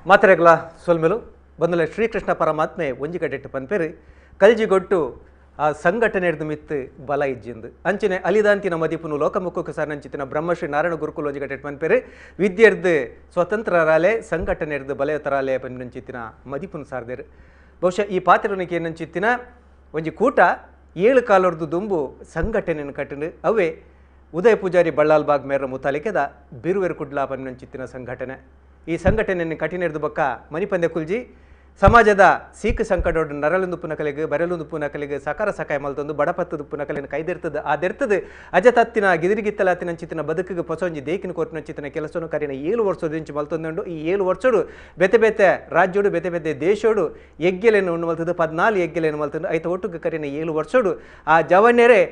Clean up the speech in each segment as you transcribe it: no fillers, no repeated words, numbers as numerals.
ಮಾತೆರೆಗ್ಲ ಸೊಲ್ಮೆಲು ಬಂದಲೆ ಶ್ರೀಕೃಷ್ಣ ಪರಮಾತ್ಮೆ ಒಂಜಿ ಕಡೆಟ್ಟು ಪನ್ಪೆರು ಕಲ್ಜಿಗೊಟ್ಟು ಆ ಸಂಘಟನೆರ್ದು ಮಿತ್ತು ಬಲ ಇಜ್ಜಿಂದು ಅಂಚನೆ ಅಲಿದಾಂತಿನ ಮದಿಪುನು ಲೋಕಮುಖಕ್ಕೆ ಸಾರನಂಚಿತಿನ ಬ್ರಹ್ಮಶ್ರೀ ನಾರಾಯಣ ಗುರುಕುಲ ಒಂಜಿ ಕಡೆಟ್ಟು ಪನ್ಪೆರು ವಿದ್ಯೆರ್ದು ಸ್ವತಂತ್ರರಾಲೆ ಸಂಘಟನೆರ್ದು ಬಲಯತರಾಲೆ ಪನ್ಪಿನಂಚಿತ್ತಿನ ಮದಿಪುನು ಸಾರ್ದೇರು. ಬಹುಶಃ ಈ ಪಾತ್ರನಿಗೆ ಏನಂಚಿತ್ತಿನ ಒಂಜಿ ಕೂಟ 7 ಕಾಲೊರ್ದು ದುಂಬು ಸಂಘಟನೆಯನ್ನು ಕಟ್ಟಿಂಡು ಅವೇ ಉದಯ ಪೂಜಾರಿ ಬಳ್ಳಾಲ್ ಬಾಗ್ ಮೇರ ಮುತಾಲಿಕೆದ ಬಿರುವೆರು ಕುಡ್ಲಾ ಪನ್ಪಿನಂಚಿತ್ತಿನ ಸಂಘಟನೆ. ಈ ಸಂಘಟನೆಯನ್ನು ಕಠಿಣೆರ್ದು ಬೊಕ್ಕ ಮನಿಪಂದೆ ಕುಲ್ಜಿ ಸಮಾಜದ ಸೀಕು ಸಂಕಟೋಡು ನರಳುಂದುಪ್ಪುನ ಕಲೆಗೆ ಬರಲುಂದುಪ್ಪುನ ಕಲೆಗೆ ಸಕಾರ ಸಕಾಯ ಮಲ್ತೊಂದು ಬಡಪತ್ತದುಪ್ಪುನ ಕಲೆಯನ್ನು ಕೈದೆರ್ತದೆ ಆದೆರ್ತದೆ ಅಜತತ್ತಿನ ಗಿದಿರಿಗಿತ್ತಲಾತಿನಂಚಿತ್ತಿನ ಬದುಕಿಗೆ ಪೊಸೊಂಜಿ ದೇಕಿನ ಕೋರ್ಪಿನಂಚಿತ್ತಿನ ಕೆಲಸನು ಕರಿನ 7 ವರ್ಷದಿಂಚು ಮಲ್ತೊಂದುಂಡು. ಈ 7 ವರ್ಷಡು ಬೇತೆ ಬೇತೆ ರಾಜ್ಯೋಡು ಬೇತೆ ಬೇತೆ ದೇಶೋಡು ಎಗ್ಗೆಲೆಯನ್ನು ಉಂಡು ಮಲ್ತದ್ದು 14 ಎಗ್ಗೆಲೆಯನ್ನು ಮಲ್ತಂದು ಐತ ಒಟ್ಟುಗೆ ಕರಿನ 7 ವರ್ಷಡು ಆ ಜವನ್ಯರೇ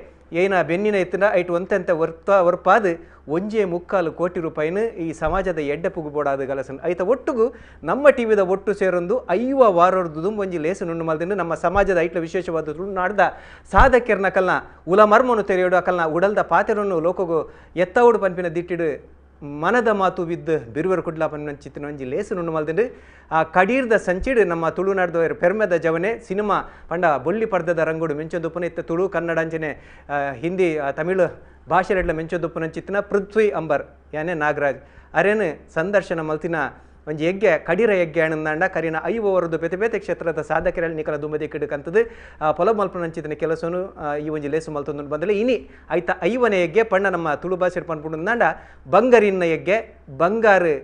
ಏನ ಬೆನ್ನಿನ ಎತ್ತಿನ ಐಟು ಒಂತೆಂತ ವರ್ತ ವರ್ಪಾದು 1.75 ಕೋಟಿ ರೂಪಾಯಿನ ಈ ಸಮಾಜದ ಎಡ್ಡೆ ಪುಗುಬೋಡಾದ ಗಲಸನ್ ಐತ ಒಟ್ಟುಗು ನಮ್ಮ ಟಿ ವಿದ ಒಟ್ಟು ಸೇರೊಂದು 50 ವಾರೊರ್ದು ಒಂಜಿ ಲೇಸು ನುಣ್ಣು ಮಲ್ದಿನ ನಮ್ಮ ಸಮಾಜದ ಐಟ್ಲ ವಿಶೇಷವಾದ ತುಳುನಾಡ್ದ ಸಾಧಕೆರ್ನ ಕಲ್ನ ಉಲ ಮರ್ಮನು ತೆರೆಯೋಡು ಅಕಲ್ನ ಉಡಲ್ದ ಪಾತೆರನ್ನು ಲೋಕಗು ಎತ್ತವಡು ಪನ್ಪಿನ ದಿಟ್ಟಿಡು ಮನದ ಮಾತು ಬಿದ್ದು ಬಿರುವರು ಕುಡ್ಲ ಪನ್ಪಿನ ಒಂಜಿ ಲೇಸು ನುಣ್ಣು ಮಲ್ದಿಂಡು. ಆ ಕಡೀರ್ದ ಸಂಚಿಡು ನಮ್ಮ ತುಳುನಾಡ್ದ ಪೆರ್ಮೆದ ಜವನೆ ಸಿನಿಮಾ ಪಂಡ ಬೊಳ್ಳಿ ಪರ್ದದ ರಂಗುಡು ಮೆಂಚೊಂದುಪ್ಪುನ ಇತ್ತ ತುಳು ಕನ್ನಡ ಅಂಚನೆ ಹಿಂದಿ ತಮಿಳು ಭಾಷೆರೆಡ್ಲ ಮೆಂಚೊಂದುಪ್ಪುನಂಚಿತ್ತಿನ ಪೃಥ್ವಿ ಅಂಬರ್ ಯಾನೆ ನಾಗರಾಜ್ ಅರೇನು ಸಂದರ್ಶನ ಮಲ್ತಿನ ಒಂಜಿ ಯಜ್ಞ ಕಡೀರ ಯಜ್ಞ ಅಣ್ಣಂದಾಂಡ ಕರಿನ 50 ವರದ್ದು ಬೇತೆ ಬೇತೆ ಕ್ಷೇತ್ರದ ಸಾಧಕರಲ್ಲಿ ನಿಕಲ ದುಂಬದಿ ಕಿಡಕಂತದ್ದು ಪೊಲ ಮಲ್ಪನಂಚಿತ್ತಿನ ಕೆಲಸನು ಈ ಒಂಜಿ ಲೇಸು ಮಲ್ತೊಂದು ಬಂದಲೆ ಇನಿ ಐತ 50ನೇ ಯಜ್ಞ ಪಣ್ಣ ನಮ್ಮ ತುಳು ಭಾಷೆ ಪನ್ಪುಂಡಾಂಡ ಬಂಗಾರಿನ ಯಜ್ಞ ಬಂಗಾರು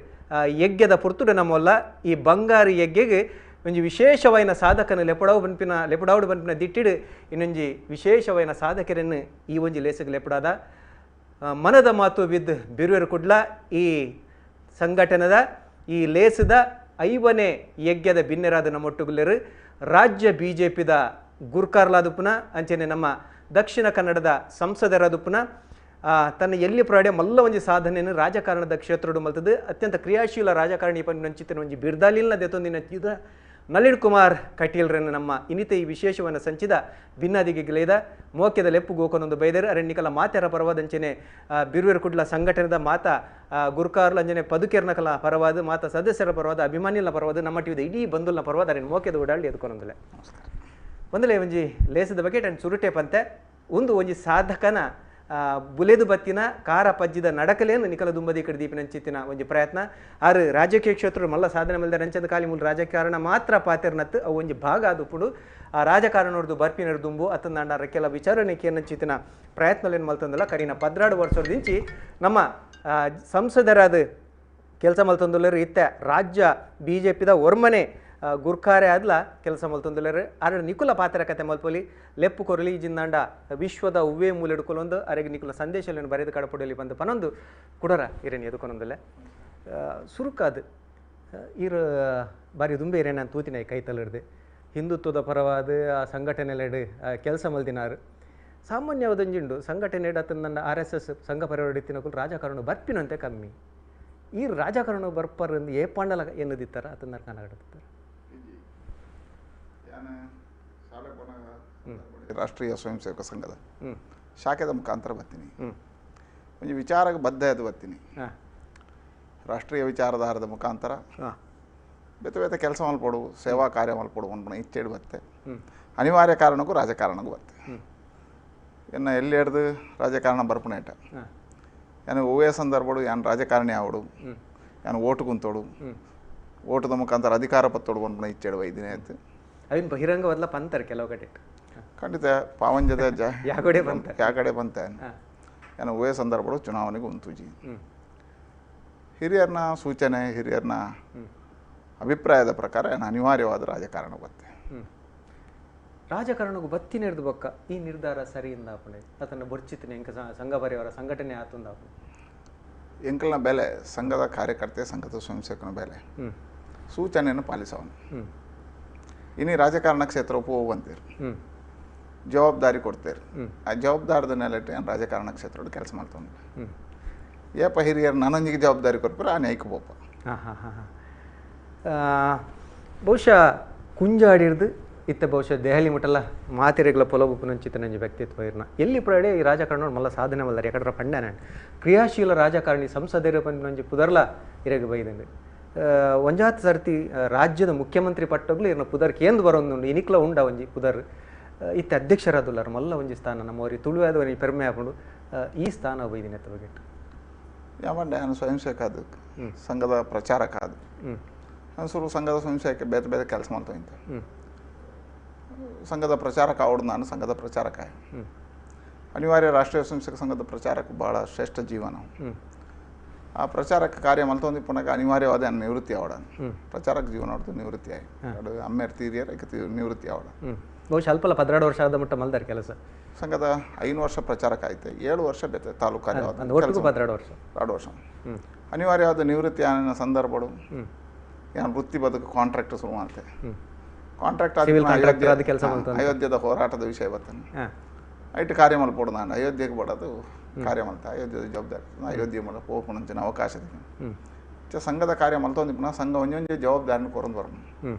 ಯಜ್ಞದ ಪೊರ್ತುಡು ನಮ್ಮಲ್ಲ ಈ ಬಂಗಾರು ಯಜ್ಞೆಗೆ ಒಂಜಿ ವಿಶೇಷವಾಯಿನ ಸಾಧಕನ ಲೆಪಡಾವು ಬನ್ಪಿನ ಲೆಪಡಾವುಡು ಬನ್ಪಿನ ದಿಟ್ಟಿಡು ಇನ್ನೊಂಜಿ ವಿಶೇಷವಾಯಿನ ಸಾಧಕರನ್ನು ಈ ಒಂಜಿ ಲೇಸಿಗೆ ಲೆಪಡಾದ ಮನದ ಮಾತು ಬಿದ್ದು ಬಿರುವೆರು ಕುಡ್ಲ ಈ ಸಂಘಟನೆದ ಈ ಲೇಸದ 50ನೇ ಯಜ್ಞದ ಬಿನ್ನೆರಾದ ನಮ್ಮೊಟ್ಟುಗುಲ್ಲೆರು ರಾಜ್ಯ ಬಿ ಜೆ ಪಿದ ಗುರ್ಕಾರ್ಲಾದುಪ್ಪುನ ಅಂಚನೆ ನಮ್ಮ ದಕ್ಷಿಣ ಕನ್ನಡದ ಸಂಸದರಾದುಪ್ಪುನ ತನ್ನ ಎಲ್ಲಿ ಪ್ರಾಡೆ ಮಲ್ಲ ಒಂಜಿ ಸಾಧನೆಯನ್ನು ರಾಜಕಾರಣದ ಕ್ಷೇತ್ರಡು ಮಲ್ತದ್ದು ಅತ್ಯಂತ ಕ್ರಿಯಾಶೀಲ ರಾಜಕಾರಣಿ ಪನ್ಪಿನಂಚಿತ್ತಿನ ಒಂಜಿ ಬಿರ್ದಾಲಿಲ್ನ ದೆತೊಂದಿನ ನಳಿನ್ ಕುಮಾರ್ ಕಟೀಲ್ರನ್ನು ನಮ್ಮ ಇನ್ನಿತ ಈ ವಿಶೇಷವನ್ನು ಸಂಚಿದ ಭಿನ್ನಾದಿಗೆ ಗಿಲೇದ ಮೋಕ್ಯದ ಲೆಪ್ಪು ಗೋಕನೊಂದು ಬೈದರು ಅರಣ್ಯಕಲ ಮಾತೆರ ಪರವಾದಂಚನೆ ಬಿರುವೆರು ಕುಡ್ಲ ಸಂಘಟನೆದ ಮಾತಾ ಗುರುಕಾರ್ಲ ಅಂಜನೆ ಪದುಕೆರ್ನಕಲ ಪರವಾದ ಮಾತಾ ಸದಸ್ಯರ ಪರವಾದ ಅಭಿಮಾನಿಲ ಪರವಾದ ನಮ್ಮ ಟಿವಿದ ಇಡೀ ಬಂಧುಲ್ನ ಪರವಾದ ಅರಣ್ಯ ಮೋಕ್ಯದ ಓಡಾಡಿ ಎದ್ಕೊನೊಂದಲೆ ಒಂದಲೇ ಒಂಜಿ ಲೇಸದ ಬಗ್ಗೆ ಅಂಡ್ ಸುರುಟೆ ಪಂತೆ ಒಂದು ಒಂಜಿ ಸಾಧಕನ ಬುಲೆದು ಬತ್ತಿನ ಕಾರ ಪಜ್ಜಿದ ನಡಕಲೇನು ನಿಕಲ ದುಂಬದಿ ಕಡೆ ದೀಪಿನಂಚಿತ್ತಿನ ಒಂಜಿ ಪ್ರಯತ್ನ ಆರು ರಾಜಕೀಯ ಕ್ಷೇತ್ರ ಮಲ್ಲ ಸಾಧನೆ ಮಲ್ದ ರಂಚದ ಕಾಲಿ ಮೂಲ ರಾಜಕಾರಣ ಮಾತ್ರ ಪಾತೆರ್ನತ್ತು ಅವು ಒಂಜಿ ಭಾಗ ಅದು ಆ ರಾಜಕಾರಣದ್ದು ಬರ್ಪಿನರು ದುಂಬು ಅತ್ತಂದಾಂಡ ಕೆಲ ವಿಚಾರಣೆ ಕೇನಂಚಿತ್ತಿನ ಪ್ರಯತ್ನಲೇನು ಮಲ್ತಂದಲ್ಲ ಕರಿನ 12 ವರ್ಷದಿಂಚಿ ನಮ್ಮ ಸಂಸದರಾದ ಕೆಲಸ ಮಲ್ತಂದುಲ್ಲರು ಇತ್ತ ರಾಜ್ಯ ಬಿ ಜೆ ಪಿದ ಒರ್ಮನೆ ಗುರ್ಕಾರೆ ಆದ್ಲ ಕೆಲಸ ಮಲ್ತೊಂದುಲ್ಲೆರ್ ಆರ ನಿಕುಲ ಪಾತ್ರ ಕತೆ ಮಲ್ಪೊಲಿ ಲೆಪ್ಪು ಕೊರಲಿ ಜಿಂದಾಂಡ ವಿಶ್ವದ ಉವ್ವೇ ಮೂಲೆಡ್ಕೊಲೊಂದು ಅರೆಗೆ ನಿಕುಲ ಸಂದೇಶಗಳನ್ನು ಬರೆದು ಕಡಪೊಡಲಿ ಬಂದು ಪನೊಂದು ಕುಡರ ಇರೇನು ಎದುಕೊನೊಂದಲ್ಲ ಸುರುಕಾದು ಇರು ಬಾರಿ ದುಂಬೆ ಇರೇನು ನಾನು ತೂತಿನ ಕೈ ತಲುಡ್ದು ಹಿಂದುತ್ವದ ಪರವಾದ ಆ ಸಂಘಟನೆಲೆಡು ಕೆಲಸ ಮಲ್ದಿನಾರು ಸಾಮಾನ್ಯವಾದೊಂಜಿಂಡು ಸಂಘಟನೆ ನನ್ನ ಆರ್ ಎಸ್ ಎಸ್ ಸಂಘ ಪರಿವಾರ ಇತ್ತಿನಕುಲು ರಾಜಕಾರಣ ಬರ್ಪಿನಂತೆ ಕಮ್ಮಿ ಈ ರಾಜಕಾರಣ ಬರ್ಪರ್ ಏಪಾಂಡಲ ಎನ್ನದಿತ್ತಾರ ಅದನ್ನ ಕನ್ನಡ ರಾಷ್ಟ್ರೀಯ ಸ್ವಯಂ ಸೇವಕ ಸಂಘದ ಶಾಖೆದ ಮುಖಾಂತರ ಬರ್ತೀನಿ, ಒಂಜಿ ವಿಚಾರಕ್ಕೆ ಬದ್ಧ ಅದು ಬರ್ತೀನಿ. ರಾಷ್ಟ್ರೀಯ ವಿಚಾರಧಾರದ ಮುಖಾಂತರ ಬೇತೆ ಬೇತೆ ಕೆಲಸ ಮಲ್ಪೊಡು, ಸೇವಾ ಕಾರ್ಯ ಮಲ್ಪೊಡು ಅನ್ಪುನ ಇಚ್ಛೆಡ್ ಬತ್ತೆ. ಅನಿವಾರ್ಯ ಕಾರಣಕ್ಕೂ ರಾಜಕಾರಣಕ್ಕೂ ಬತ್ತೆ. ಎನ್ನ ಎಲ್ಲಿ ಹಿಡ್ದು ರಾಜಕಾರಣ ಬರ್ಪುನೇಟ ಯಾನು ಒವ್ವೇ ಸಂದರ್ಭಡು ಯಾನ್ ರಾಜಕಾರಣಿ ಆವಡು, ಯಾನು ಓಟು ಕುಂತೋಡು, ಓಟದ ಮುಖಾಂತರ ಅಧಿಕಾರ ಪತ್ತೋಡು ಅನ್ಪುನ ಇಚ್ಛೆಡ್ ವೈದಿನೇ ಆಯ್ತು. ಅವಿನ ಬಹಿರಂಗವಲ್ಲ ಪಂತಾರೆ ಕೆಲವು ಕಡೆ ಖಂಡಿತ ಪಾವಂಜದ ಯಾಕಡೆ ಬಂತ ಯಾಕಡೆ ಬಂತ ಯಾನು ಒವ್ವೇ ಸಂದರ್ಭಡು ಚುನಾವಣೆಗೆ ಉಂತುಜಿ. ಹಿರಿಯರ್ನ ಸೂಚನೆ, ಹಿರಿಯರ್ನ ಅಭಿಪ್ರಾಯದ ಪ್ರಕಾರ ನಾನು ಅನಿವಾರ್ಯವಾದ ರಾಜಕಾರಣ ಬತ್ತೆ. ರಾಜಕಾರಣಕ್ಕೂ ಬತ್ತಿ ನೆರೆದು ಬೊಕ್ಕ ಈ ನಿರ್ಧಾರ ಸರಿ ಇಂದಾಪಣೆ ಅದನ್ನು ಬೊರ್ಚಿತ್ತಿನ ಎಂಕ ಸಂಘ ಪರಿವಾರ ಸಂಘಟನೆ ಆತಂದಾಪಣೆ ಎಂಕಲ್ನ ಬೆಲೆ ಸಂಘದ ಕಾರ್ಯಕರ್ತೆ, ಸಂಘದ ಸ್ವಯಂ ಸೇವಕನ ಬೆಲೆ ಸೂಚನೆಯನ್ನು ಪಾಲಿಸವನು. ಇನ್ನು ರಾಜಕಾರಣ ಕ್ಷೇತ್ರ ಹೋಗುವಂತೀರಿ, ಜವಾಬ್ದಾರಿ ಕೊಡ್ತೀರಿ, ಆ ಜವಾಬ್ದಾರದ ನೆಲೆಟ್ ಏನು ರಾಜಕಾರಣ ಕ್ಷೇತ್ರ ಕೆಲಸ ಮಾಡ್ತಾನೆ. ಏಪ ಹಿರಿಯರು ನನ್ನೊಂದಿಗೆ ಜವಾಬ್ದಾರಿ ಕೊಡ್ತಾರೆ, ಆ ನ್ಯಾಯಕ್ಕೆ ಬೋಪ. ಹಾಂ ಹಾಂ ಹಾಂ ಹಾಂ ಬಹುಶಃ ಕುಂಜಾಡಿರ್ದು ಇತ್ತ ಬಹುಶಃ ದೆಹಲಿ ಮುಟ್ಟಲ್ಲ ಮಾತಿರೆಗ್ಲ ಪೊಲಬುಪ್ಪುನಂಚಿತ ನಂಜಿ ವ್ಯಕ್ತಿತ್ವ ಇರ್ನ ಎಲ್ಲಿ ಪ್ರಡೆ ಈ ರಾಜಕಾರಣ ಮಲ್ಲ ಸಾಧನೆ ಮಲ್ಲರು ಯಾಕಂದ್ರೆ ಪಂಡ ನಾನು ಕ್ರಿಯಾಶೀಲ ರಾಜಕಾರಣಿ ಸಂಸದರು ಪಂಜಿ ಪುದರ್ಲ ಇರಗ ಬೈದಂಗೆ. ಒಂಜಾತ್ ಸರ್ತಿ ರಾಜ್ಯದ ಮುಖ್ಯಮಂತ್ರಿ ಪಟ್ಟಗ್ಲು ಇರ್ನ ಪುದರ್ ಕೇಂದ್ರ ಬರೋಂದುಂಡು ಇನಿಕ್ಲ ಉಂಡ ಒಂಜಿ ಪುದರ್ ಇತ್ತೆ ಅಧ್ಯಕ್ಷರಾದುಲ್ಲಾರ ಮಲ್ಲ ಒಂಜಿ ಸ್ಥಾನ ನಮ್ಮ ತುಳುವಾದ ಒಂಜಿ ಪೆರ್ಮೆ ಆಪುಂಡು ಈ ಸ್ಥಾನ ಬೈದಿನ ಬಗ್ಗೆ ಯಾವಂಡೆ ನಾನು ಸ್ವಯಂ ಸೇವಕ ಅದು ಸಂಘದ ಪ್ರಚಾರಕ ಅದು ನಾನು ಸಂಘದ ಸ್ವಯಂ ಸೇವಕ ಬೇರೆ ಬೇರೆ ಕೆಲಸ ಮಾಡ್ತಾ ಸಂಘದ ಪ್ರಚಾರಕ ಅವಡು ನಾನು ಸಂಘದ ಪ್ರಚಾರಕ ಅನಿವಾರ್ಯ ರಾಷ್ಟ್ರೀಯ ಸ್ವಯಂ ಸೇವಕ ಸಂಘದ ಪ್ರಚಾರಕ ಭಾಳ ಶ್ರೇಷ್ಠ ಜೀವನ ಆ ಪ್ರಚಾರಕ್ಕೆ ಕಾರ್ಯ ಮಲ್ತೊಂದು ಪುನಃ ಅನಿವಾರ್ಯವಾದ ನಿವೃತ್ತಿ ಅವಡ ಪ್ರಚಾರಕ ಜೀವನ ಹೊಡೆದು ನಿವೃತ್ತಿ ಆಗಿ ಅಮ್ಮೇರ್ ತೀರಿಯರ್ ನಿವೃತ್ತಿ ಅವಡ ಬಹುಶಃ ಅಲ್ಪಲ್ಲ 12 ವರ್ಷ ಆದ ಮಟ್ಟ ಮಲ್ದಾರ ಕೆಲಸ ಸಂಘದ 5 ವರ್ಷ ಪ್ರಚಾರಕ ಆಯ್ತು 7 ವರ್ಷ ಬೇತೆ ತಾಲೂಕು ಕಾರ್ಯ 12 ವರ್ಷ 2 ವರ್ಷ ಅನಿವಾರ್ಯವಾದ ನಿವೃತ್ತಿ ಆನ ಸಂದರ್ಭಡು ನಾನು ವೃತ್ತಿ ಬದುಕು ಕಾಂಟ್ರಾಕ್ಟ್ ಶುರು ಮಾಡ್ತೆ ಕಾಂಟ್ರಾಕ್ಟ್ ಅಯೋಧ್ಯದ ಹೋರಾಟದ ವಿಷಯ ಬರ್ತಾನೆ ಐಟ್ ಕಾರ್ಯ ಮಲ್ಪೋಡು ನಾನು ಅಯೋಧ್ಯೆಗೆ ಬಡೋದು ಕಾರ್ಯ ಮಲ್ತ ಅಯೋಧ್ಯದ ಜವಾಬ್ದಾರಿ ಅಯೋಧ್ಯೆ ಮೂಲಕ ಹೋಗ್ಪುಣಂಚಿನ ಅವಕಾಶ ಸಂಘದ ಕಾರ್ಯ ಮಲ್ತೊಂದು ಪುನಃ ಸಂಘ ಒಂಜೊಂಜಿ ಜವಾಬ್ದಾರಿನ ಕೊರೊಂದು ಬರೋಣ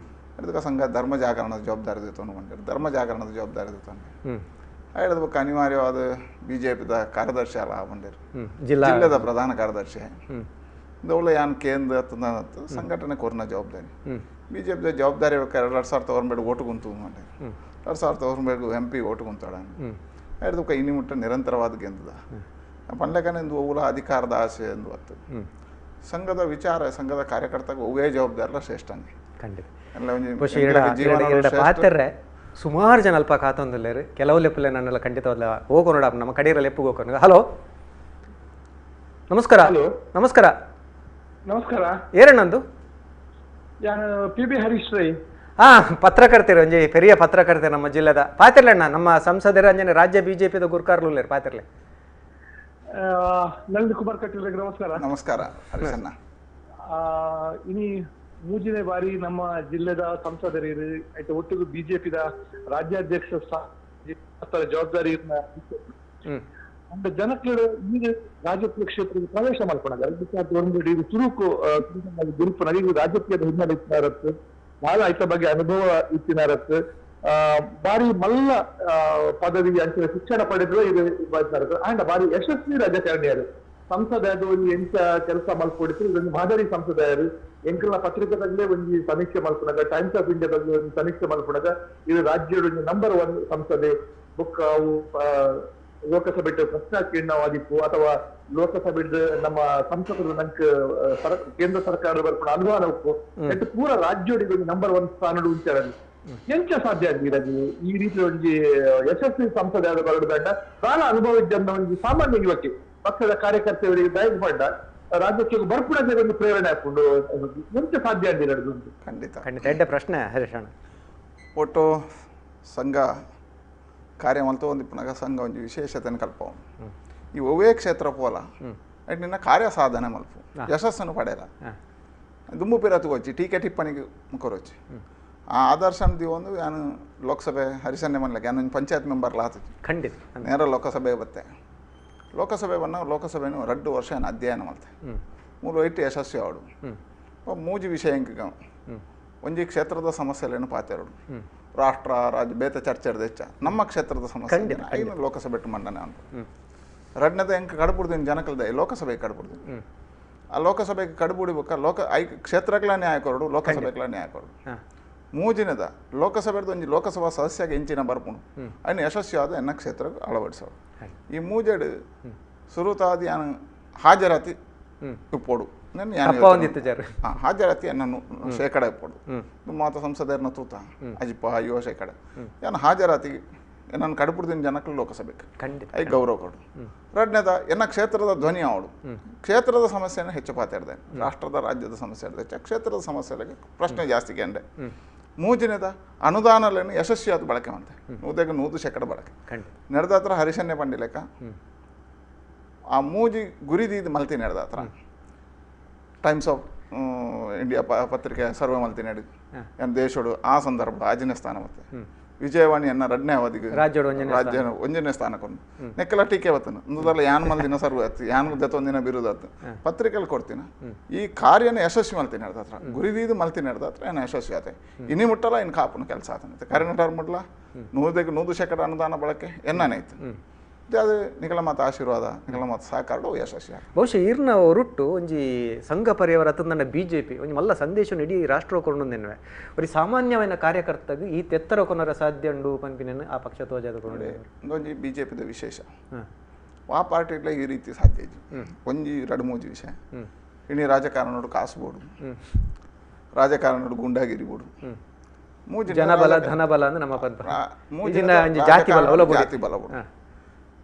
ಅದಕ್ಕೆ ಸಂಘ ಧರ್ಮ ಜಾಗರಣದ ಜವಾಬ್ದಾರಿ ತೊಗೊಂಡು ಬಂದಿರು ಧರ್ಮ ಜಾಗರಣದ ಜವಾಬ್ದಾರಿ ತೊಗೊಂಡು ಹೇಳಬೇಕು ಅನಿವಾರ್ಯವಾದ ಬಿ ಜೆ ಪಿದ ಕಾರ್ಯದರ್ಶಿ ಅಲ್ಲ ಬಂದಿರು ಜಿಲ್ಲೆದ ಪ್ರಧಾನ ಕಾರ್ಯದರ್ಶಿ ದೌಲ ಯಾನ್ ಕೇಂದ್ರ ಸಂಘಟನೆ ಕೊರ್ನ ಜವಾಬ್ದಾರಿ ಬಿ ಜೆ ಪಿದ ಜವಾಬ್ದಾರಿ 2009 ಓಟು ಗುಂತು ಮಾಡಿ 2009 M P vote ಗುಂತಾಡ ಹಿಡ್ದಕ್ಕ ಇನಿ ಮುಟ್ಟ ನಿರಂತರವಾದ ಗೆದ್ದದ ಪಂಡ್ಲೆಕನೆ ಎಂದು ಒವ್ಲ ಅಧಿಕಾರದ ಆಸೆ ಎಂದು ಬತ್ತು ಸಂಘದ ವಿಚಾರ ಸಂಘದ ಕಾರ್ಯಕರ್ತಗೆ ಒವ್ವೇ ಜವಾಬ್ದಾರಿಲ ಶ್ರೇಷ್ಠ ಖಂಡಿತ ಪಾತ್ರೆ ಸುಮಾರು ಜನ ಅಲ್ಪ ಕಾತೊಂದುಲ್ಲೇರು ಕೆಲವು ಲೆಪ್ಪುಲೆ ನನ್ನೆಲ್ಲ ಖಂಡಿತವಲ್ಲ ಹೋಗೋ ನೋಡ ನಮ್ಮ ಕಡೆಯರ ಲೆಪ್ಪು ಹೋಗೋಣ. ಹಲೋ ನಮಸ್ಕಾರ. ನಮಸ್ಕಾರ. ನಮಸ್ಕಾರ. ಏರಣ್ಣಂದು ಪಿ ಬಿ ಹರೀಶ್ ರೈ. ಹಾಂ ಪತ್ರಕರ್ತರು ಒಂಜಿ ಪೆರಿಯ ಪತ್ರಕರ್ತರು ನಮ್ಮ ಜಿಲ್ಲೆದ ಪಾತಿರ್ಲಣ್ಣ ನಮ್ಮ ಸಂಸದರ ಅಂಜನೆ ರಾಜ್ಯ ಬಿಜೆಪಿದ ಗುರ್ಕಾರ್ಲುಲ್ಲೇರು ಪಾತಿರ್ಲೆ. ನಳಿನ್ ಕುಮಾರ್ ಕಟೀಲ್ ನಮಸ್ಕಾರ. ನಮಸ್ಕಾರ ಹರೀಶಣ್ಣ. ಇನಿ ಮೂರನೇ ಬಾರಿ ನಮ್ಮ ಜಿಲ್ಲೆದ ಸಂಸದರು ಆಯ್ತು ಒಟ್ಟಿಗೆ ಬಿಜೆಪಿದ ರಾಜ್ಯಾಧ್ಯಕ್ಷ ಜವಾಬ್ದಾರಿ ಜನಕ್ಳು ಈಗ ರಾಜಕೀಯ ಕ್ಷೇತ್ರಕ್ಕೆ ಪ್ರವೇಶ ಮಾಡ್ಕೊಂಡಾಗ ಚುರುಕು ಗುರುಪು ನನಗೆ ರಾಜಕೀಯದ ಹಿನ್ನೆಲೆ ಇರುತ್ತೆ ಬಹಳ ಆಯ್ತ ಬಗ್ಗೆ ಅನುಭವ ಇತ್ತಿನಾರತ್ತು ಬಾರಿ ಮಲ್ಲ ಪದವಿ ಅಂತ ಶಿಕ್ಷಣ ಪಡೆದ್ರು ಇದು ಅಂಡ್ ಬಾರಿ ಯಶಸ್ವಿ ರಾಜಕಾರಣಿಯರು ಸಂಸದ ಎಂತ ಕೆಲಸ ಮಲ್ಪೊಡಿದ್ರು ಇದೊಂದು ಮಾದರಿ ಸಂಸದಾಯರು ಎಂಕಲ್ನ ಪತ್ರಿಕೆ ಬಗ್ಗೆ ಒಂದು ಸಮೀಕ್ಷೆ ಮಲ್ಪುನಾಗ ಟೈಮ್ಸ್ ಆಫ್ ಇಂಡಿಯಾ ಬಗ್ಗೆ ಒಂದು ಸಮೀಕ್ಷೆ ಮಲ್ಪುನಾಗ ಇದು ರಾಜ್ಯದ ನಂಬರ್ 1 ಸಂಸದೆ ಬುಕ್ ಅವು ಲೋಕಸಭೆ ಪ್ರಶ್ನೆ ಕಿಣ್ಣವಾಗಿತ್ತು ಅಥವಾ ಲೋಕಸಭೆ ನಮ್ಮ ಸಂಸದರು ನಂಗೆ ಕೇಂದ್ರ ಸರ್ಕಾರ ಬರ್ಪುಣ ಅನುದಾನ ಉಪ್ಪು ಪೂರ ರಾಜ್ಯಡಿಗೆ ನಂಬರ್ 1 ಸ್ಥಾನ ಉಂಚಾರ ಎಂಚ ಸಾಧ್ಯ ಆಗಿರೋದು ಈ ರೀತಿ ಒಂಜಿ ಯಶಸ್ವಿ ಸಂಸದ ಬರಡು ಬಹಳ ಅನುಭವ ಇದ್ದ ಒಂಜಿ ಸಾಮಾನ್ಯ ಯುವಕಿ ಪಕ್ಷದ ಕಾರ್ಯಕರ್ತರಿಗೆ ದಯವು ಪಡ್ಡ ರಾಜ್ಯಕ್ಕೆ ಬರ್ಪುಣಕ್ಕೆ ಒಂದು ಪ್ರೇರಣೆ ಹಾಕೊಂಡು ಎಂಚ ಸಾಧ್ಯ ಆಗಿರೋದು ಖಂಡಿತ ಖಂಡಿತ ಎಡ್ಡೆ ಪ್ರಶ್ನೆ ಹರೀಶಣ್ಣ. ಒಟ್ಟು ಸಂಘ ಕಾರ್ಯ ಮಲ್ತೊಂದು ಸಂಘ ಒಂಜಿ ವಿಶೇಷತೆಯನ್ನು ಕಲ್ಪವು ಈ ಒವ್ವೇ ಕ್ಷೇತ್ರ ಪೋಲ ನಿನ್ನ ಕಾರ್ಯ ಸಾಧನೆ ಮಲ್ಪು ಯಶಸ್ಸನ್ನು ಪಡೆಯಲ್ಲ ದುಂಬು ಪಿರತುಗೊಚ್ಚಿ ಟೀಕೆ ಟಿಪ್ಪಣಿಗೆ ಮುಖರೊಚ್ಚಿ ಆ ಆದರ್ಶನ ದಿವೊಂದು ನಾನು ಲೋಕಸಭೆ ಹರಿಸನ್ನೆ ಮನ್ಲಕ್ಕೆ ನಾನು ಪಂಚಾಯತ್ ಮೆಂಬರ್ ಲಾತು ಖಂಡಿತ ನೇರ ಲೋಕಸಭೆ ಬತ್ತೆ ಲೋಕಸಭೆ ಬನ್ನ ಲೋಕಸಭೆನೂ 2 ವರ್ಷ ನಾನು ಅಧ್ಯಯನ ಮಲ್ತೆ 3 ಐಟು ಯಶಸ್ವಿ ಅವಡು ಮೂಜಿ ವಿಷಯ ಒಂಜಿ ಕ್ಷೇತ್ರದ ಸಮಸ್ಯೆಲೇನು ಪಾತೆರಡು ರಾಷ್ಟ್ರ ರಾಜ್ಯ ಬೇತ ಚರ್ಚೆ ಹೆಚ್ಚ ನಮ್ಮ ಕ್ಷೇತ್ರದ ಸಮಸ್ಯೆ ಐನು ಲೋಕಸಭೆ ಮಂಡನೆ ಅಂತ ಎರಡನೇದ ಹೆಂಗೆ ಕಡ್ಬಿಡ್ತೀನಿ ಜನಕಲ್ದ ಲೋಕಸಭೆಗೆ ಕಡ್ಬಿಡ್ತೀನಿ ಆ ಲೋಕಸಭೆಗೆ ಕಡ್ಬಿಡ್ಬೇಕ ಲೋಕ I ಕ್ಷೇತ್ರಗಳ ನ್ಯಾಯ ಕೊರಡು ಲೋಕಸಭೆಗಳ ನ್ಯಾಯ ಕೊರಡು ಮೂಜಿನದ ಲೋಕಸಭೆದು ಒಂಜಿ ಲೋಕಸಭಾ ಸದಸ್ಯಗೆ ಇಂಚಿನ ಬರ್ಪುಣು ಅಯ್ನ ಯಶಸ್ವಿಯಾದ ಎನ್ನ ಕ್ಷೇತ್ರಕ್ಕೆ ಅಳವಡಿಸೋಡು ಈ ಮೂಜೆಡು ಸುರುತಾದಿ ಯಾನು ಹಾಜರಾತಿ ಇಪ್ಪೋಡು ಹಾಜರಾತಿ ಎನ್ನ ಶೇಕಡ ಇಪ್ಪೋಡು ಮಾತ ಸಂಸದರನ್ನ ತೂತ ಅಜಿಪ ಅಯ್ಯೋ ಶೇಕಡ ಯಾನು ಹಾಜರಾತಿ ನನ್ನ ಕಡ್ಬಿಡ್ತೀನಿ ಜನಕ್ಕೆ ಲೋಕಸಭೆಗೆ I ಗೌರವ ಕೊಡು. ಎರಡನೇದ ಎನ್ನ ಕ್ಷೇತ್ರದ ಧ್ವನಿ ಅವಳು ಕ್ಷೇತ್ರದ ಸಮಸ್ಯೆಯನ್ನು ಹೆಚ್ಚು ಪಾತಾಡ್ದೆ ರಾಷ್ಟ್ರದ ರಾಜ್ಯದ ಸಮಸ್ಯೆ ಹೆಚ್ಚು ಕ್ಷೇತ್ರದ ಸಮಸ್ಯೆಗಳಿಗೆ ಪ್ರಶ್ನೆ ಜಾಸ್ತಿ ಗೆಂಡೆ. ಮೂಜಿನದ ಅನುದಾನಗಳನ್ನು ಯಶಸ್ವಿಯಾದ ಬಳಕೆ ಮಾಡ್ತೆ 100% ಬಳಕೆ ನಡೆದ ಹತ್ರ ಹರಿಶನ್ಯ ಪಂಡಿಲೆಕ್ಕ ಆ ಮೂಜಿ ಗುರಿದೀದ್ ಮಲ್ತಿ ನಡೆದ ಹತ್ರ times of India ಪತ್ರಿಕೆ ಸರ್ವೆ ಮಲ್ತಿ ನಡಿ ದೇಶೋಡು ಆ ಸಂದರ್ಭ ಆಜಿನ ಸ್ಥಾನ ಮತ್ತೆ ವಿಜಯವಾಣಿಯನ್ನ ಎರಡನೇ ಅವಧಿಗೆ ರಾಜ್ಯ ಒಂಜನೇ ಸ್ಥಾನಕ್ಕೊಂದು ನೆಕ್ಕೆಲ್ಲ ಟೀಕೆ ಬತ್ತನು ಒಂದಲ್ಲ ಯಾನ್ ಮಲ್ದಿನ ಸರ್ವೆ ಆಯ್ತು ಯಾನ್ ಒಂದಿನ ಬಿರುದು ಆಯ್ತು ಪತ್ರಿಕೆಯಲ್ಲಿ ಕೊಡ್ತೀನ ಈ ಕಾರ್ಯನ ಯಶಸ್ವಿ ಮಲ್ತೀನಿ ನಡೆದ ಹತ್ರ ಗುರಿದೀದು ಮಲ್ತೀನಿ ನಡೆದ ಹತ್ರ ಏನು ಯಶಸ್ವಿ ಆತೆ ಇನಿ ಮುಟ್ಟಲ್ಲ ಇನ್ನು ಕಾಪುನ ಕೆಲಸ ಆತನ ಕರೆಂಟ್ ಮುಟ್ಲ 100% ಅನುದಾನ ಬಳಕೆ ಎನ್ನಾನೆ ಆಯ್ತು. ಅದು ನಿಕಲ ಮಾತ ಆಶೀರ್ವಾದ ನಿಕಲ ಮಾತ ಸಹಕಾರ ಯಶಸ್ವಿ. ಬಹುಶಃ ಈರ್ನ ಒರುಟ್ಟು ಒಂಜಿ ಸಂಘ ಪರಿವಾರ ಅತ್ತ ಬಿಜೆಪಿ ಒಂಜಿ ಮಲ್ಲ ಸಂದೇಶ ಇಡೀ ರಾಷ್ಟ್ರ ಕೊರೊಂದೆನ್ನುವೆ ಒರಿ ಸಾಮಾನ್ಯವಾದ ಕಾರ್ಯಕರ್ತಗ್ ಈ ತೆತ್ತರ ಕೊನರ ಸಾಧ್ಯ ಉಂಡು ಪನ್ಪಿನ ಆ ಪಕ್ಷ ತೋಜಾದ ಕೊರೊಂಡು. ಒಂಜಿ ಬಿಜೆಪಿದ ವಿಶೇಷ ಆ ಪಾರ್ಟಿಡ್ಲ ಈ ರೀತಿ ಸಾಧ್ಯ ಇಜ್ಜಿ. ಒಂಜಿ ರಡು ಮೂಜಿ ವಿಷಯ ಇಡೀ ರಾಜಕಾರಣೋಡು ಕಾಸು ಬೋಡು, ರಾಜಕಾರಣೋಡು ಗುಂಡಾಗಿರಿ ಬೋಡು, ಮೂಜಿ ಜನಬಲ ಧನಬಲ ಅಂದ್ರೆ ನಮ್ಮ ಮೂಜಿ ಜಾತಿ ಬಲ ಜಾತಿ ಬಲ ಬೋಡು.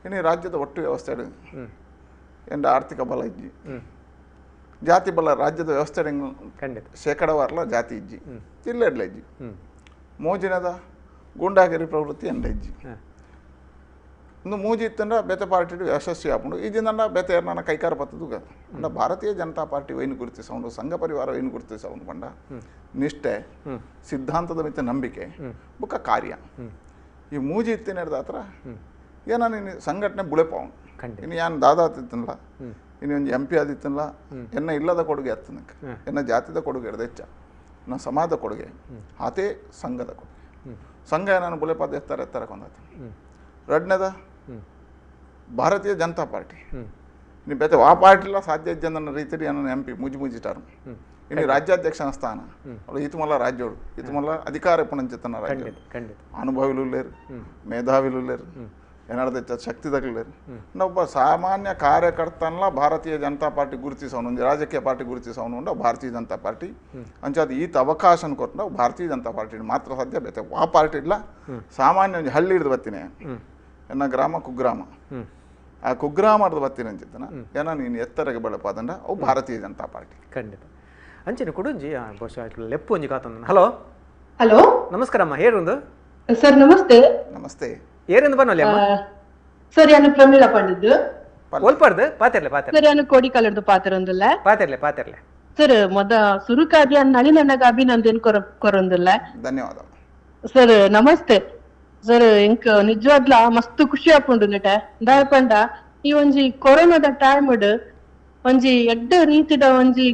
ಇನ್ನು ರಾಜ್ಯದ ಒಟ್ಟು ವ್ಯವಸ್ಥೆ ಎಂಡ ಆರ್ಥಿಕ ಬಲ ಇಜ್ಜಿ, ಜಾತಿ ಬಲ ರಾಜ್ಯದ ವ್ಯವಸ್ಥೆ ಶೇಕಡವಾರ್ಲ ಜಾತಿ ಇಜ್ಜಿ, ಜಿಲ್ಲೆಡ್ಲ ಇಜ್ಜಿ. ಮೂಜಿನದ ಗೂಂಡಾಗಿರಿ ಪ್ರವೃತ್ತಿ ಎಂಡ ಇಜ್ಜಿ. ಇಂದು ಮೂಜಿ ಇತ್ತಂದ್ರೆ ಬೇತೆ ಪಾರ್ಟಿ ಯಶಸ್ವಿ ಆಪುಂಡು, ಈಜಿಂದ ಬೇತೆ ನನ್ನ ಕೈಕಾರ ಪತ್ತದು. ಅಂಡ ಭಾರತೀಯ ಜನತಾ ಪಾರ್ಟಿ ವೈನ್ ಗುರುತಿಸವನು, ಸಂಘ ಪರಿವಾರ ವೈನ್ ಗುರುತಿಸವನು ಪಂಡ ನಿಷ್ಠೆ, ಸಿದ್ಧಾಂತದ ಮಿತ್ತ ನಂಬಿಕೆ, ಬುಕ್ಕ ಕಾರ್ಯ, ಈ ಮೂಜಿ ಇತ್ತಿನ ಹತ್ರ ಏನ ನೀನು ಸಂಘಟನೆ ಬುಳೆಪಾವನು. ಇನ್ನು ಯಾನ್ ದಾದಾ ಆತಿತ್ತಲ್ಲ, ಇನ್ನು ಒಂದು ಎಂ ಪಿ ಆದಿತ್ತಲ್ಲ, ಎನ್ನ ಇಲ್ಲದ ಕೊಡುಗೆ ಹತ್ತನಕ್ಕೆ, ಎನ್ನ ಜಾತಿದ ಕೊಡುಗೆ ಹಿಡ್ದು ಹೆಚ್ಚ ನನ್ನ ಸಮಾಜದ ಕೊಡುಗೆ ಆತೇ ಸಂಘದ ಕೊಡುಗೆ. ಸಂಘ ನಾನು ಬುಳೆಪಾದ ಎತ್ತರ ಎತ್ತರ ಕೊಂದಾತ. ಎರಡನೇದ ಭಾರತೀಯ ಜನತಾ ಪಾರ್ಟಿ ಇನ್ನು ಬೇತೆ ಆ ಪಾರ್ಟಿಲ ಸಾಧ್ಯ ಜನ ರೀತಿಯಲ್ಲಿ ನನ್ನ ಎಂ ಪಿ ಮುಜಿ ಮುಜಿ ಟರ್ಮ್ ಇನ್ನು ರಾಜ್ಯಾಧ್ಯಕ್ಷನ ಸ್ಥಾನ ಅವಳು ಇತುಮಲ್ಲ ರಾಜ್ಯೋಡು ಇತುಮಲ್ಲ ಅಧಿಕಾರ ಪುಣಂಚಿತನ ರಾಜ್ಯ. ಅನುಭವಿಲು ಲೇರು, ಮೇಧಾವಿಲು ಲೇರು, ಏನಾರ್ದ ಶಕ್ತಿ ತಗಲೇರು. ಒಬ್ಬ ಸಾಮಾನ್ಯ ಕಾರ್ಯಕರ್ತನಲ್ಲ ಭಾರತೀಯ ಜನತಾ ಪಾರ್ಟಿ ಗುರುತಿಸವನು, ಒಂದು ರಾಜಕೀಯ ಪಾರ್ಟಿ ಗುರುತಿಸವನು ಉಂಡು ಭಾರತೀಯ ಜನತಾ ಪಾರ್ಟಿ. ಅಂಚಾದ ಈತ ಅವಕಾಶ ಕೊಟ್ಟು ನಾವು ಭಾರತೀಯ ಜನತಾ ಪಾರ್ಟಿ ಮಾತ್ರ ಸಾಧ್ಯ, ಬೇತೆ ಆ ಪಾರ್ಟಿ ಇಲ್ಲ. ಸಾಮಾನ್ಯ ಒಂದು ಹಳ್ಳಿ ಹಿಡಿದು ಬತ್ತೀನಿ, ಎನ್ನ ಗ್ರಾಮ ಕುಗ್ರಾಮ, ಆ ಕುಗ್ರಾಮದ ಬತ್ತೀನಿ ಅಂಚಿತ್ತನ ಏನ ನೀನು ಎತ್ತರಗೆ ಬೆಳಪಾದಂಡ ಅವು ಭಾರತೀಯ ಜನತಾ ಪಾರ್ಟಿ. ಖಂಡಿತ. ಅಂಚಿನ ಕುಡುಂಜಿ ಬಹುಶಃ ಲೆಪ್ಪು ಒಂಜಿ ಕಾತಂದ. ಹಲೋ ಹಲೋ, ನಮಸ್ಕಾರ ಅಮ್ಮ, ಹೇರುಂದು? ಸರ್ ನಮಸ್ತೆ. ನಮಸ್ತೆ, ಏರಿಂದ ಬನ್ನೋಲಿ ಅಮ್ಮ? ಸರ್ ಯಾನು ಪ್ರಮೀಳಾ ಪಂಡಿದ್ದು. ಒಲ್ಪರ್ದು ಪಾತೆರ್ಲೆ ಪಾತೆರ್ಲೆ. ಸರ್ ಯಾನು ಕೋಡಿಕಲರ್ದು ಪಾತೆರೊಂದಿಲ್ಲ. ಪಾತೆರ್ಲೆ ಪಾತೆರ್ಲೆ. ಸರ್ ಮೊದ ಸುರುಕಾದಿ ನಳಿನಣ್ಣಗ ಅಭಿನಂದನೆ ಕೊರೊಂದಿಲ್ಲ. ಧನ್ಯವಾದ ಸರ್. ನಮಸ್ತೆ ಸರ್. ಇಂಕ್ ನಿಜವಾಗ್ಲ ಮಸ್ತ್ ಖುಷಿ ಆಪುಂಡು ನೆಟ ದಾಯ ಪಂಡ ಈ ಒಂಜಿ ಕೊರೋನಾದ ಟೈಮ್ ಒಂಜಿ ಎಡ್ಡ ರೀತಿದ ಒಂಜಿ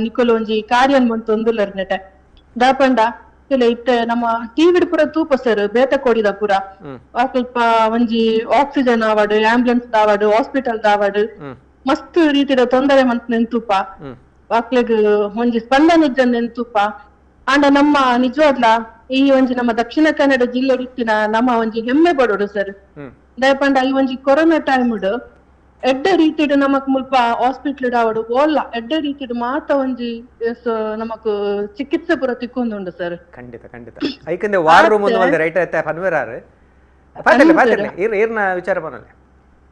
ನಿಕೊಲು ಒಂಜಿ ಕಾರ್ಯನ್ ಮಂತೊಂದುಲ್ಲರ್ ನೆಟ ದಾಯ ಪಂಡ ಇಲ್ಲ ಇತ್ತೆ ನಮ್ಮ ಟಿವಿ ಪೂರ ತೂಪ ಸರ್ ಬೇತ ಕೊಡಿದ ಪೂರ ಸ್ವಲ್ಪ ಒಂಜಿ ಆಕ್ಸಿಜನ್ ಆವಾಡು, ಆಂಬ್ಯುಲೆನ್ಸ್ ದಾವಾಡು, ಹಾಸ್ಪಿಟಲ್ ದಾವಾಡು ಮಸ್ತ್ ರೀತಿದ ತೊಂದರೆ ಮಂತ್ ನೆಂತೂಪ ವಾಕ್ಲೆಗ್ ಒಂಜಿ ಸ್ಪಂದನ ನೆಂತೂಪ. ಆಂಡ ನಮ್ಮ ನಿಜವಾಗ್ಲ ಈ ಒಂಜಿ ನಮ್ಮ ದಕ್ಷಿಣ ಕನ್ನಡ ಜಿಲ್ಲೆ ಇತ್ತಿನ ನಮ್ಮ ಒಂಜಿ ಹೆಮ್ಮೆ ಪಡೋಡು ಸರ್. ದಯಪಂಡ ಈ ಒಂಜಿ ಕೊರೋನಾ ಟೈಮ್ ಎಡ್ಡ ರೀತಿಡ್ ನಮಕ್ ಮುಲ್ಪ ಹಾಸ್ಪಿಟಲ್ ಆವಡು ಓಲ್ಲ ಎಡ್ಡ ರೀತಿಡ್ ಮಾತ ಒಂಜಿ ನಮಕ್ ಚಿಕಿತ್ಸೆ ಪೂರ ತಿಕ್ಕೊಂದುಂಡು ಸರ್. ಖಂಡಿತ ಖಂಡಿತ. ಐಕಂದೆ war room right ಆಯ್ತಾ ಪನ್ವೆರಾರು ಪಾತೆರ್ಲೆ ಪಾತೆರ್ಲೆ ಏರ್ನ ವಿಚಾರ ಬನ್ನಲೆ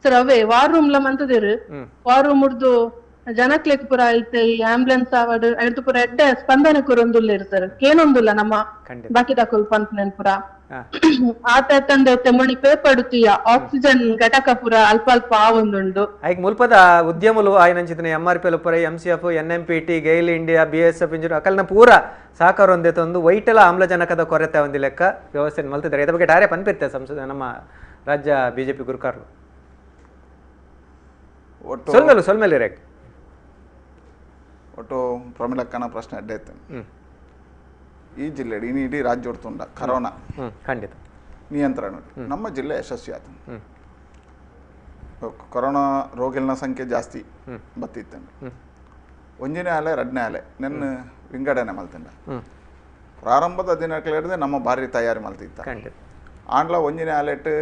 ಸರ್. ಅವೇ ವಾರ್ ರೂಮ್ ಲ ಮಂತದಿರು ವಾರ್ ರೂಮ್ ಉರ್ದು ಜನಕ್ಲೆಗ್ ಪೂರ ಐತೆ ಈ ಆಂಬ್ಯುಲೆನ್ಸ್ ಆವಡು ಐದು ಪೂರ ಎಡ್ಡ ಸ್ಪಂದನೆ ಕೊರೊಂದುಲ್ಲೇರು ಸರ್. ಕೇನೊಂದುಲ್ಲ ನಮ್ಮ ಬಾಕಿ ದಾಕುಲ್ ಪನ್ಪುನೆನ್ ಪೂರ ಆತ ತಂದೆ ಮಣಿ ಪೇಪರ್ ಆಕ್ಸಿಜನ್ ಘಟಕ ಪೂರ ಅಲ್ಪ ಅಲ್ಪ ಆವೊಂದುಂಡು. ಐಕ್ ಮುಲ್ಪದ ಉದ್ಯಮಲು ಆಯ್ನಂಚಿತನೆ M R P L ಪುರ M C F N M P T GAIL India B S F engine ಅಕಲ್ನ ಪೂರ ಸಹಕಾರ ಒಂದೇ ತಂದು ವೈಟಲ ಆಮ್ಲಜನಕದ ಕೊರತೆ ಒಂದು ಲೆಕ್ಕ ವ್ಯವಸ್ಥೆ ಮಲ್ತಿದ್ದಾರೆ. ಇದ್ರ ಬಗ್ಗೆ ಟಾರೆ ಪನ್ಪಿರ್ತೆ ಸಂಸದ ನಮ್ಮ ರಾಜ್ಯ ಬಿಜೆಪಿ ಗುರುಕಾರರು ಸೊಲ್ಮೇಲು ಸೊಲ್ಮೇಲೆ ರೇಕ್ ಒಟ್ಟು ಪ್ರಮಿಳಕ್ಕನ ಪ್ರಶ್ನೆ ಅಡ್ಡ ಇತ್ತು. ಈ ಜಿಲ್ಲೆ ಇಡೀ ಇಡೀ ರಾಜ್ಯ ತುಂಡ ಕರೋನಾ ಖಂಡಿತ ನಿಯಂತ್ರಣ ನಮ್ಮ ಜಿಲ್ಲೆ ಯಶಸ್ವಿ ಆಯ್ತು. ಕೊರೋನಾ ರೋಗಿಗಳ ಸಂಖ್ಯೆ ಜಾಸ್ತಿ ಬತ್ತಿತ್ತು. ಒಂದನೇ ಅಲೆ ಎರಡನೇ ಅಲೆ ನನ್ನ ವಿಂಗಡಣೆ ಮಲ್ತಿಂಡ ಪ್ರಾರಂಭದ ದಿನಗಳಿಡದೆ ನಮ್ಮ ಭಾರಿ ತಯಾರಿ ಮಲ್ತಿತ್ತ. ಆಂಡ್ಲ ಒಂದನೇ ಅಲೆಟ್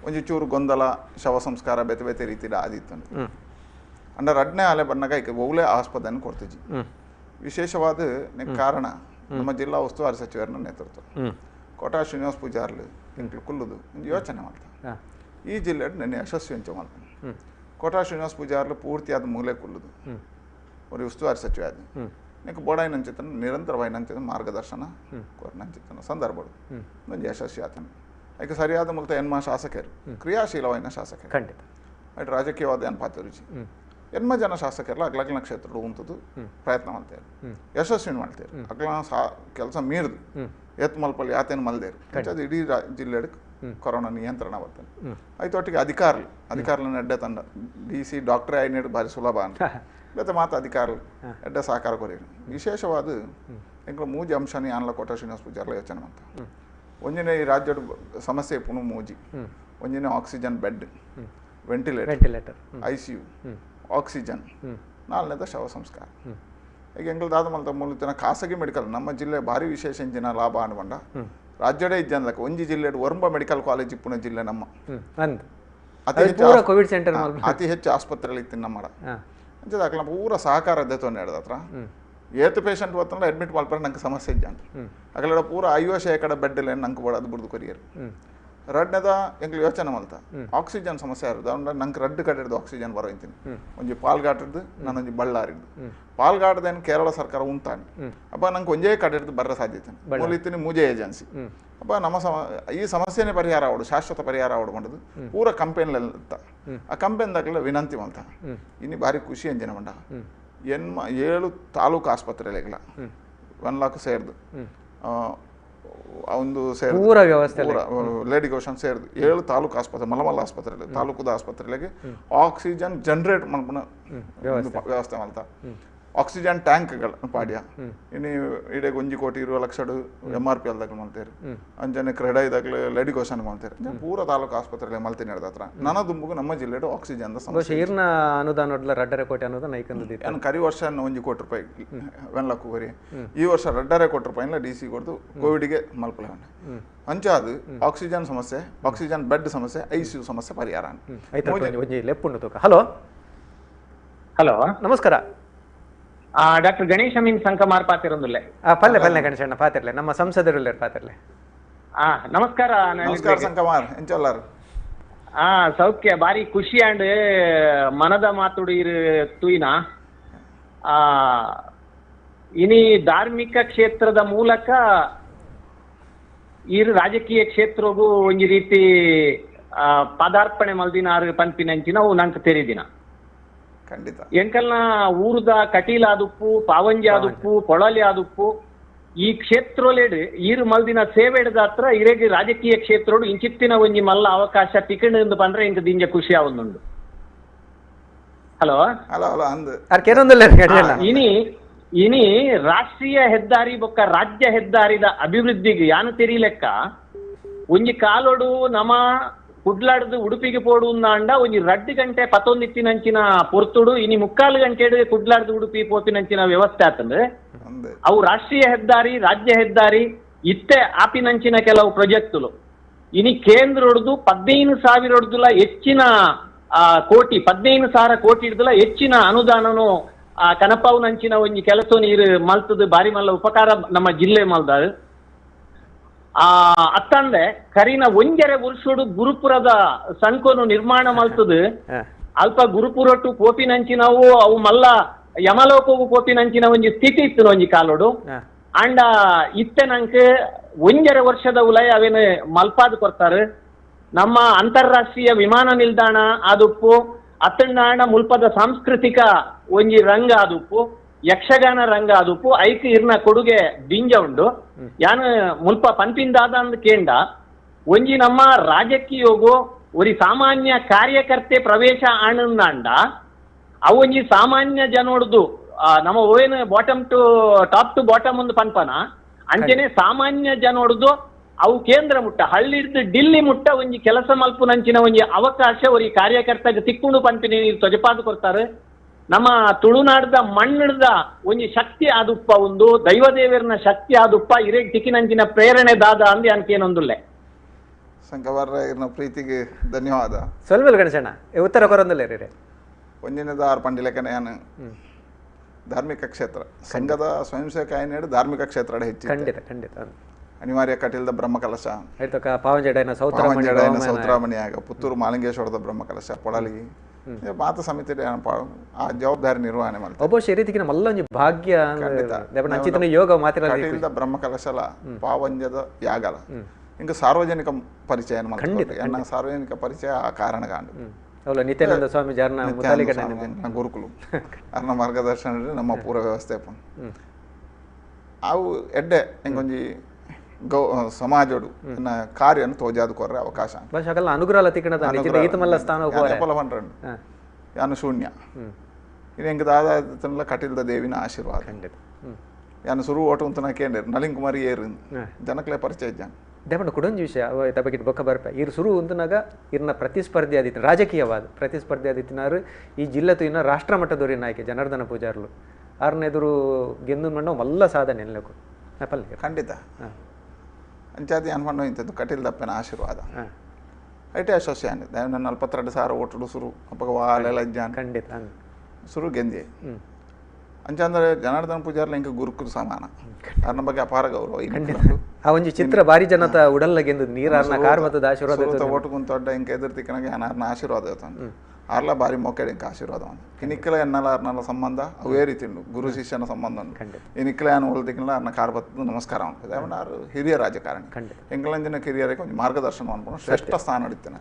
ಒಂಜಿ ಚೂರು ಗೊಂದಲ ಶವ ಸಂಸ್ಕಾರ ಬೇತೆ ಬೇತೆ ರೀತಿಯ ಆದಿತ್ತು. ಅಂಡ ಎರಡನೇ ಅಲೆ ಬಣ್ಣಗ ಈಗ ಒಳ್ಳೆ ಆಸ್ಪದನೆ ಕೊಡ್ತಿದ್ವಿ. ವಿಶೇಷವಾದ ಕಾರಣ ನಮ್ಮ ಜಿಲ್ಲಾ ಉಸ್ತುವಾರಿ ಸಚಿವರನ್ನ ನೇತೃತ್ವ ಕೋಟಾ ಶ್ರೀನಿವಾಸ ಪೂಜಾರ್ಲು ಇಂಟ್ಲು ಕುಲ್ಲುದು ಒಂದು ಯೋಚನೆ ಮಾಡ್ತಾರೆ. ಈ ಜಿಲ್ಲೆ ನೆನ್ನೆ ಯಶಸ್ವಿ ಅಂಚೆ ಮಾಡ್ತಾನೆ ಕೋಟಾ ಶ್ರೀನಿವಾಸ ಪೂಜಾರ್ಲು ಪೂರ್ತಿಯಾದ ಮೂಲೆ ಕುಲ್ಲುದು ಒಂದು ಉಸ್ತುವಾರಿ ಸಚಿವ ಆದ నీకు ಬೋಡಾಯಿನಂಚಿತನ ನಿರಂತರವಾಯಿನಂಚಿತ ಮಾರ್ಗದರ್ಶನ ಕೋರಿನಂಚಿತನ ಸಂದರ್ಭ ಒಂದು ಯಶಸ್ವಿ ಆತನ. ಅದಕ್ಕೆ ಸರಿಯಾದ ಮೂಲಕ ಎನ್ಮ ಶಾಸಕರು ಕ್ರಿಯಾಶೀಲವಾಯಿನ ಶಾಸಕರು ಖಂಡಿತ ಅಟ್ ರಾಜಕೀಯವಾದ ಏನು ಪಾತ್ರ ಎನ್ಮ ಜನ ಶಾಸಕರಲ್ಲ ಅಗ್ಲಗ್ಲ ಕ್ಷೇತ್ರ ಉಂಟದು ಪ್ರಯತ್ನ ಮಾಡ್ತಾರೆ ಯಶಸ್ವಿ ಮಾಡ್ತಾರೆ. ಅಗ್ಲ ಸಾ ಕೆಲಸ ಮೀರಿದು ಎತ್ ಮಲ್ಪಲ್ಲಿ ಯಾತೇನು ಮಲ್ದೇರು ಅದು ಇಡೀ ಜಿಲ್ಲೆ ಕೊರೋನಾ ನಿಯಂತ್ರಣ ಬರ್ತದೆ. ಆಯ್ತು ಒಟ್ಟಿಗೆ ಅಧಿಕಾರಿ ಅಧಿಕಾರುలను ಎಡ್ಡೆ ತಂಡ ಡಿ ಸಿ ಡಾಕ್ಟ್ರೇ అయినట్టు ಭಾರಿ ಸುಲಭ ಅಂತ ಮತ್ತೆ ಮಾತು ಅಧಿಕಾరులు ಎಡ್ಡೆ ಸಹಕಾರ ಕೊರಿರು. ವಿಶೇಷವಾದ ಎಂಕಲ ಮೂಜಿ ಅಂಶನಿ ಆನ್ಲ ಕೋಟ ಶ್ರೀನಿವಾಸ ಪೂಜಾರ್ಲ ಯೋಚನೆ ಮಾಡ್ತಾರೆ. ಒಂಜಿನ ಈ ರಾಜ್ಯದ ಸಮಸ್ಯೆ ಪುನಃ ಮೂಜಿ ಒಂಜಿನ oxygen bed, ventilator, ICU, oxygen, ನಾಲ್ನೇದ ಶವ ಸಂಸ್ಕಾರ. ಈಗ ಎಂಗ್ಲದಾದ ಮಲ್ತ ಮೂಲತಿನ ಖಾಸಗಿ ಮೆಡಿಕಲ್ ನಮ್ಮ ಜಿಲ್ಲೆ ಭಾರಿ ವಿಶೇಷ ಇಂಜಿನ ಲಾಭ ಅನ್ಬಂಡ ರಾಜ್ಯಡೇ ಇಜ್ಜಂದಕ ಒಂಜಿ ಜಿಲ್ಲೆ ಒರ್ಂಬ ಮೆಡಿಕಲ್ ಕಾಲೇಜ್ ಇಪ್ಪುನ ಜಿಲ್ಲೆ ನಮ್ಮ. ಅತಿ ಹೆಚ್ಚು ಕೋವಿಡ್ ಸೆಂಟರ್ ಅತಿ ಹೆಚ್ಚು ಆಸ್ಪತ್ರೆಗಳು ಇತ್ತು ನಮ್ಮ ಅಂಚದ ಪೂರ ಸಹಕಾರ ದೆತ್ತೊಂದು ಹತ್ರ ಏತು ಪೇಷಂಟ್ ಬತ್ತಂದ್ರೆ ಅಡ್ಮಿಟ್ ಮಲ್ಪರೆ ನಂಗೆ ಸಮಸ್ಯೆ ಇಜ್ಜಂತ ಅಗಲ ಪೂರ 50% ಬೆಡ್ ಇಲ್ಲ ನಂಗೆ ಅದು ಬುಡ್ದು ಕೊರಿಯರ್. ರಡ್ನೇದ ಎಂಗ್ಲು ಯೋಚನೆ ಮಲ್ತ ಆಕ್ಸಿಜನ್ ಸಮಸ್ಯೆ ಇರೋದು ಅಂದ್ರೆ ನಂಗೆ ರಡ್ಡು ಕಡೆ ಹಿಡ್ದು ಆಕ್ಸಿಜನ್ ಬರೋ ಇಂತೀನಿ. ಒಂಜಿ ಪಾಲ್ಘಾಟದ್ದು ನಾನೊಂಜಿ ಬಳ್ಳಾರಿದ್ದು. ಪಾಲ್ಘಾಟದೇನು ಕೇರಳ ಸರ್ಕಾರ ಉಂಟಾನೆ ಅಪ್ಪ ನಂಗೆ ಒಂಜೇ ಕಡೆ ಹಿಡ್ದು ಬರೋ ಸಾಧ್ಯತೆ ಮೂಲಿತೀನಿ ಮೂಜೆ ಏಜೆನ್ಸಿ. ಅಪ್ಪ ನಮ್ಮ ಈ ಸಮಸ್ಯೆನೇ ಪರಿಹಾರ ಆವಡು, ಶಾಶ್ವತ ಪರಿಹಾರ ಆವಡು ಮಾಡೋದು ಪೂರ ಕಂಪೆನಿಲೆತ್ತ ಆ ಕಂಪೆನಿದಾಗಲೆಲ್ಲ ವಿನಂತಿ ಮಲ್ತ. ಇನ್ನು ಭಾರಿ ಖುಷಿ ಅಂಜಿನ ಮಂಡ 7 ತಾಲೂಕು ಆಸ್ಪತ್ರೆಗಳಿಲ್ಲ 1 ಲಾಖ ಸೇರ್ದು ಒಂದು ಸೇರ್ದು ವ್ಯವಸ್ಥೆ ಲೇಡಿ ಗೋಷನ್ ಸೇರ್ದು 7 ತಾಲೂಕು ಆಸ್ಪತ್ರೆ ಮಲಮಲ್ಲ ಆಸ್ಪತ್ರೆ ತಾಲೂಕುದ ಆಸ್ಪತ್ರೆಗಳಿಗೆ ಆಕ್ಸಿಜನ್ ಜನರೇಟ್ ಮಲ್ಪುನ ವ್ಯವಸ್ಥೆ ಮಲ್ತ. ಆಕ್ಸಿಜನ್ ಟ್ಯಾಂಕ್ಗಳು ಪಾಡ್ಯ ಇನ್ನು ಇಡೀ 1 ಕೋಟಿ 20 ಲಕ್ಷ MRP ಅಲ್ದಾಗಲು ಮಲ್ತೇರು, ಅಂಜನೆ ಕ್ರೆಡೈದಾಗಲೇ ಲೇಡಿ ಗೋಷನ್ ಮಲ್ತೇರು, ಪೂರ ತಾಲೂಕು ಆಸ್ಪತ್ರೆಗಳಿಗೆ ಮಲ್ತೀನಿ ಹಿಡ್ದ ಹತ್ರ ನನ್ನ ದುಂಬುಗು ನಮ್ಮ ಜಿಲ್ಲೆಡು ಆಕ್ಸಿಜನ್ ಸಮಸ್ಯೆ. ಅನುದಾನ 2.5 ಕೋಟಿ ಅನುದಾನ ಐಕಂದು ಕರಿ ವರ್ಷ 1 ಕೋಟಿ ರೂಪಾಯಿ ವೆನ್ಲಾಕ್ ಕೊರಿ, ಈ ವರ್ಷ 2.5 ಕೋಟಿ ರೂಪಾಯಿ ಡಿ ಸಿ ಕೊಡ್ದು ಕೋವಿಡ್ಗೆ ಮಲ್ಪಲೆ. ಅಂಚಾದು ಆಕ್ಸಿಜನ್ ಸಮಸ್ಯೆ, ಆಕ್ಸಿಜನ್ ಬೆಡ್ ಸಮಸ್ಯೆ, ICU ಸಮಸ್ಯೆ ಪರಿಹಾರ. ಹಲೋ ಹಲೋ ನಮಸ್ಕಾರ ಡಾಕ್ಟರ್ ಗಣೇಶ ಅಮೀನ್ ಸಂಕಮಾರ್ ಪಾತಿರೊಂದುಲ್ಲೆ. ಪಲ್ಲೆ ಪಲ್ಲೆ ಗಣೇಶಣ್ಣ ಪಾತಿರ್ಲೆ, ನಮ್ಮ ಸಂಸದರು ಪಾತಿರ್ಲೆ. ನಮಸ್ಕಾರ ನಮಸ್ಕಾರ ಸಂಕಮಾರ್, ಎಂಚೊಲ್ಲಾರು? ಸೌಖ್ಯ, ಬಾರಿ ಖುಷಿ ಅಂಡ್ ಮನದ ಮಾತುಡು ಇರು ತೂಯಿನ. ಇನಿ ಧಾರ್ಮಿಕ ಕ್ಷೇತ್ರದ ಮೂಲಕ ಇರು ರಾಜಕೀಯ ಕ್ಷೇತ್ರಗೂ ಒಂಜಿ ರೀತಿ ಪದಾರ್ಪಣೆ ಮಲ್ದಿನಾರು ಪನ್ಪಿನಂಚಿನ ಅವು ನಂಗೆ ತೆರಿದಿನ. ಖಂಡಿತ ಎಂಕಲ್ನ ಊರುದ ಕಟೀಲ್ ಆದುಪ್ಪು, ಪಾವಂಜಿ ಆದುಪ್ಪು, ಪೊಳಲಿ ಆದುಪ್ಪು ಈ ಕ್ಷೇತ್ರೊಲೆಡ್ ಈರು ಮಲ್ದಿನ ಸೇವೆಡ್ದ ಹತ್ರ ಇರೇಗಿ ರಾಜಕೀಯ ಕ್ಷೇತ್ರೋಡು ಇಂಚಿತ್ತಿನ ಒಂಜಿ ಮಲ್ಲ ಅವಕಾಶ ತಿಕ್ಕಂಡು ಪಂಡ್ರೆ ಇಂಕ ದಿಂಜ ಖುಷಿ ಆವೊಂದುಂಡು. Hello hello hello ಅಂದ್ ಇನಿ ಇನಿ ರಾಷ್ಟ್ರೀಯ ಹೆದ್ದಾರಿ ಬೊಕ್ಕ ರಾಜ್ಯ ಹೆದ್ದಾರಿದ ಅಭಿವೃದ್ಧಿಗೆ ಯಾನು ತೆರಿಲೆಕ್ಕ ಒಂಜಿ ಕಾಲೋಡು ನಮ ಕುಡ್ಲಾಡ್ದು ಉಡುಪಿಗೆ ಪೋಡು ಅಂಡ ಒಂಜಿ 2 ಗಂಟೆ ಪತ್ತೊಂದಿತ್ತಿನಂಚಿನ ಪೊರ್ತುಡು ಇನಿ 3/4 ಗಂಟೆ ಕುಡ್ಲಾಡ್ದು ಉಡುಪಿ ಪೋಪಿನಂಚಿನ ವ್ಯವಸ್ಥೆ ಆತಂದ್ರೆ ಅವು ರಾಷ್ಟ್ರೀಯ ಹೆದ್ದಾರಿ ರಾಜ್ಯ ಹೆದ್ದಾರಿ ಇತ್ತೆ ಆಪಿನಂಚಿನ ಕೆಲವು ಪ್ರಾಜೆಕ್ಟುಲು ಇನಿ ಕೇಂದ್ರ ಹೊಡೆದು 15,000 ಹೊಡೆದುಲ ಹೆಚ್ಚಿನ ಕೋಟಿ 15,000 ಕೋಟಿ ಹಿಡ್ದುಲ ಹೆಚ್ಚಿನ ಅನುದಾನನು ಆ ಕನಪಾವುನಂಚಿನ ಒಂಜಿ ಕೆಲಸ ನೀರು ಮಲ್ತದ ಬಾರಿ ಮಲ್ಲ ಉಪಕಾರ ನಮ್ಮ ಜಿಲ್ಲೆ ಮಲ್ದ. ಆ ಅತ್ತಂದೆ ಕರಿನ 1.5 ವರ್ಷೋಡು ಗುರುಪುರದ ಸಂಕೋನು ನಿರ್ಮಾಣ ಮಲ್ತದ ಅಲ್ಪ ಗುರುಪುರಟ್ಟು ಕೋಪಿನಂಚಿನವು ಅವು ಮಲ್ಲ ಯಮಲೋಕವು ಕೋಪಿನಂಚಿನ ಒಂಜಿ ಸ್ಥಿತಿ ಇತ್ತು ಒಂಜಿ ಕಾಲೋಡು. ಅಂಡ ಇತ್ತೆ ನಂಗೆ 1.5 ವರ್ಷದ ಉಲಯ ಅವೇನು ಮಲ್ಪಾದ್ ಕೊಡ್ತಾರೆ. ನಮ್ಮ ಅಂತಾರಾಷ್ಟ್ರೀಯ ವಿಮಾನ ನಿಲ್ದಾಣ ಆದುಪ್ಪು, ಅತ್ತಂಡಾಣ ಮುಲ್ಪದ ಸಾಂಸ್ಕೃತಿಕ ಒಂಜಿ ರಂಗ ಆದುಪ್ಪು, ಯಕ್ಷಗಾನ ರಂಗ ಆದುಪ್ಪು ಐಕ್ ಇರ್ನ ಕೊಡುಗೆ ದಿಂಜ ಉಂಡು. ಯಾನು ಮುಲ್ಪ ಪನ್ಪಿಂದಾದ ಅಂದ್ ಕೇಂಡ ಒಂಜಿ ನಮ್ಮ ರಾಜಕೀಯೋಗು ಒರಿ ಸಾಮಾನ್ಯ ಕಾರ್ಯಕರ್ತೆ ಪ್ರವೇಶ ಆನಂದಾಂಡ ಅವು ಒಂಜಿ ಸಾಮಾನ್ಯ ಜನೋಡ್ದು ನಮ್ಮ own bottom to top to bottom ಒಂದು ಪನ್ಪನ ಅಂಚನೆ ಸಾಮಾನ್ಯ ಜನೋಡ್ದು ಅವು ಕೇಂದ್ರ ಮುಟ್ಟ ಹಳ್ಳಿಡ್ದು ಡಿಲ್ಲಿ ಮುಟ್ಟ ಒಂಜಿ ಕೆಲಸ ಮಲ್ಪುನಂಚಿನ ಒಂಜಿ ಅವಕಾಶ ಒರಿ ಕಾರ್ಯಕರ್ತಗೆ ತಿಕ್ಕೊಂಡು ಪನ್ಪಿನ ತೊಜಪಾದು ಕೊಡ್ತಾರೆ. ನಮ್ಮ ತುಳುನಾಡ್ದ ಮಣ್ಣಿಡ್ದ ಒಂಜಿ ಶಕ್ತಿ ಆದುಪ್ಪ, ಒಂದು ದೈವದೇವರನ ಶಕ್ತಿ ಆದುಪ್ಪ ಇರೇಗ್ ತಿಕ್ಕಿನಂಚಿನ ಪ್ರೇರಣೆ ದಾದ ಅಂದ್ ಅನ್ಕೇನೊಂದುಲ್ಲೆ. ಸಂಕವರ್ರ ಪ್ರೀತಿಗೆ ಧನ್ಯವಾದ. ಸೊಲ್ವೆಲ್ ಗಣೇಶಣ್ಣ ಉತ್ತರ ಕೊರೊಂದುಲ್ಲೆ ರೀ. ಒಂಜಿನದಾರ್ ಪಂಡಿಲೆಕ್ಕನೆ ಧಾರ್ಮಿಕ ಕ್ಷೇತ್ರ ಸಂಘದ ಸ್ವಯಂ ಸೇವಕ ಏನೇಡು ಧಾರ್ಮಿಕ ಕ್ಷೇತ್ರ ಹೆಚ್ಚು. ಖಂಡಿತ ಖಂಡಿತ ಅನಿವಾರ್ಯ ಕಟೀಲ್ದ ಬ್ರಹ್ಮಕಲಶ, ಪಾವಂಜೆಡೈನ ಸೌತ್ರಾಮಣಿಯಾಗ, ಪುತ್ತೂರು ಮಾಲಿಂಗೇಶ್ವರದ ಬ್ರಹ್ಮಕಲಶ, ಪೊಳಲಿ ಮಾತ ಸಮಿತಿ ಆ ಜವಾಬ್ದಾರಿ ನಿರ್ವಹಣೆ ಮಾಡ್ತಾರೆ. ಒಬ್ಬ ರೀತಿಗೆ ಮಲ್ಲ ಒಂಜಿ ಭಾಗ್ಯ ಯೋಗ ಕಟೀಲ್ದ ಬ್ರಹ್ಮಕಲಶಲ ಪಾವಂಜದ ಯಾಗಲ ಹಿಂಗ ಸಾರ್ವಜನಿಕ ಪರಿಚಯ ಮಾಡ್ತಾರೆ. ಸಾರ್ವಜನಿಕ ಪರಿಚಯ ಆ ಕಾರಣಗಾಂಡು ನಿತ್ಯಾನಂದ ಸ್ವಾಮಿ ಗುರುಕುಲು ಅರ್ನ ಮಾರ್ಗದರ್ಶನ ನಮ್ಮ ಪೂರ ವ್ಯವಸ್ಥೆ ಅವು ಎಡ್ಡೆ ಹಿಂಗೊಂಜಿ ಗೌ ಸಮಾಜೋಡು ಕಾರ್ಯವನ್ನು ತೋಜಾದು ಕೊರ್ರೆ ಅವಕಾಶ ಯಾನು ಶೂನ್ಯ ಇದು ಹೆಂಗೆ ದಾದ ಕಟೀಲ್ದ ದೇವಿನ ಆಶೀರ್ವಾದ. ಯಾನು ಸುರು ಓಟು ಅಂತ ಕೇಂದ್ರ ನಳಿನ್ ಕುಮಾರಿ ಏರು ಜನಕ್ಲೆ ಪರಿಚಯ ಇದ್ದಾನೆ. ದೇವಣ್ಣ ಕುಡೊಂಜಿ ವಿಷಯ ತಬಕಿಟ್ ಬೊಕ್ಕ ಬರ್ಪೆ ಇರು ಸುರು ಉಂತನಾಗ ಇರ್ನ ಪ್ರತಿಸ್ಪರ್ಧಿ ಆದಿತ್ತು ರಾಜಕೀಯವಾದ ಪ್ರತಿಸ್ಪರ್ಧಿ ಆದಿತ್ತಿನಾರು ಈ ಜಿಲ್ಲೆ ತುಯಿನ ರಾಷ್ಟ್ರ ಮಟ್ಟದೊರಿ ನಾಯಕೆ ಜನಾರ್ದನ ಪೂಜಾರ್ಲು ಆರ್ನ ಎದುರು ಗೆಂದು ಮಣ್ಣು ಮಲ್ಲ ಸಾಧನೆ ಎಲ್ಲಕ್ಕೂ ಪಲ್ಲೆ ಖಂಡಿತ ಅಂಚಾದಿ ಅನ್ಕೊಂಡು ಇಂಥದ್ದು ಕಟೀಲ್ ದಪ್ಪನ ಆಶೀರ್ವಾದ ಐಟೆ ಯಶಸ್ವಿ ಆನೆ 42,000 ಓಟು ಸುರು ಅಪ್ಪಗ ವಾಲೆಲ್ಲ ಜಾನ್ ಖಂಡಿತ ಸುರು ಗೆಂದೆ ಅಂಚಂದ್ರೆ ಜನಾರ್ದನ ಪೂಜಾರ್ಲ ಇಂಕ ಗುರುಕುಲ ಸಮಾನ ಅರ್ನ ಬಗ್ಗೆ ಅಪಾರ ಗೌರವ ಆ ಒಂಜಿ ಚಿತ್ರ ಬಾರಿ ಜನತ ಉಡಲ್ಲ ಗೆಂದು ನೀರಾರ್ನ ಕಾರ್ ಮತ್ತದ ಆಶೀರ್ವಾದ ಓಟು ಕುಂತೊಡ್ಡ ಇಂಕ ಎದುರ್ತಿಕ್ಕನಾಗ ಅರ್ನ ಆಶೀರ್ವಾದ ಇರ್ತಾನೆ ಆರ್ಲ ಬಾರಿ ಮೊಕೆಡ್ ಇಂಕ ಆಶೀರ್ವಾದ ಇನಿಕ್ಕಲ ಎನ್ನಲ ಅರ್ನಲ ಸಂಬಂಧ ಅವೇ ರೀತಿ ಉಂಡು ಗುರು ಶಿಷ್ಯನ ಸಂಬಂಧ ಉಂಡು ಇನಿಕ್ಕಲ ಏನು ಹೊಲ್ತಿಕ್ಕಲ್ಲ ಅರ್ನ ಕಾರ್ ಬತ್ತದ ನಮಸ್ಕಾರ ಅನ್ಬೋದು ಆರು ಹಿರಿಯ ರಾಜಕಾರಣಿ ಎಂಕಲಂಜಿನ ಹಿರಿಯರಿಗೆ ಒಂದು ಮಾರ್ಗದರ್ಶನ ಅನ್ಕೊಂಡು ಶ್ರೇಷ್ಠ ಸ್ಥಾನ ಹಿಡಿತಾನೆ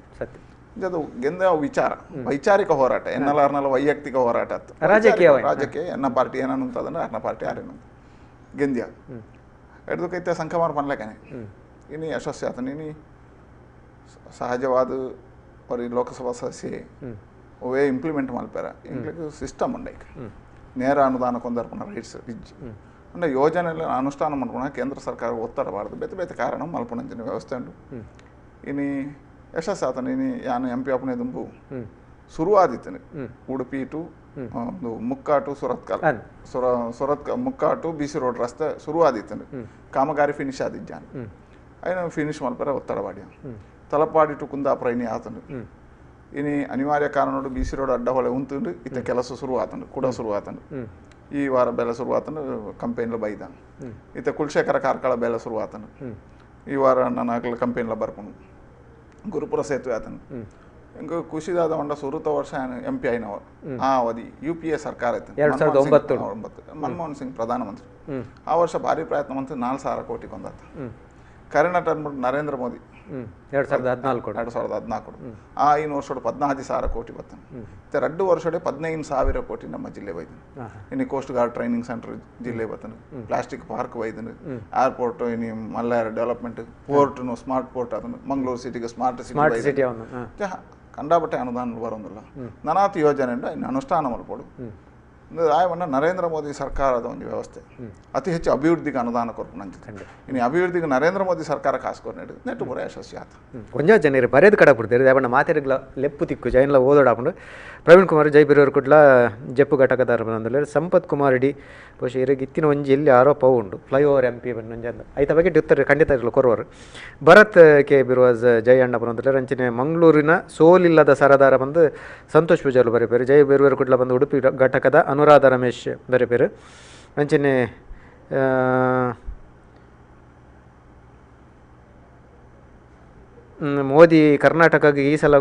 ಅದು ಗೆಂದ ವಿಚಾರ ವೈಚಾರಿಕ ಹೋರಾಟ ಎನ್ನಲ ಅರ್ನಲ ವೈಯಕ್ತಿಕ ಹೋರಾಟ ಅತ್ತು ರಾಜಕೀಯ ರಾಜಕೀಯ ಎನ್ನ ಪಾರ್ಟಿ ಏನಂತಂದ್ರೆ ಅರ್ನ ಪಾರ್ಟಿ ಯಾರೇನಂತ ಗೆಂದ್ಯ ಎಡ್ದಕ್ಕೈತೆ ಸಂಕಮಾರ್ ಪನ್ಲೆಕನೆ ಇನಿ ಯಶಸ್ವಿ ಆತನ ಇನಿ ಸಹಜವಾದ ಅವ್ರಿ ಲೋಕಸಭಾ ಸದಸ್ಯೆ ಅವೇ ಇಂಪ್ಲಿಮೆಂಟ್ ಮಲ್ಪೇರ ಇಂಗ್ಲಿಕ್ ಸಿಸ್ಟಮ್ ಉಂಡೈಕ್ ನೇರ ಅನುದಾನ ಕೊಂದರ್ಪಣ ರೈಟ್ಸ್ ಇಜ್ಜಿ ಅಂದ್ರೆ ಯೋಜನೆ ಅನುಷ್ಠಾನ ಮಾಡ್ಕೊಳ ಕೇಂದ್ರ ಸರ್ಕಾರ ಒತ್ತಡಬಾರ್ದು ಬೇತೆ ಬೇತೆ ಕಾರಣ ಮಲ್ಪುಣಂಚಿನ ವ್ಯವಸ್ಥೆ ಉಂಟು ಇನಿ ಯಶಸ್ಸು ಆತನ ಇನಿ ಯಾನು ಎಂ ಪಿ ಅಪ್ಪನೇ ದುಂಬು ಶುರುವಾದಿತ್ತನೆ ಉಡುಪಿ ಟು ಒಂದು Mukka to Surathkal Surathkal Mukka to B C road ರಸ್ತೆ ಶುರುವಾದಿತ್ತನೆ ಕಾಮಗಾರಿ ಫಿನಿಶ್ ಆದಿಜ್ಜಾನು అయిన ಫಿನಿಶ್ ಮಲ್ಪರ ಒತ್ತಡವಾಡಿ ತಲಪಾಡಿ ಟು ಕುಂದಾಪುರ ಇನಿ ಆತನು ಇನಿ ಅನಿವಾರ್ಯ ಕಾರಣೋಡು B C road ಅಡ್ಡ ಹೊಳೆ ಉಂತುಂಡು ಇತ್ತ ಕೆಲಸ ಶುರು ಆತನು ಕೂಡ ಶುರು ಆತನು ಈ ವಾರ ಬೆಲೆ ಶುರು ಆತನು ಕಂಪೆನಿಲ ಬೈದ ಇತ್ತ ಕುಲಶೇಖರ ಕಾರ್ಕಳ ಬೆಲೆ ಶುರು ಆತನು ಈ ವಾರ ನನ್ನ ಆಗಲ ಕಂಪೆನಿಲ ಬರ್ಪುನು ಗುರುಪುರ ಸೇತುವೆ ಆತನು ಇಂಕ ಖುಷಿದಾದ ಒಂಡ ಸುರುತ ವರ್ಷ ಎಂ ಪಿ ಐನವರು ಆ ಅವಧಿ U P A ಸರ್ಕಾರ ಇತ್ತು 2009 ಮನಮೋಹನ್ ಸಿಂಗ್ ಪ್ರಧಾನಮಂತ್ರಿ ಆ ವರ್ಷ ಭಾರಿ ಪ್ರಯತ್ನ ಮಂತ್ರಿ 4,000 ಕೋಟಿ ಕೊಂದಾತ ಕರೋನಾ ಟರ್ಮ್ ನರೇಂದ್ರ ಮೋದಿ 2014 2014 ಆ 5 ವರ್ಷ 14,000 ಕೋಟಿ ಬರ್ತಾನೆ 2 ವರ್ಷ 15,000 ಕೋಟಿ ನಮ್ಮ ಜಿಲ್ಲೆ ಬೈದನು ಇನ್ನು coast guard training centre ಜಿಲ್ಲೆ ಬರ್ತಾನೆ ಪ್ಲಾಸ್ಟಿಕ್ ಪಾರ್ಕ್ ಬೈದನು ಏರ್ಪೋರ್ಟ್ ಇನ್ನು ಮಲ್ಲಾರ development port smart port ಅದನ್ನು ಮಂಗಳೂರು ಸಿಟಿಗೆ ಸ್ಮಾರ್ಟ್ ಸಿಟಿ ಕಂಡಾಪಟ್ಟೆ ಅನುದಾನ ಬರೋದಿಲ್ಲ ನಾನಾತು ಯೋಜನೆ ಇನ್ನು ಅನುಷ್ಠಾನ ಮಲ್ಪಡು ಆಯವನ್ನ ನರೇಂದ್ರ ಮೋದಿ ಸರ್ಕಾರದ ಒಂದು ವ್ಯವಸ್ಥೆ ಅತಿ ಹೆಚ್ಚು ಅಭಿವೃದ್ಧಿಗೆ ಅನುದಾನ ಕೊರ್ಪು ಅಂಚಿತ್ತು ಇನ್ನು ಅಭಿವೃದ್ಧಿಗೆ ನರೇಂದ್ರ ಮೋದಿ ಸರ್ಕಾರ ಕಾಸು ಕೊರ್ ನೆಟ್ಟು ನೆಟ್ಟು ಪೂರ ಯಶಸ್ವಿ ಆತ ಕೊಂಜ ಜನರು ಬರೇದು ಕಡ ಬಿಡ್ತೀರಿ ದೇವಣ್ಣ ಮಾತೆರಿಗ್ಲ ಲೆಪ್ಪು ತಿಕ್ಕು ಜೈನ್ಲ ಓದೋಡಾಪುಂಡು ಪ್ರವೀಣ್ ಕುಮಾರ್ ಜೈ ಬಿರೋರ್ ಕುಡ್ಲ ಜಪ್ಪು ಘಟಕದಾರ ಬಂದ್ರೆ ಸಂಪತ್ ಕುಮಾರ್ ಡಿ ಬಹುಶಃ ಇರಿಗೆ ಇತ್ತಿನ ಒಂಜಿ ಎಲ್ಲಿ ಆರೋಪ ಉಂಡು flyover M P ಬಂದು ಒಂಜಿ ಐತ ಬಗ್ಗೆ ಉತ್ತರ ಖಂಡಿತ ಇರಲು ಕೊರುವರು ಭರತ್ ಕೆ ಬಿರುವಾಜ್ ಜೈ ಅಣ್ಣ ಬಂದ್ರೆ ಅಂಚಿನ ಮಂಗಳೂರಿನ ಸೋಲಿಲ್ಲದ ಸರದಾರ ಬಂದು ಸಂತೋಷ್ ಪೂಜಾರ್ಲು ಬರೆಪೇರು ಜೈ ಬಿರುವರು ಕುಡ್ಲ ಬಂದು ಉಡುಪಿ ಘಟಕದ ಅನುರಾಧ ರಮೇಶ್ ಬರೆಪೇರು ಅಂಚನೆ ಮೋದಿ ಕರ್ನಾಟಕಕ್ಕೆ ಈ ಸಲ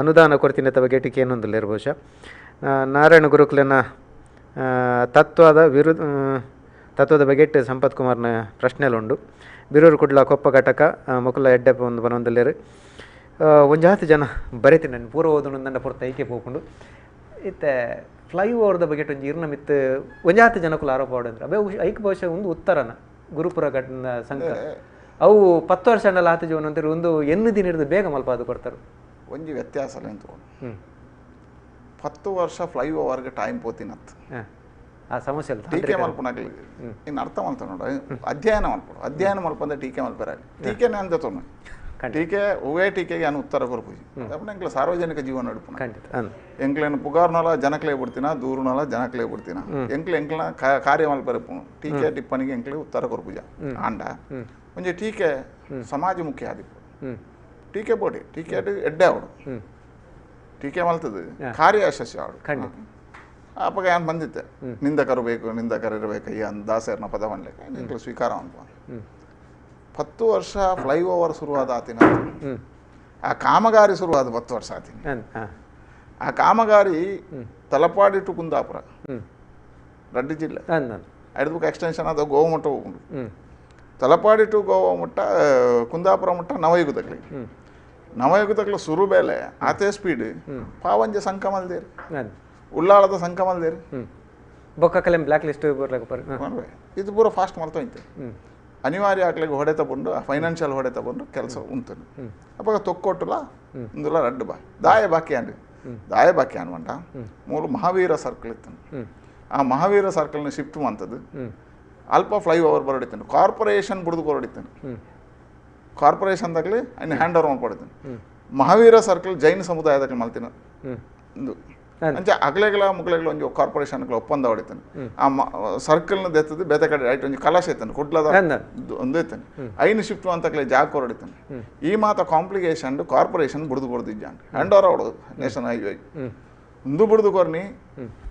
ಅನುದಾನ ಕೊಡ್ತೀನಿ ಅಥವಾ ಗೇಟಿಗೆ ಏನೊಂದಿಲ್ಲ ಬಹುಶಃ ನಾರಾಯಣ ಗುರುಕುಲನ ತತ್ವದ ವಿರುದ್ಧ ತತ್ವದ ಬಗೆಟ್ ಸಂಪತ್ ಕುಮಾರ್ನ ಪ್ರಶ್ನೆಲುಂಡು ಬಿರೂರು ಕುಡ್ಲ ಕೊಪ್ಪ ಘಟಕ ಮುಕುಲ ಎಡ್ಡೆಪ್ಪ ಒಂದು ಬನೊಂದಲ್ಲೇರು ಒಂಜಾತಿ ಜನ ಬರೀತೀನಿ ನಾನು ಪೂರ್ವ ಓದೋಣ ನನ್ನ ಪೊರ್ತ ಐಕೆ ಪೋಪುಂಡು ಇತ್ತೆ ಫ್ಲೈಓವರ್ದ ಬಗೆಟ್ ಒಂಜಿ ಇರ್ನ ಮಿತ್ತು ಒಂಜಾತಿ ಜನಕುಲ ಆರೋಪ ಅಂದ್ರೆ ಅಬೆ ಐಕ್ ಬಹುಶಃ ಒಂದು ಉತ್ತರನ ಗುರುಪುರ ಘಟನ ಸಂಘ ಅವು 10 ವರ್ಷ ಅಂಡಲ ಆತ ಜೀವನ ಅಂತಾರೆ ಒಂದು ಎನ್ನು ದಿನ ಹಿಡಿದು ಬೇಗ ಮಲ್ಪ ಅದು ಕೊಡ್ತಾರೆ ಒಂಜಿ ವ್ಯತ್ಯಾಸ ಅಂತ 10 ವರ್ಷ ಫ್ಲೈಓವರ್ಗೆ ಟೈಮ್ ಪೋತಿನತ್ತು ಆ ಸಮಸ್ಯೆ ಅಲ್ಲ ಟೀಕೆ ಮಲ್ಪನಾಗಲಿ ಇನ್ನು ಅರ್ಥ ಮಾಡ್ತಾರೆ ನೋಡ ಅಧ್ಯಯನ ಮಲ್ಪಡು ಅಧ್ಯಯನ ಮಲ್ಪಂದ್ರೆ ಟೀಕೆ ಮಲ್ಪರ ಟೀಕೆನೇ ಅಂತ ತೊಗೊಂಡು ಟೀಕೆ ಹೂವೇ ಟೀಕೆಗೆ ನಾನು ಉತ್ತರ ಕೊರ್ಪುಜಿ ಎಂಕ್ಲ ಸಾರ್ವಜನಿಕ ಜೀವನ ನಡುಪುನ ಎಂಕ್ಲೇನು ಪುಗಾರ್ನಲ ಜನಕ್ಲೇ ಬಿಡ್ತೀನ ದೂರುನಲ ಜನಕ್ಲೇ ಬಿಡ್ತೀನ ಎಂಕ್ಲ ಎಂಕ್ಲ ಕಾರ್ಯ ಮಲ್ಪರಪುನು ಟೀಕೆ ಟಿಪ್ಪಣಿಗೆ ಎಂಕ್ಲೆ ಉತ್ತರ ಕೊರ್ಪುಜ ಆಂಡ ಒಂಜಿ ಟೀಕೆ ಸಮಾಜಮುಖಿ ಆದಿಪ್ಪು ಟೀಕೆ ಬೋಡಿ ಟೀಕೆ ಎಡ್ಡೆ ಅವಡು ಟೀಕೆ ಮಲ್ತದೆ ಕಾರ್ಯ ಯಶಸ್ವಿ ಅವಡು ಅಪ್ಪಗ ಏನು ಬಂದಿತ್ತೆ ನಿಂದಕರು ಬೇಕು ನಿಂದಕರು ಇರಬೇಕು ಅಯ್ಯ ದಾಸರ್ನ ಪದವನ್ಲೆ ಎಂಕ್ಲ ಸ್ವೀಕಾರ ಅನ್ಪ 10 ವರ್ಷ ಫ್ಲೈಓವರ್ ಶುರುವಾದ ಆತಿನ ಆ ಕಾಮಗಾರಿ ಶುರುವಾದ 10 ವರ್ಷ ಆತಿನ ಆ ಕಾಮಗಾರಿ ತಲಪಾಡಿ ಟು ಕುಂದಾಪುರ ರಡ್ಡು ಜಿಲ್ಲೆ ಐದು ಎಕ್ಸ್ಟೆನ್ಷನ್ ಆದ ಗೋವಾ ಮುಟ್ಟ ಹೋಗುಂಡು ತಲಪಾಡಿ ಟು ಗೋವಾ ಮುಟ್ಟ ಕುಂದಾಪುರ ಮುಟ್ಟ ನವಯುಗದಕ್ಲಿ ನವಯುಗದಕ್ಲು ಸುರು ಬೇಲೆ ಆತೇ ಸ್ಪೀಡ್ ಪಾವಂಜ ಸಂಕಮಲ್ದೇರಿ ಉಳ್ಳಾಳದ ಸಂಕಮಲ್ದೇರಿ ಬೊಕ್ಕಕಲೆಂ ಬ್ಲ್ಯಾಕ್ ಲಿಸ್ಟ್ ಇದು ಪೂರ ಫಾಸ್ಟ್ ಮಾಡ್ತಾ ಅನಿವಾರ್ಯ ಆಗ್ಲಿಕ್ಕೆ ಹೊಡೆತ ಬಂದು ಫೈನಾನ್ಷಿಯಲ್ ಹೊಡೆತ ಬಂದು ಕೆಲಸ ಉಂಟು ಅಪ್ಪ ತೊಕ್ಕೊಟ್ಟುಲ ಇಂದುಲ ರಡ್ಡು ಬಾ ದಾಯ ಬಾಕಿ ಅನ್ರಿ ದಾಯ ಬಾಕಿ ಅನ್ವಂಟ ಮೂರು ಮಹಾವೀರ ಸರ್ಕಲ್ ಇತ್ತು ಆ ಮಹಾವೀರ ಸರ್ಕಲ್ನ ಶಿಫ್ಟ್ ಮಂತದ್ದು ಅಲ್ಪ ಫ್ಲೈಓವರ್ ಬರಡಿತ್ತಾನೆ ಕಾರ್ಪೊರೇಷನ್ ಬುಡ್ದು ಕೊರಡಿತ್ತಾನೆ Corporation ದಾಗಲಿ ಅಯ್ನ ಹ್ಯಾಂಡ್ ಓವರ್ ಮಲ್ಪಡ್ತೀನಿ. ಮಹಾವೀರ ಸರ್ಕಲ್ ಜೈನ ಸಮುದಾಯದಾಗಲಿ ಮಲ್ತಿನ ಒಂದು ಅಂಚ ಅಗ್ಲೆಗಳ ಮುಗ್ಲೆಗಳ ಒಂಜಿ ಕಾರ್ಪೊರೇಷನ್ ಒಪ್ಪಂದ ಹೊಡಿತಾನೆ. ಆ ಸರ್ಕಲ್ನ ದೆತ್ತದು ಬೇತೆ ಕಡೆ ಐಟ್ ಒಂಜಿ ಕಲಾಶ ಐತಾನೆ ಕುಡ್ಲದ ಒಂದು ಐತಾನೆ ಐನು ಶಿಫ್ಟ್ ಅಂತಕ್ಲೆ ಜಾಗ ಹೊಡಿತಾನೆ. ಈ ಮಾತ ಕಾಂಪ್ಲಿಕೇಶನ್ ಕಾರ್ಪೊರೇಷನ್ ಬುಡ್ದು ಕೊಡ್ದು ಇಜ್ಜಾಂಡ್ ಹ್ಯಾಂಡ್ ಓವರ್ ಹೊಡೋದು ನ್ಯಾಷನಲ್ ಹೈವೇ ಒಂದು ಬುಡ್ದು ಕೊರ್ನಿ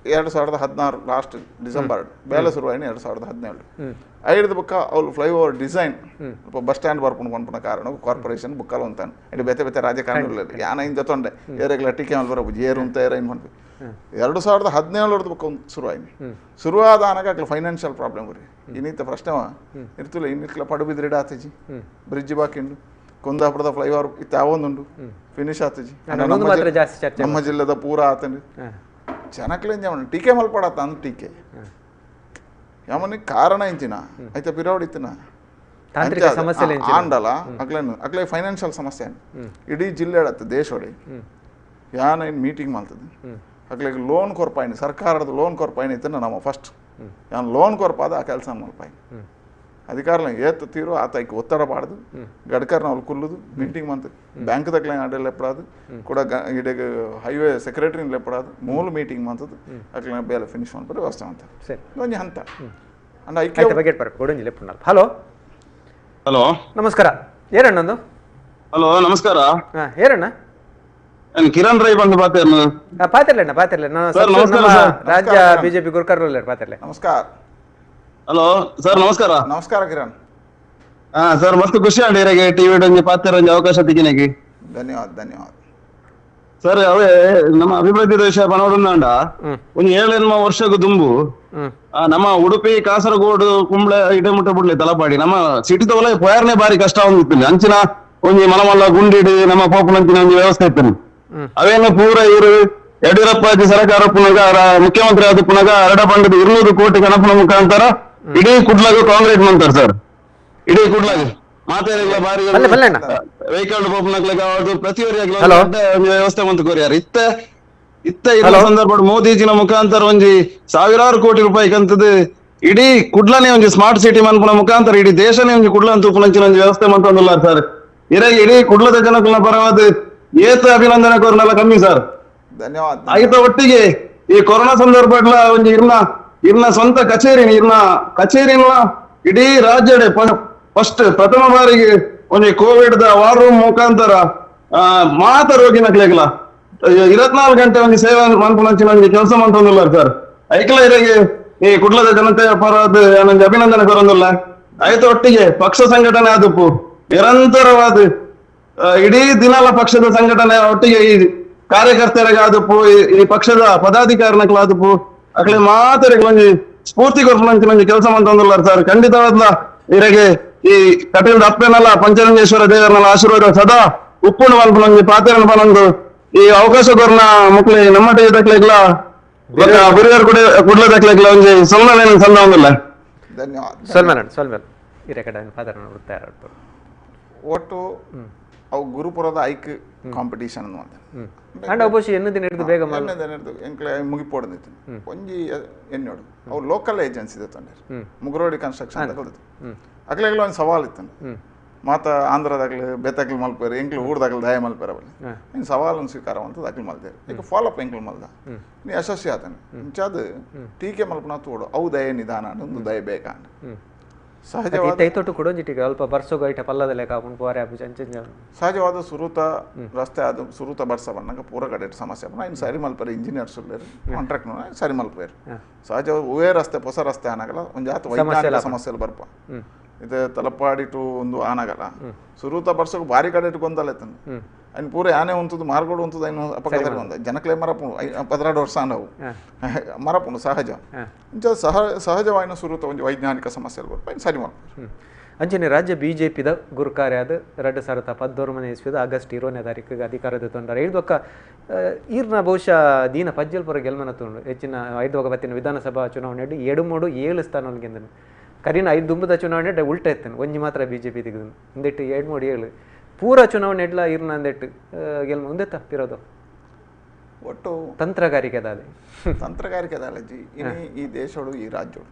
2016 ಲಾಸ್ಟ್ ಡಿಸೆಂಬರ್ ಬೇಲೆ ಶುರುವಾಯಿನಿ 2017 ಐದು ಬುಕ್ಕ ಅವ್ರು flyover design bus stand ಬರ್ಕೊಂಡು ಪನ್ಪುನ ಕಾರಣ ಕಾರ್ಪೊರೇಷನ್ ಬುಕ್ಕಲ್ ಅಂತಾನೆ ಇನ್ನು ಬೇತೆ ಬೇತೆ ರಾಜಕಾರಣ ಯಾನ ಇಂದ ತೊಂಡೆ ಏರೆಗ್ಲ ಟೀಕೆ ಮೇಲೆ ಬರಬಹುದು ಏರು ಅಂತ ಏರ ಏನು ಪನ್ಪಿ 2017 ಬುಕ್ಕ ಶುರುವಾಯಿನಿ. ಶುರುವಾದ ಆನಾಗ ಅಕ್ಲ ಫೈನಾನ್ಷಿಯಲ್ ಪ್ರಾಬ್ಲಮ್ ರೀ ಇನ್ನಿತ್ತ ಪ್ರಶ್ನೆ ಇರ್ತಲ್ಲ ಇನ್ನಿಕ್ಲ ಪಡುಬಿದ್ರಿಡ ಆತಜಿ ಬ್ರಿಡ್ಜ್ ಬಾಕಿಂಡು ಕುಂದಾಪುರದ ಫ್ಲೈಓವರ್ ಇತ್ತ ಯಾವೊಂದುಂಡು ಫಿನಿಶ್ ಆತಜಿ ನಮ್ಮ ಜಿಲ್ಲೆದ ಪೂರ ಆತಂಡು ಜನಕ್ಲೇನ್ ಜಮನ್ ಟೀಕೆ ಮಲ್ಪಡತ್ತ ಅಂದ್ ಟೀಕೆ ಯಾಮನಿ ಕಾರಣ ಇಂಚಿನ ಐತ ಪಿರೋಡಿತ್ತಿನ ತಾಂತ್ರಿಕ ಸಮಸ್ಯೆ ಆಂಡಲ ಅಕ್ಲೇನು ಅಕ್ಲೆ ಫೈನಾನ್ಷಿಯಲ್ ಸಮಸ್ಯೆ ಇಡೀ ಜಿಲ್ಲೆ ಆಡತ್ತೆ ದೇಶೋಡಿ ಯಾನ ಇನ್ ಮೀಟಿಂಗ್ ಮಾಡ್ತದೆ ಅಕ್ಲೆಗೆ ಲೋನ್ ಕೊರ್ಪಾಯಿನಿ ಸರ್ಕಾರದ ಲೋನ್ ಕೊರ್ಪಾಯಿನಿ ಇತ್ತನ ನಮ್ಮ ಫಸ್ಟ್ ಯಾನ್ ಲೋನ್ ಕೊರ್ಪಾದ ಆ ಕೆಲಸ ಮಲ್ಪಾಯಿನಿ ಅಧಿಕಾರನ ಏತ್ ತೀರು ಆತ ಒತ್ತಡ ಬಾರ್ದು ಗಡ್ಕರ್ನ ಅವ್ರು ಕುಲ್ಲುದು ಮೀಟಿಂಗ್ ಮಂತ್ ಬ್ಯಾಂಕ್ ದಕ್ಲೆ ಆಡಲೆಪ್ಪಡಾದು ಕೂಡ ಇಡೀ ಹೈವೇ ಸೆಕ್ರೆಟರಿನ ಲೆಪ್ಪಡಾದು ಮೂಲ ಮೀಟಿಂಗ್ ಮಂತದ್ದು ಅಕ್ಲೆ ಬೇಲೆ ಫಿನಿಶ್ ಮಾಡ್ತಾರೆ ವ್ಯವಸ್ಥೆ ಅಂತ ಒಂಜಿ ಹಂತ ಅಂಡ್ ಐಕ್ಯ ಬಗ್ಗೆ ಹಲೋ ಹಲೋ ನಮಸ್ಕಾರ ಏರಣ್ಣಂದು ಹಲೋ ನಮಸ್ಕಾರ ಏರಣ್ಣ ಕಿರಣ್ ರೈ ಬಂದು ಪಾತೇರ್ನ ಪಾತಿರ್ಲಣ್ಣ ಪಾತಿರ್ಲೆ ರಾಜ್ಯ ಬಿಜೆಪಿ ಗುರುಕರ್ ಪಾತಿರ್ಲೆ ನಮಸ್ಕಾರ ಹಲೋ ಸರ್ ನಮಸ್ಕಾರ ನಮಸ್ಕಾರ ಕಿರಣ್ ಹಾ ಸರ್ ಮಸ್ತ್ ಖುಷಿ ಆಂಡ್ ಟಿವಿ ಒಂಜಿ ಪಾತೆರ ಒಂಜಿ ಅವಕಾಶ ತಿಕ್ಕಿನಗೆ ಧನ್ಯವಾದ ಧನ್ಯವಾದ ಸರ್. ಅವೇ ನಮ್ಮ ಅಭಿವೃದ್ಧಿ ದೇಶ ಪನೋಡುಂದಾಂಡ ಒಂಜಿ 7 ವರ್ಷಕ್ಕೂ ದುಂಬು ನಮ್ಮ ಉಡುಪಿ ಕಾಸರಗೋಡು ಕುಂಬ್ಳೆ ಇಡಮುಟ್ಟ ಬುಡ್ಲೆ ತಲಪಾಡಿ ನಮ್ಮ ಸಿಟಿ ತಗೊಳ್ಳೆ ಪೋಯಾರ್ನೆ ಬಾರಿ ಕಷ್ಟ ಒಂದಿತ್ತು ಅಂಚಿನ ಒಂಜಿ ಮಲಮಲ್ಲ ಗುಂಡಿಡಿ ನಮ್ಮ ಪೋಪುನಂಚಿನ ಒಂಜಿ ವ್ಯವಸ್ಥೆ ಇತ್ತು ಅವೇನು ಪೂರ ಇವರು ಯಡಿಯೂರಪ್ಪ ಸರ್ಕಾರ ಪುನಗ ಮುಖ್ಯಮಂತ್ರಿ ಆದ ಪುನಗ ಅರಡ ಬಂಡದ 200 ಕೋಟಿ ಗಣಪನ ಮುಖಾಂತರ ಇಡೀ ಕುಡ್ಲಾಗ ಕಾಂಕ್ರೀಟ್ ಮಂತಾರ ಸರ್. ಇಡೀ ಕುಡ್ಲಾಗ ಮಾತಾಡಿಲ್ಲ ಬಾರಿ ವೆಹಿಕಲ್ ಪ್ರತಿಯೊರಿಯಾಗ್ಲ ವ್ಯವಸ್ಥೆ ಮಂತ್ ಕೋರಿಯಾರ ಇತ್ತ ಇತ್ತ ಇರೋ ಸಂದರ್ಭ ಮೋದಿಜಿನ ಮುಖಾಂತರ ಒಂಜಿ ಸಾವಿರಾರು ಕೋಟಿ ರೂಪಾಯಿ ಕಂತದ್ದು ಇಡೀ ಕುಡ್ಲನೇ ಒಂಜಿ ಸ್ಮಾರ್ಟ್ ಸಿಟಿ ಮನ್ಪುನ ಮುಖಾಂತರ ಇಡೀ ದೇಶನೇ ಒಂಜಿ ಕುಡ್ಲ ತೂಪುನಂಚಿನ ಒಂಜಿ ವ್ಯವಸ್ಥೆ ಮಂತಂದುಲ್ಲ ಸರ್. ಇರಾಗಿ ಇಡೀ ಕುಡ್ಲದ ಜನಕುಲ್ನ ಪರವಾದ ಏತ ಅಭಿನಂದನೆ ಕೋರ್ನೆಲ್ಲ ಕಮ್ಮಿ ಸರ್. ಧನ್ಯವಾದ. ಆಯ್ತ ಒಟ್ಟಿಗೆ ಈ ಕೊರೋನಾ ಸಂದರ್ಭ ಒಂಜಿ ಇರ್ನ ಇರ್ನ ಸ್ವಂತ ಕಚೇರಿ ಇರ್ನ ಕಚೇರಿನ ಇಡೀ ರಾಜ್ಯಡೆ ಫಸ್ಟ್ ಪ್ರಥಮ ಬಾರಿಗೆ ಒಂಜಿ Covid the war room ಮುಖಾಂತರ ಮಾತ ರೋಗಿನಕ್ಲೆಗ್ಲ 24 ಗಂಟೆ ಒಂಜಿ ಸೇವೆ ಮನ್ಪುನಂಚಿನ ಒಂಜಿ ಕೆಲಸ ಮಂತೊಂದುಲ್ಲ ಸರ್. ಐಕ್ಲ ಇರಗೆ ಈ ಕುಡ್ಲದ ಜನತೆಯ ಪರವಾದ ಒಂಜಿ ಅಭಿನಂದನೆ ಕೊರೊಂದುಲ್ಲ. ಆಯ್ತ ಒಟ್ಟಿಗೆ ಪಕ್ಷ ಸಂಘಟನೆ ಆದಪ್ಪು ನಿರಂತರವಾದ ಇಡೀ ದಿನಾಲ ಪಕ್ಷದ ಸಂಘಟನೆ ಒಟ್ಟಿಗೆ ಈ ಕಾರ್ಯಕರ್ತರಿಗಾದಪ್ಪು ಈ ಪಕ್ಷದ ಪದಾಧಿಕಾರಿನಕ್ಲಾದಪ್ಪು ಅಕ್ಲೆ ಮಾತರಿಗೆ ಒಂಜಿ ಸ್ಫೂರ್ತಿ ಕೊರ್ಪುನಂಚಿನ ಒಂಜಿ ಕೆಲಸ ಮಂತೊಂದುಲ್ಲ ಸರ್. ಖಂಡಿತವಾದ್ಲ ಇರಗೆ ಈ ಕಟೀಲ್ ಅಪ್ಪೆನಲ್ಲ ಪಂಚಲಿಂಗೇಶ್ವರ ದೇವರನ್ನೆಲ್ಲ ಆಶೀರ್ವಾದ ಸದಾ ಉಪ್ಪುಂಡು ಮಲ್ಪುನಂಜಿ ಪಾತೆರನ ಪನೊಂದು ಈ ಅವಕಾಶ ಕೊರ್ನ ಮಕ್ಳಿ ನಮ್ಮ ದಕ್ಲೆಗ್ಲ ಗುರಿಯರ್ ಕೂಡ ಕುಡ್ಲ ದಕ್ಲೆಗ್ಲ ಒಂಜಿ ಸೊಲ್ಮೆನ್ ಸಂದ ಒಂದಿಲ್ಲ. ಧನ್ಯವಾದ. ಸೊಲ್ಮೆನ್ ಸೊಲ್ಮೆನ್ ಇರೆ ಕಡೆ ಪಾತೆರನ ಉಡ್ತಾರೆ ಒಟ್ಟು ಅವು ಗುರುಪುರದ ಐಕ್ ಕಾಂಪಿಟೇಷನ್ ಅಂತ ಅಂಡ ಒಬ್ಬ ಎನ್ನು ದಿನ ಹಿಡಿದು ಬೇಗ ಹಿಡಿದು ಎಂಕ್ಲೆ ಮುಗಿಪೋಡ್ದಿತ್ತು ಒಂಜಿ ಎನ್ನೋಡು ಅವು ಲೋಕಲ್ ಏಜೆನ್ಸಿ ಇದೆ ಮುಗುರೋಡಿ ಕನ್ಸ್ಟ್ರಕ್ಷನ್ ತಗೊಳ್ದು ಅಗ್ಲೆಗ್ಲ ಒಂದು ಸವಾಲ್ ಇತ್ತು ಮಾತ ಆಂಧ್ರದಾಗ್ಲಿ ಬೇತಾಗ್ಲಿ ಮಲ್ಪೇರು ಎಂಕ್ಲು ಊರ್ದಾಗ್ಲಿ ದಯ ಮಲ್ಪೇರ ಅವಲ್ಲಿ ಇನ್ನು ಸವಾಲನ್ನು ಸ್ವೀಕಾರ ಅಂತ ಅಗ್ಲು ಮಲ್ತೇರು ಈಗ ಫಾಲೋಅಪ್ ಎಂಕ್ಲು ಮಲ್ದ ನೀ ಯಶಸ್ವಿ ಆತನು ಇಂಚಾದ ಟೀಕೆ ಮಲ್ಪನ ತೋಡು ಅವು ದಯ ನಿಧಾನ ಒಂದು ದಯ ಬೇಕಾಂಡ್ ಸಹಜವಾದ ಅಲ್ಪ ಬರ್ಸೋಗ ಐಟ ಪಲ್ಲದ ಲೆಕ್ಕ ಸಹಜವಾದ ಸುರುತ ರಸ್ತೆ ಅದು ಸುರುತ ಬರ್ಸ ಬಂದಾಗ ಪೂರ ಕಡೆ ಸಮಸ್ಯೆ ಇನ್ನು ಸರಿ ಮಲ್ಪೇರು ಇಂಜಿನಿಯರ್ಸ್ ಕಾಂಟ್ರಾಕ್ಟ್ ಸರಿ ಮಲ್ಪೇರು ಸಹಜವಾದ ಹೂವೇ ರಸ್ತೆ ಹೊಸ ರಸ್ತೆ ಆನಾಗಲ್ಲ ಒಂದು ಜಾತ ವೈಜ್ಞಾನಿಕ ಸಮಸ್ಯೆ ಬರ್ಪ ಇದು ತಲಪಾಡಿ ಟು ಒಂದು ಆನಾಗಲ್ಲ ಸುರುತ ಬರ್ಸೋಕೆ ಭಾರಿ ಕಡೆ ಗೊಂದಲ ಇತ್ತು ಅಯ್ನ ಪೂರ ಯಾನೆ ಉಂಟದು ಮಾರ್ಗೋಡು ಉಂಟದು ಐನು ಅಪಘಾತ ಬಂದ ಜನಕ್ಲೆ ಮರಪುಂಡು 12 ವರ್ಷ ನಾವು ಮರಪುಂಡು ಸಹಜ ಇಂಚ ಸಹಜವಾಯಿನ ಸುರುತ ಒಂದು ವೈಜ್ಞಾನಿಕ ಸಮಸ್ಯೆ ಬರ್ಪ ಇನ್ನು ಸರಿ ಮಾಡ್ತಾರೆ. ಅಂಚನೆ ರಾಜ್ಯ ಬಿಜೆಪಿದ ಗುರುಕಾರ್ಯಾದ 2019 ಇಸ್ವಿದ ಆಗಸ್ಟ್ 20ನೇ ತಾರೀಕಿಗೆ ಅಧಿಕಾರದ ತೊಂದರೆ ಐದು ಈರ್ನ ಬಹುಶಃ ದೀನ ಪಜ್ಜಲ್ಪುರ ಗೆಲ್ಮನ ತೊಂಡು ಹೆಚ್ಚಿನ 5 ಬತ್ತಿನ ವಿಧಾನಸಭಾ ಚುನಾವಣೆ 2 3 7 ಸ್ಥಾನ ಗೆದ್ದನು ಕರಿನ 5 ದುಂಬದ ಚುನಾವಣೆ ಉಲ್ಟ ಎತ್ತನು ಒಂಜಿ ಮಾತ್ರ ಬಿಜೆಪಿ ತೆಗೆದನು ಒಂದೆಟ್ಟು 2 3 7 ಪೂರ ಚುನಾವಣೆ ಎಡ್ಲ ಇರ್ನ ಅಂದೆಟ್ಟು ಗೆಲ್ಮ ಒಂದೇ ತಪ್ಪಿರೋದು ಒಟ್ಟು ತಂತ್ರಗಾರಿಕೆ ದಾದೆ ತಂತ್ರಗಾರಿಕೆ ದಾಲಜಿ ಇನಿ ಈ ದೇಶೋಡು ಈ ರಾಜ್ಯೋಡು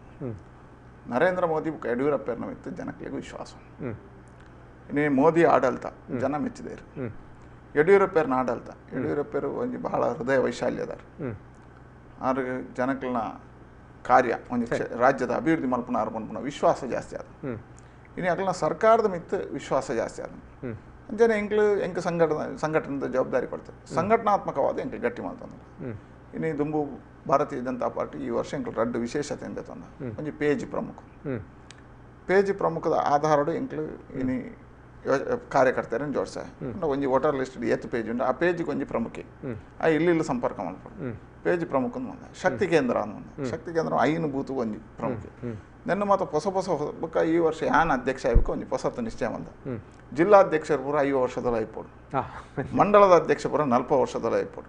ನರೇಂದ್ರ ಮೋದಿ ಯಡಿಯೂರಪ್ಪನ ಇತ್ತು ಜನಕ್ಕೆ ವಿಶ್ವಾಸ. ಇನ್ನು ಮೋದಿ ಆಡಳಿತ ಜನ ಮೆಚ್ಚಿದೇರು. ಯಡಿಯೂರಪ್ಪರನ್ನ ಆಡಳಿತ, ಯಡಿಯೂರಪ್ಪರು ಒಂಜಿ ಬಹಳ ಹೃದಯ ವೈಶಾಲ್ಯದಾರ. ಆರು ಜನಕ್ಲನ ಕಾರ್ಯ ಒಂಜಿ ರಾಜ್ಯದ ಅಭಿವೃದ್ಧಿ ಮಲ್ಪುನ ಆರು ಪನ್ಪುನ ವಿಶ್ವಾಸ ಜಾಸ್ತಿ ಆದ. ಇನ್ನು ಅಕ್ಲನ ಸರ್ಕಾರದ ಮಿತ್ತು ವಿಶ್ವಾಸ ಜಾಸ್ತಿ ಆದ. ಅಂಚನೆ ಎಂಕ್ಲು ಎಂಕ್ ಸಂಘಟನೆದ ಜವಾಬ್ದಾರಿ ಕೊಡ್ತಾರೆ, ಸಂಘಟನಾತ್ಮಕವಾದ ಎಂಕ್ಲು ಗಟ್ಟಿ ಮಾಡ್ತಂದ್ರೆ. ಇನ್ನು ದುಂಬು ಭಾರತೀಯ ಜನತಾ ಪಾರ್ಟಿ ಈ ವರ್ಷ ಎಂಕ್ಲು ರಡ್ಡು ವಿಶೇಷತೆಯಿಂದ ತಂದ ಒಂಜಿ ಪೇಜ್ ಪ್ರಮುಖ, ಪೇಜ್ ಪ್ರಮುಖದ ಆಧಾರಡು ಎಂಕ್ಲು ಇನಿ ಕಾರ್ಯಕರ್ತರನ್ನು ಜೋಡಿಸ ಒಂಜಿ ವೋಟರ್ ಲಿಸ್ಟ್ ಏತ್ ಪೇಜ್ ಉಂಟು ಆ ಪೇಜಿಗೆ ಒಂಜಿ ಪ್ರಮುಖ ಆ ಇಲ್ಲಿ ಇಲ್ಲಿ ಸಂಪರ್ಕ ಮಲ್ಪಡು ಪೇಜ್ ಪ್ರಮುಖ ಒಂದು ಶಕ್ತಿ ಕೇಂದ್ರ ಅಂದ ಶಕ್ತಿ ಕೇಂದ್ರ 5 ಬೂತು ಒಂಜಿ ಪ್ರಮುಖ. ನನ್ನ ಮಾತ್ರ ಹೊಸ ಹೊಸ ಬುಕ್ಕ ಈ ವರ್ಷ ಯಾನ್ ಅಧ್ಯಕ್ಷ ಆಗಬೇಕು ಒಂಜಿ ಹೊಸತು ನಿಶ್ಚಯ ಬಂದ. ಜಿಲ್ಲಾಧ್ಯಕ್ಷರು ಪೂರ 5 ವರ್ಷದಲ್ಲಿ ಐಪೋಡು, ಮಂಡಲದ ಅಧ್ಯಕ್ಷ ಪೂರ 40 ವರ್ಷದಲ್ಲಿ ಐಪೋಡು,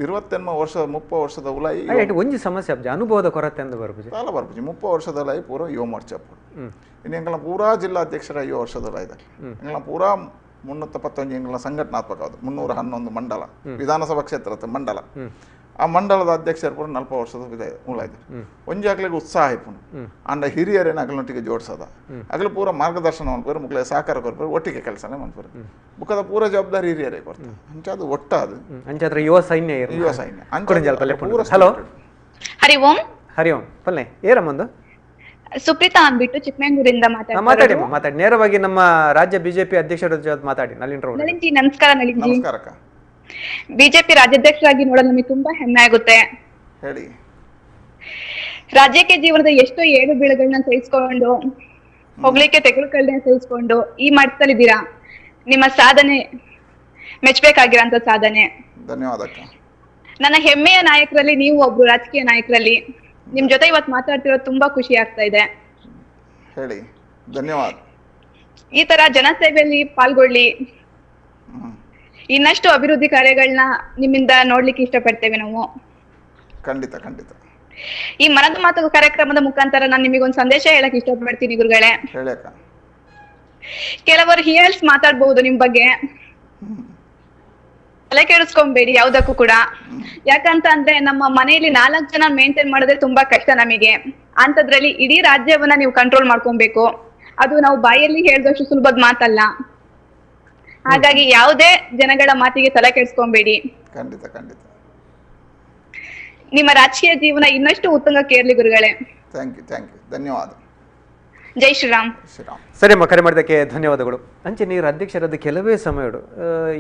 28 ವರ್ಷ 30 ವರ್ಷದ ಉಲಾಯಿ ಒಂಜಿ ಸಮಸ್ಯೆ ಅನುಭವದ ಕೊರತೆ ಅಂದ ಬರ್ಪುಜಿ ಸಾಲ ಬರ್ಪುಜಿ 30 ವರ್ಷದ ಪೂರ ಯುವ ಮೋರ್ಚಾ ಪೂರ. ಇನ್ನು ಎಂಗಳ ಪೂರಾ ಜಿಲ್ಲಾಧ್ಯಕ್ಷರ 5 ವರ್ಷದ ಇದ್ದಾರೆ. ಎಂಗಳ ಪೂರಾ 371 ಎಂಗಳ ಸಂಘಟನಾತ್ಮಕ 311 ಮಂಡಲ ವಿಧಾನಸಭಾ ಕ್ಷೇತ್ರದ ಮಂಡಲ, ಆ ಮಂಡಲದ ಅಧ್ಯಕ್ಷರು ಪೂರ 40 ವರ್ಷದ ಉಲಾಯಿದ್ದಾರೆ. ಒಂಜಿ ಅಗ್ಲಿಗೆ ಉತ್ಸಾಹ ಇಪ್ಪುನು ಅಂಡ ಹಿರಿಯರೇನು ಅಗಲೊಟ್ಟಿಗೆ ಜೋಡಿಸೋದ ಅಗಲು ಪೂರ ಮಾರ್ಗದರ್ಶನ ಮನ್ಪುರು, ಮುಕ್ಲೆ ಸಹಕಾರ ಕೊರ್ಪರು, ಒಟ್ಟಿಗೆ ಕೆಲಸನೇ ಮನ್ಪುರು. ಬುಕ್ಕದ ಪೂರ ಜವಾಬ್ದಾರಿ ಹಿರಿಯರೇ ಕೊಡ್ತಾರೆ. ಅಂಚಾದು ಒಟ್ಟಾದು ಅಂಚಾದ್ರೆ ಯುವ ಸೈನ್ಯ ಯುವ ಸೈನ್ಯ. ಹಲೋ, ಹರಿ ಓಂ. ಹರಿ ಓಂ. ಪಲ್ಲೆ ಏರಮ್ಮಂದು ಸುಪ್ರೀತಾ ಅಂದ್ಬಿಟ್ಟು ಚಿಕ್ಕಮಂಗ್ಳೂರಿಂದ ಮಾತಾಡಿ. ಮಾತಾಡಿ ಮಾತಾಡಿ ನೇರವಾಗಿ ನಮ್ಮ ರಾಜ್ಯ ಬಿಜೆಪಿ ಅಧ್ಯಕ್ಷರ ಜೊತೆ ಮಾತಾಡಿ. ನಳಿನ್ ನಳಿನ್ಜಿ ನಮಸ್ಕಾರ. ನಳಿನ್ಜಿ ನಮಸ್ಕಾರ. ಬಿಜೆಪಿ ರಾಜ್ಯಾಧ್ಯಕ್ಷರಾಗಿ ನೋಡಲು ನಮಗೆ ತುಂಬಾ ಹೆಮ್ಮೆ ಆಗುತ್ತೆ. ಹೇಳಿ, ರಾಜ್ಯಕ್ಕೆ ಜೀವನದ ಎಷ್ಟೋ ಏಳು ಬೀಳುಗಳನ್ನ ಸಹಿಸಿಕೊಂಡು, ಹೊಗಳಿಕೆ ತೆಗೆದುಕೊಳ್ಳದೆ ಸಹಿಸಿಕೊಂಡು ಈ ಮಟ್ಟದಲ್ಲಿದ್ದೀರಾ. ನಿಮ್ಮ ಸಾಧನೆ ಮೆಚ್ಚಬೇಕಾಗಿರೋಂತ ಸಾಧನೆ. ಧನ್ಯವಾದ. ನನ್ನ ಹೆಮ್ಮೆಯ ನಾಯಕರಲ್ಲಿ ನೀವು ಒಬ್ರು, ರಾಜಕೀಯ ನಾಯಕರಲ್ಲಿ. ನಿಮ್ ಜೊತೆ ಇವತ್ತು ಮಾತಾಡ್ತಿರೋದು ತುಂಬಾ ಖುಷಿ ಆಗ್ತಾ ಇದೆ. ಹೇಳಿ, ಧನ್ಯವಾದ. ಈ ತರ ಜನಸೇವೆಯಲ್ಲಿ ಪಾಲ್ಗೊಳ್ಳಿ, ಇನ್ನಷ್ಟು ಅಭಿವೃದ್ಧಿ ಕಾರ್ಯಗಳನ್ನ ನಿಮ್ಮಿಂದ ನೋಡ್ಲಿಕ್ಕೆ ಇಷ್ಟಪಡ್ತೇವೆ ನಾವು. ಖಂಡಿತ ಖಂಡಿತ. ಈ ಮನದ ಮಾತು ಕಾರ್ಯಕ್ರಮದ ಮುಖಾಂತರ ನಾನು ನಿಮಗೊಂದು ಸಂದೇಶ ಹೇಳಕ್ ಇಷ್ಟಪಡ್ತೀನಿ ಗುರುಗಳೇ. ಕೆಲವರು ಹಿಯಲ್ಸ್ ಮಾತಾಡ್ಬಹುದು ನಿಮ್ ಬಗ್ಗೆ, ತಲೆ ಕೆಡಿಸ್ಕೊಂಬೇಡಿ ಯಾವ್ದಕ್ಕೂ ಕೂಡ. ಯಾಕಂತ ಅಂದ್ರೆ ನಮ್ಮ ಮನೆಯಲ್ಲಿ 4 ಜನ ಮೇಂಟೈನ್ ಮಾಡೋದ್ರೆ ತುಂಬಾ ಕಷ್ಟ ನಮಗೆ. ಅಂತದ್ರಲ್ಲಿ ಇಡೀ ರಾಜ್ಯವನ್ನ ನೀವು ಕಂಟ್ರೋಲ್ ಮಾಡ್ಕೊಬೇಕು. ಅದು ನಾವು ಬಾಯಲ್ಲಿ ಹೇಳ್ದಷ್ಟು ಸುಲಭದ ಮಾತಲ್ಲ. ಹಾಗಾಗಿ ಯಾವುದೇ ಜನಗಳ ಮಾತಿಗೆ ತಲೆ ಕೆಡಿಸ್ಕೊಂಬೇಡಿ. ಖಂಡಿತ ಖಂಡಿತ. ನಿಮ್ಮ ರಾಜಕೀಯ ಜೀವನ ಇನ್ನಷ್ಟು ಉತ್ತುಂಗಕ್ಕೇರ್ಲಿ ಗುರುಗಳೇ. Thank you thank you, ಧನ್ಯವಾದ. ಜೈ ಶ್ರೀರಾಮ್. ಶ್ರೀರಾಮ್. ಸರಿ ಅಮ್ಮ, ಕರೆ ಮಾಡಿದ್ದಕ್ಕೆ ಧನ್ಯವಾದಗಳು. ಅಂಚೆ ನೀರು ಅಧ್ಯಕ್ಷರಾದ ಕೆಲವೇ ಸಮಯಡು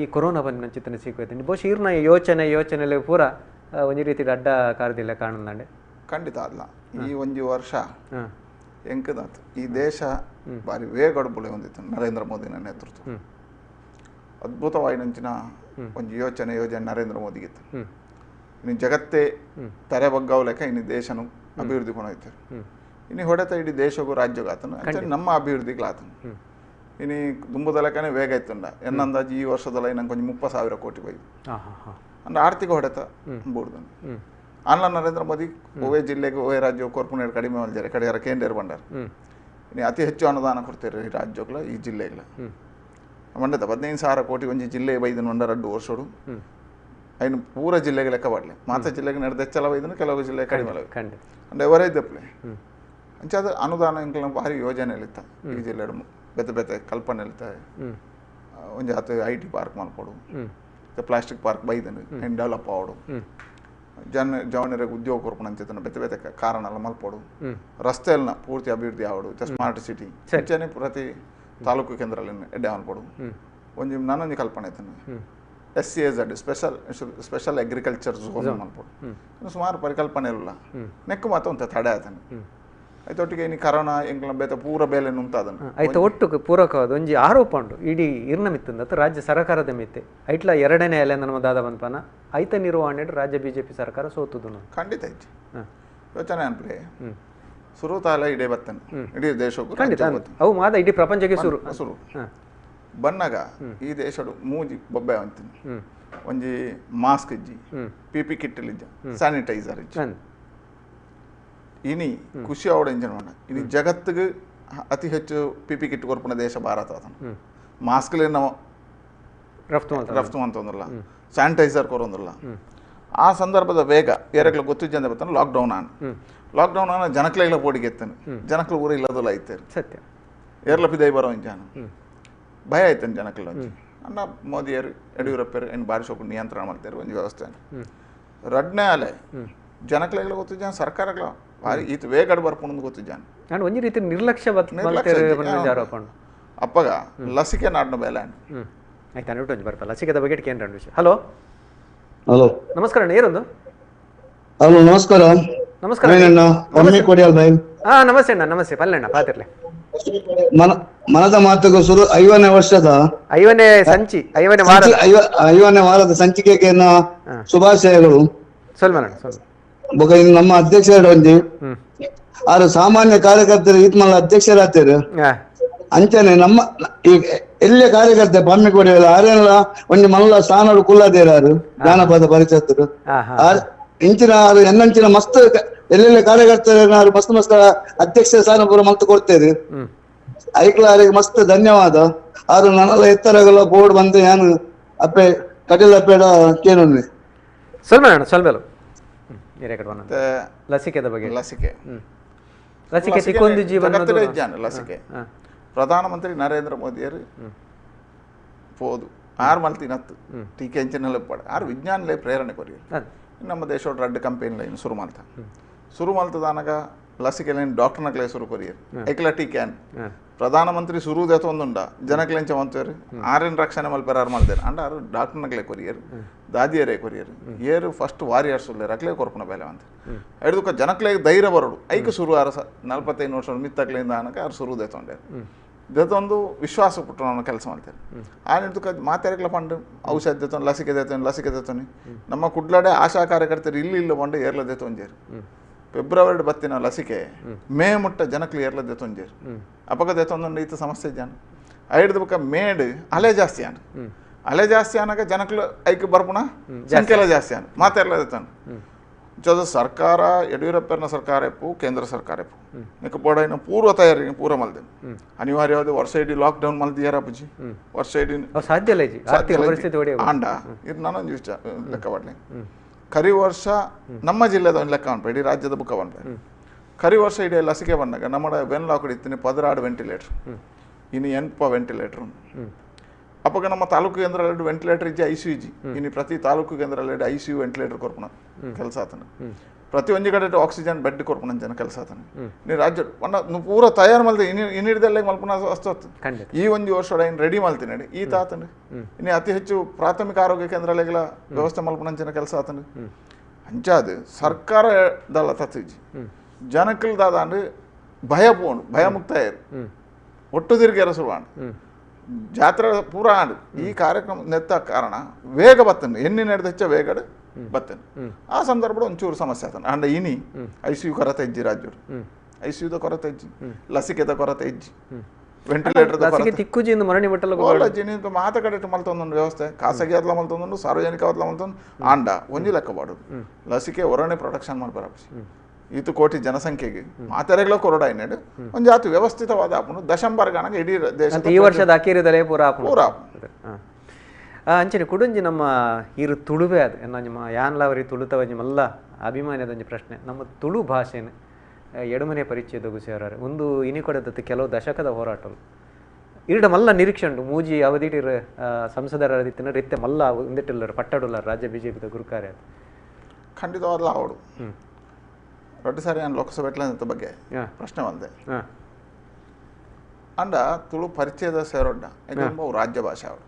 ಈ ಕೊರೋನಾ ಬಂದ ಚಿಂತನೆ ಸಿಕ್ಕೋಯ್ತು. ಬಹುಶಃ ಇರ್ನ ಯೋಚನೆ ಯೋಚನೆಯಲ್ಲಿ ಪೂರ ಒಂಜಿ ರೀತಿ ಅಡ್ಡ ಕಾರದಿಲ್ಲ ಕಾರಣಂದೆ. ಖಂಡಿತ ಅಲ್ಲ, ಈ ಒಂಜಿ ವರ್ಷ ಎಂಕದಾತು ಈ ದೇಶ ಬಾರಿ ವೇಗಡು ಬುಳೆ ಹೊಂದಿತ್ತು ನರೇಂದ್ರ ಮೋದಿನ ನೇತೃತ್ವ. ಅದ್ಭುತವಾಯಿನಂಚಿನ ಒಂದು ಯೋಚನೆ ಯೋಜನೆ ನರೇಂದ್ರ ಮೋದಿಗಿತ್ತು. ಇನ್ನು ಜಗತ್ತೇ ತರೆ ಬಗ್ಗಾವ್ ಲೆಕ್ಕ ಇನ್ನು ದೇಶನು ಅಭಿವೃದ್ಧಿ ಕೊಂಡೋಯ್ತಾರೆ. ಇನ್ನು ಹೊಡೆತ ಇಡೀ ದೇಶಕ್ಕೂ ರಾಜ್ಯಗೂ ಆತನು ನಮ್ಮ ಅಭಿವೃದ್ಧಿಗ್ಲಾತನು. ಇನ್ನು ದುಂಬುದ ಲೆಕ್ಕನೇ ವೇಗ ಇತ್ತುಂಡ ಎನ್ನಂದಾಜು ಈ ವರ್ಷದಲ್ಲ ನಂಗೆ ಕೊಂಚ 30,000 ಕೋಟಿ ಬೈದು ಅಂದ್ರೆ ಆರ್ಥಿಕ ಹೊಡೆತ ಬೂಡ್ದು. ಅಲ್ಲ ನರೇಂದ್ರ ಮೋದಿ ಒವೇ ಜಿಲ್ಲೆಗೆ ಒವೇ ರಾಜ್ಯ ಕೊರ್ಪುನೇರು ಕಡಿಮೆ ಮಲ್ಜಾರೆ ಕಡೆಯಾರ ಕೇಂದ್ರ ಬಂಡಾರ. ಇನ್ನು ಅತಿ ಹೆಚ್ಚು ಅನುದಾನ ಕೊಡ್ತಾರೆ ಈ ರಾಜ್ಯಗಳ ಈ ಜಿಲ್ಲೆಗಳ ಮಂಡದ 15,000 ಕೋಟಿ ಒಂಜಿ ಜಿಲ್ಲೆ ಬೈದನು ಒಂಡ 2 ವರ್ಷಡು ಐನು ಪೂರ ಜಿಲ್ಲೆಗೆ ಲೆಕ್ಕ ಮಾಡಲಿ ಮಾತ ಜಿಲ್ಲೆಗೆ ನಡೆದ ಹೆಚ್ಚಳ ಬೈದನು ಕೆಲವು ಜಿಲ್ಲೆ ಕಡಿಮೆ ಅಂದ್ರೆ ಅವರೇ ಇದ್ದಪ್ಲೆ ಅಂಚಾದ ಅನುದಾನ ಇಂಕ್ಲ ಭಾರಿ ಯೋಜನೆ ಇತ್ತ ಈ ಜಿಲ್ಲೆ ಬೇತೆ ಬೇತೆ ಕಲ್ಪನೆ ಇತ್ತ. ಒಂಜಿ ಆತ I T park ಮಲ್ಪಡು, plastic park ಬೈದನು ಇನ್ನು ಡೆವಲಪ್ ಆವಡು, ಜನ ಜವನರಿಗೆ ಉದ್ಯೋಗ ಕೊರ್ಪುನಂಚಿತನ ಬೇತೆ ಬೇತೆ ಕಾರಣ ಎಲ್ಲ ಮಲ್ಪಡು, ರಸ್ತೆಯನ್ನ ಪೂರ್ತಿ ಅಭಿವೃದ್ಧಿ ಆವಡು, ಸ್ಮಾರ್ಟ್ ಸಿಟಿ ಅಂಚನೆ ಪ್ರತಿ ತಾಲೂಕು ಕೇಂದ್ರಲ್ಲಿ ಎಡ್ಡೆ ಮಲ್ಪಡು. ಒಂಜಿ ನಾನೊಂದು ಕಲ್ಪನೆ ಐತನು SCAZ special special agriculture zone ಮಲ್ಪಡು. ಸುಮಾರು ಪರಿಕಲ್ಪನೆ ಇಲ್ಲ ನೆಕ್ಕು ಮಾತ್ರ ಒಂದು ತಡೆ ಆತನು. ಆಯ್ತು ಇನ್ನು ಕರೋನಾ ಎಂಕ್ಲ ಬೇತ ಪೂರ ಬೇಲೆ ನುಂತಾದನು. ಆಯ್ತು ಒಟ್ಟು ಪೂರಕವಾದ ಒಂಜಿ ಆರೋಪ ಉಂಟು ಇಡೀ ಇರ್ನ ಮಿತ್ತಂದ ರಾಜ್ಯ ಸರ್ಕಾರದ ಮಿತ್ತೆ ಐಟ್ಲ ಎರಡನೇ ಅಲೆ ನಮ್ಮ ದಾದ ಬಂದ್ಪನ ಐತ ನಿರ್ವಹಣೆ ರಾಜ್ಯ ಬಿಜೆಪಿ ಸರ್ಕಾರ ಸೋತುದು. ಖಂಡಿತ ಐತಿ ಯೋಚನೆ ಅನ್ಪ್ಲೆ ಸುರುತಾಲ ಇಡೇ ಬತ್ತನು ಇಡೀ ದೇಶಕ್ಕೂ ಖಂಡಿತ ಅವು ಮಾದ ಇಡೀ ಪ್ರಪಂಚಕ್ಕೆ ಸುರು ಸುರು ಬನ್ನಾಗ ಈ ದೇಶಡು ಮೂಜಿ ಬೊಬ್ಬೆ ಅಂತೀನಿ. ಒಂಜಿ ಮಾಸ್ಕ್ ಇಜ್ಜಿ, ಪಿಪಿ ಕಿಟ್ ಇಜ್ಜ, ಸ್ಯಾನಿಟೈಸರ್ ಇಜ್ಜಿ. ಇನಿ ಖುಷಿ ಅವಡ ಇಂಜನ್ ಮಾಡ ಇನಿ ಜಗತ್ತಿಗೆ ಅತಿ ಹೆಚ್ಚು ಪಿಪಿ ಕಿಟ್ ಕೊರ್ಪುನ ದೇಶ ಭಾರತ ಅದನ್ನು. ಮಾಸ್ಕ್ಲೇ ನಾವು ರಫ್ತು ಅಂತಂದ್ರಲ್ಲ, ಸ್ಯಾನಿಟೈಸರ್ ಕೊರೊಂದ್ರಲ್ಲ. ಆ ಸಂದರ್ಭದ ವೇಗ ಏರಗ್ಲ ಗೊತ್ತಿದ್ದ ಬರ್ತಾನೆ ಲಾಕ್ಡೌನ್ ಆನ್ ಲಾಕ್ಡೌನ್ ಆನ ಜನಕ್ಲೆಗ್ಲ ಪೋಡಿಗೆ ಎತ್ತಾನೆ ಜನಕ್ಲ ಊರ ಇಲ್ಲದಲ್ಲ ಐತೇರು ಸತ್ಯ ಏರ್ಲ ಪಿದೈ ಬರೋ ಇಂಜಾನ. ಭಯ ಆಯ್ತಾನೆ ಜನಕ್ಕೆ ಅಣ್ಣ ಮೋದಿಯರು ಯಡಿಯೂರಪ್ಪರು ಏನು ಭಾರಿ ಶೋಕು ನಿಯಂತ್ರಣ ಮಾಡ್ತಾರೆ ಒಂದು ವ್ಯವಸ್ಥೆ ರಡ್ನೇ ಅಲೆ ಜನಕ್ಲೆಗ್ಲ ಗೊತ್ತಿದ್ದಾನೆ ಸರ್ಕಾರಗಳ ಭಾರಿ ಈತ ವೇಗಡ್ ಬರ್ಪುಣಂದು ಗೊತ್ತಿದ್ದಾನೆ ನಾನು ಒಂಜಿ ರೀತಿ ನಿರ್ಲಕ್ಷ್ಯ ಆರೋಪ ಅಪ್ಪಗ ಲಸಿಕೆ ನಾಡಿನ ಬೇಲೆ ಆಯ್ತು ಅನ್ಬಿಟ್ಟು ಒಂಜಿ ಬರ್ಪ ಲಸಿಕೆದ ಬಗ್ಗೆ ಕೇಂದ್ರ ವಿಷಯ. ಹಲೋ ಹಲೋ ನಮಸ್ಕಾರ ಅಣ್ಣ, ಏನೊಂದು? ಹಲೋ ನಮಸ್ಕಾರ. ನಮಸ್ಕಾರ. ಹಾ ನಮಸ್ತೆ ಅಣ್ಣ, ನಮಸ್ತೆ ಪಲ್ಲಣ್ಣ ಪಾತಿರ್ಲೆ. ಮನದ ಮಾತುಗೂ ಶುರು 50ನೇ ವರ್ಷದ 50ನೇ ಸಂಚಿ 50ನೇ ವಾರ 50ನೇ ವಾರದ ಸಂಚಿಕೆಗೆ ಶುಭಾಶಯಗಳು. ನಮ್ಮ ಅಧ್ಯಕ್ಷರು ಒಂಜಿ ಆರು ಸಾಮಾನ್ಯ ಕಾರ್ಯಕರ್ತರು ಈತ್ಮಲ್ಲ ಅಧ್ಯಕ್ಷರಾಗ್ತಾರೆ ಅಂಚನೆ ನಮ್ಮ ಈ ಎಲ್ಲ ಕಾರ್ಯಕರ್ತ ಪಮ್ಮಿಕೊಡಿ ಆರೇನಲ್ಲ ಒಂಜಿ ಮಲ್ಲ ಸ್ಥಾನಡು ಕುಲ್ಲದೇರಾರು ಜಾನಪದ ಪರಿಷತ್ತರು ಇಂಚಿನ ಆರು ಎನ್ನಂಚಿನ ಮಸ್ತ್ ಎಲ್ಲೆಲ್ಲ ಕಾರ್ಯಕರ್ತರು ಮಸ್ತ್ ಮಸ್ತ್ ಅಧ್ಯಕ್ಷ ಸ್ಥಾನ ಪೂರ ಮಲ್ತು ಕೊಡ್ತೇವೆ. ಐಕ್ಲಾರಿಗೆ ಮಸ್ತ್ ಧನ್ಯವಾದ. ಆರು ನನ್ನೆಲ್ಲ ಎತ್ತರಗಲ್ಲ ಬೋರ್ಡ್ ಬಂದು ನಾನು ಅಪ್ಪೆ ಕಟೀಲ್ ಅಪ್ಪೇಡ ಕೇಳೋಣ. ಸ್ವಲ್ಪ ಲಸಿಕೆದ ಬಗ್ಗೆ. ಲಸಿಕೆ ಲಸಿಕೆ ತಿಕ್ಕೊಂದು ಜೀವನ ಲಸಿಕೆ ಪ್ರಧಾನಮಂತ್ರಿ ನರೇಂದ್ರ ಮೋದಿಯರು ಪೋದು ಆರು ಮಲ್ತಿನತ್ತು ಟೀಕೆ ಅಂಚಿನಲ್ಲೇ ಪಡ ಆರು ವಿಜ್ಞಾನಲೇ ಪ್ರೇರಣೆ ಕೊರಿಯರು. ನಮ್ಮ ದೇಶ ರಡ್ಡು ಕಂಪೆನಿ ಲೈನ್ ಶುರು ಮಾಡ್ತ ಶುರು ಮಾಡ್ತದಾನಗ ಲಸಿಕೆ ಲೈನ್ ಡಾಕ್ಟರ್ನಕ್ಲೆ ಶುರು ಕೊರಿಯರು ಐಕ್ಲ ಟೀಕೆ ಪ್ರಧಾನಮಂತ್ರಿ ಶುರು ಒಂದುಂಡ ಜನಕ್ಲೆಂಚ ಮಂತೇರು ಆರೇನು ರಕ್ಷಣೆ ಮಲ್ಪೆರ ಆರು ಮಾಡ್ತೇನೆ ಅಂಡ ಆರು ಡಾಕ್ಟರ್ನಕ್ಲೆ ಕೊರಿಯರು ದಾದಿಯರೇ ಕೊರಿಯರು ಏರು ಫಸ್ಟ್ ವಾರಿಯರ್ಸ್ ಉಲ್ಲೇರು ಅಕ್ಲೇ ಕೊರ್ಪುನ ಬೇಲೆ ಅಂತ ಹಿಡಿದುಕ ಜನಕ್ಲೆ ಧೈರ್ಯ ಬರೋಡು ಐಕ ಶುರು ಆರು 45 ವರ್ಷ ಮಿತ್ತಕ್ಲೆಯಿಂದ ಅನಕ ಆರು ಶುರು ದೇತೊಂಡೇರು ದೆತೊಂದು ವಿಶ್ವಾಸ ಪುಟ್ಟು ನಾನು ಕೆಲಸ ಮಾಡ್ತೇನೆ. ಆ ಹಿಡ್ದುಕ ಮಾತಾಡಕ್ಲ ಪಂಡು ಔಷಧ ದೇತೊಂದು ಲಸಿಕೆ ದೇತೊಂದು ಲಸಿಕೆ ದೇತೊಂದು ನಮ್ಮ ಕುಡ್ಲಾಡೆ ಆಶಾ ಕಾರ್ಯಕರ್ತರು ಇಲ್ಲಿ ಇಲ್ಲ ಪಂಡು ಏರ್ಲ ದೇತೊಂಜೇರು. ಫೆಬ್ರವರಿ ಬತ್ತಿನ ಲಸಿಕೆ ಮೇ ಮುಟ್ಟ ಜನಕ್ಲು ಏರ್ಲ ದೇತೊಂಜೇರು. ಅಪಗ ದೇತೊಂದು ಈತ ಸಮಸ್ಯೆ ಜನ ಐಡ್ದ ಬಕ್ಕ ಮೇಡ್ ಅಲೆ ಜಾಸ್ತಿ ಆನ್ ಅಲೆ ಜಾಸ್ತಿ ಆನಾಗ ಜನಕ್ಲು ಐಕ್ ಬರ್ಪುಣ ಸಂಖ್ಯೆಲ್ಲ ಜಾಸ್ತಿ ಆನ್ ಮಾತಾಡ್ಲ ದೇತೊಂದು ಜೊತೆ ಸರ್ಕಾರ ಯಡಿಯೂರಪ್ಪನ ಸರ್ಕಾರ ಎಪ್ಪು ಕೇಂದ್ರ ಸರ್ಕಾರ ಎಪ್ಪು ನಿಕ್ಕ ಬೋಡ ಪೂರ್ವ ತಯಾರಿ ಪೂರ ಮಲ್ದೆ ಅನಿವಾರ್ಯವಾದ ವರ್ಷ ಇಡೀ ಲಾಕ್ಡೌನ್ ಮಲ್ದಿಯಾರ ಅಪ್ಪುಜಿ ವರ್ಷ ಇಡೀ ಸಾಧ್ಯ ಇಲ್ಲ ಆಂಡ ಇದು ನಾನೊಂದು ವಿಚಾರ ಲೆಕ್ಕ ಪಡ್ಲಿ. ಕರಿ ವರ್ಷ ನಮ್ಮ ಜಿಲ್ಲೆದ ಒಂದು ಲೆಕ್ಕ ಅನ್ಪ ಇಡೀ ರಾಜ್ಯದ ಬುಕ್ಕ ಬಂದ ಕರಿ ವರ್ಷ ಇಡೀ ಲಸಿಕೆ ಬಂದಾಗ ನಮ್ಮ ವೆನ್ಲಾಕ್ ಇತ್ತೀನಿ 16 ವೆಂಟಿಲೇಟರ್ ಇನ್ನು 8 ವೆಂಟಿಲೇಟರ್ ಅಪ್ಪಗ ನಮ್ಮ ತಾಲೂಕು ಕೇಂದ್ರ ವೆಂಟಿಲೇಟರ್ ಇಜ್ಜಿ I C you ಇಜ್ಜಿ ಇನ್ನು ಪ್ರತಿ ತಾಲೂಕು ಕೇಂದ್ರ I C you ventilator ಕೊರ್ಪಣ ಕೆಲಸ ಆತನ ಪ್ರತಿ ಒಂಜಿ ಕಡೆ ಆಕ್ಸಿಜನ್ ಬೆಡ್ ಕೊರ್ಪಣ ಜನ ಕೆಲಸ ಆತನ ನೀ ರಾಜ್ಯ ಪೂರ ತಯಾರು ಮಲ್ತೆ ಇನ್ನು ಇನ್ನಿಡ್ದಲ್ಲೇ ಮಲ್ಪನ ಅಸ್ತು ಈ ಒಂದು ವರ್ಷ ಇನ್ನು ರೆಡಿ ಮಲ್ತೀನಿ ಈ ತಾತನ ಇನ್ನು ಅತಿ ಹೆಚ್ಚು ಪ್ರಾಥಮಿಕ ಆರೋಗ್ಯ ಕೇಂದ್ರಗಳಿಗೆಲ್ಲ ವ್ಯವಸ್ಥೆ ಮಲ್ಪನ ಜನ ಕೆಲಸ ಆತನ ಅಂಚಾದು ಸರ್ಕಾರದಲ್ಲ ತತ್ತಿಜ್ಜಿ ಜನಕ್ಕಲ್ದಾದ ಅಂದ್ರೆ ಭಯ ಪೋಣು ಭಯ ಮುಕ್ತಾಯ ಒಟ್ಟು ತಿರುಗಿ ಶುರುವಾಣ ಜಾತ್ರೆ ಪೂರ ಆಂಡು ಈ ಕಾರ್ಯಕ್ರಮ ನೆತ್ತ ಕಾರಣ ವೇಗ ಬತ್ತನು ಎಣ್ಣೆ ನಡೆದ ಹೆಚ್ಚ ವೇಗಡು ಬತ್ತನು ಆ ಸಂದರ್ಭ ಒಂಚೂರು ಸಮಸ್ಯೆ ಆತನ ಅಂಡ ಇನಿ I C you ಕೊರತೆ ಇಜ್ಜಿ ರಾಜ್ಯರು I C ಯುದ ಕೊರತೆ ಇಜ್ಜಿ ಲಸಿಕೆದ ಕೊರತೆ ಇಜ್ಜಿ ವೆಂಟಿಲೇಟರ್ ತಿಕ್ಕುಜಿ ಮರಣಿ ಮಾತ ಕಡೆ ಮಲ್ತೊಂದೊಂದು ವ್ಯವಸ್ಥೆ ಖಾಸಗಿ ಆದ್ಲ ಮಲ್ತೊಂದು ಸಾರ್ವಜನಿಕ ಆದ್ಲ ಮಲ್ತೊಂದು ಆಂಡ ಒಂಜಿ ಲೆಕ್ಕ ಬಾಡುದು ಲಸಿಕೆ ಹೊರನೆ ಪ್ರೊಡಕ್ಷನ್ ಮಾಡ್ಬಾರ ಈತು ಕೋಟಿ ಜನಸಂಖ್ಯೆಗೆ ಮಾತೆರೆಗ್ಲೋ ಕೊರೋಡ ಇನ್ನೆಡು ಒಂದು ಜಾತಿ ವ್ಯವಸ್ಥಿತವಾದ ಆಪುನು ದಶಂಬರ್ಗಾನಗ ಇಡೀ ದೇಶ ಈ ವರ್ಷದ ಅಕೀರಿದಲೇ ಪೂರ ಪೂರ ಅಂಚನೆ ಕುಡುಂಜಿ ನಮ್ಮ ಇರು ತುಳುವೆ ಅದು ನಿಮ್ಮ ಯಾನ್ಲಾವರಿ ತುಳುತವಂಜಿ ಮಲ್ಲ ಅಭಿಮಾನ್ಯದೊಂಜಿ ಪ್ರಶ್ನೆ ನಮ್ಮ ತುಳು ಭಾಷೆನ ಎಡಮನೆ ಪರಿಚಯದ ಸೇರಾರೆ ಒಂದು ಇನಿಕೊಡದತ್ತು ಕೆಲವು ದಶಕದ ಹೋರಾಟಗಳು ಇರಡ ಮಲ್ಲ ನಿರೀಕ್ಷೆ ಉಂಟು ಮೂಜಿ ಅವಧಿಟಿರ ಸಂಸದರ ರೀತಿನ ರೀತ್ಯ ಮಲ್ಲ ಒಂದಿಟ್ಟಿಲ್ಲರು ಪಟ್ಟಡುಲ್ಲಾರ ರಾಜ್ಯ ಬಿಜೆಪಿದ ಗುರುಕಾರ್ಯ ಅದು ಖಂಡಿತವಾದ ಅವಡು ರೊಟ್ಟಿ ಸಾರಿ ನಾನು ಲೋಕಸಭೆ ಬಗ್ಗೆ ಪ್ರಶ್ನೆ ಬಂದೆ ಅಂಡ ತುಳು ಪರಿಚಯದ ಸೇರೊಡ್ಡ ಯಾಕಂದ್ರೆ ರಾಜ್ಯ ಭಾಷೆ ಅವಳು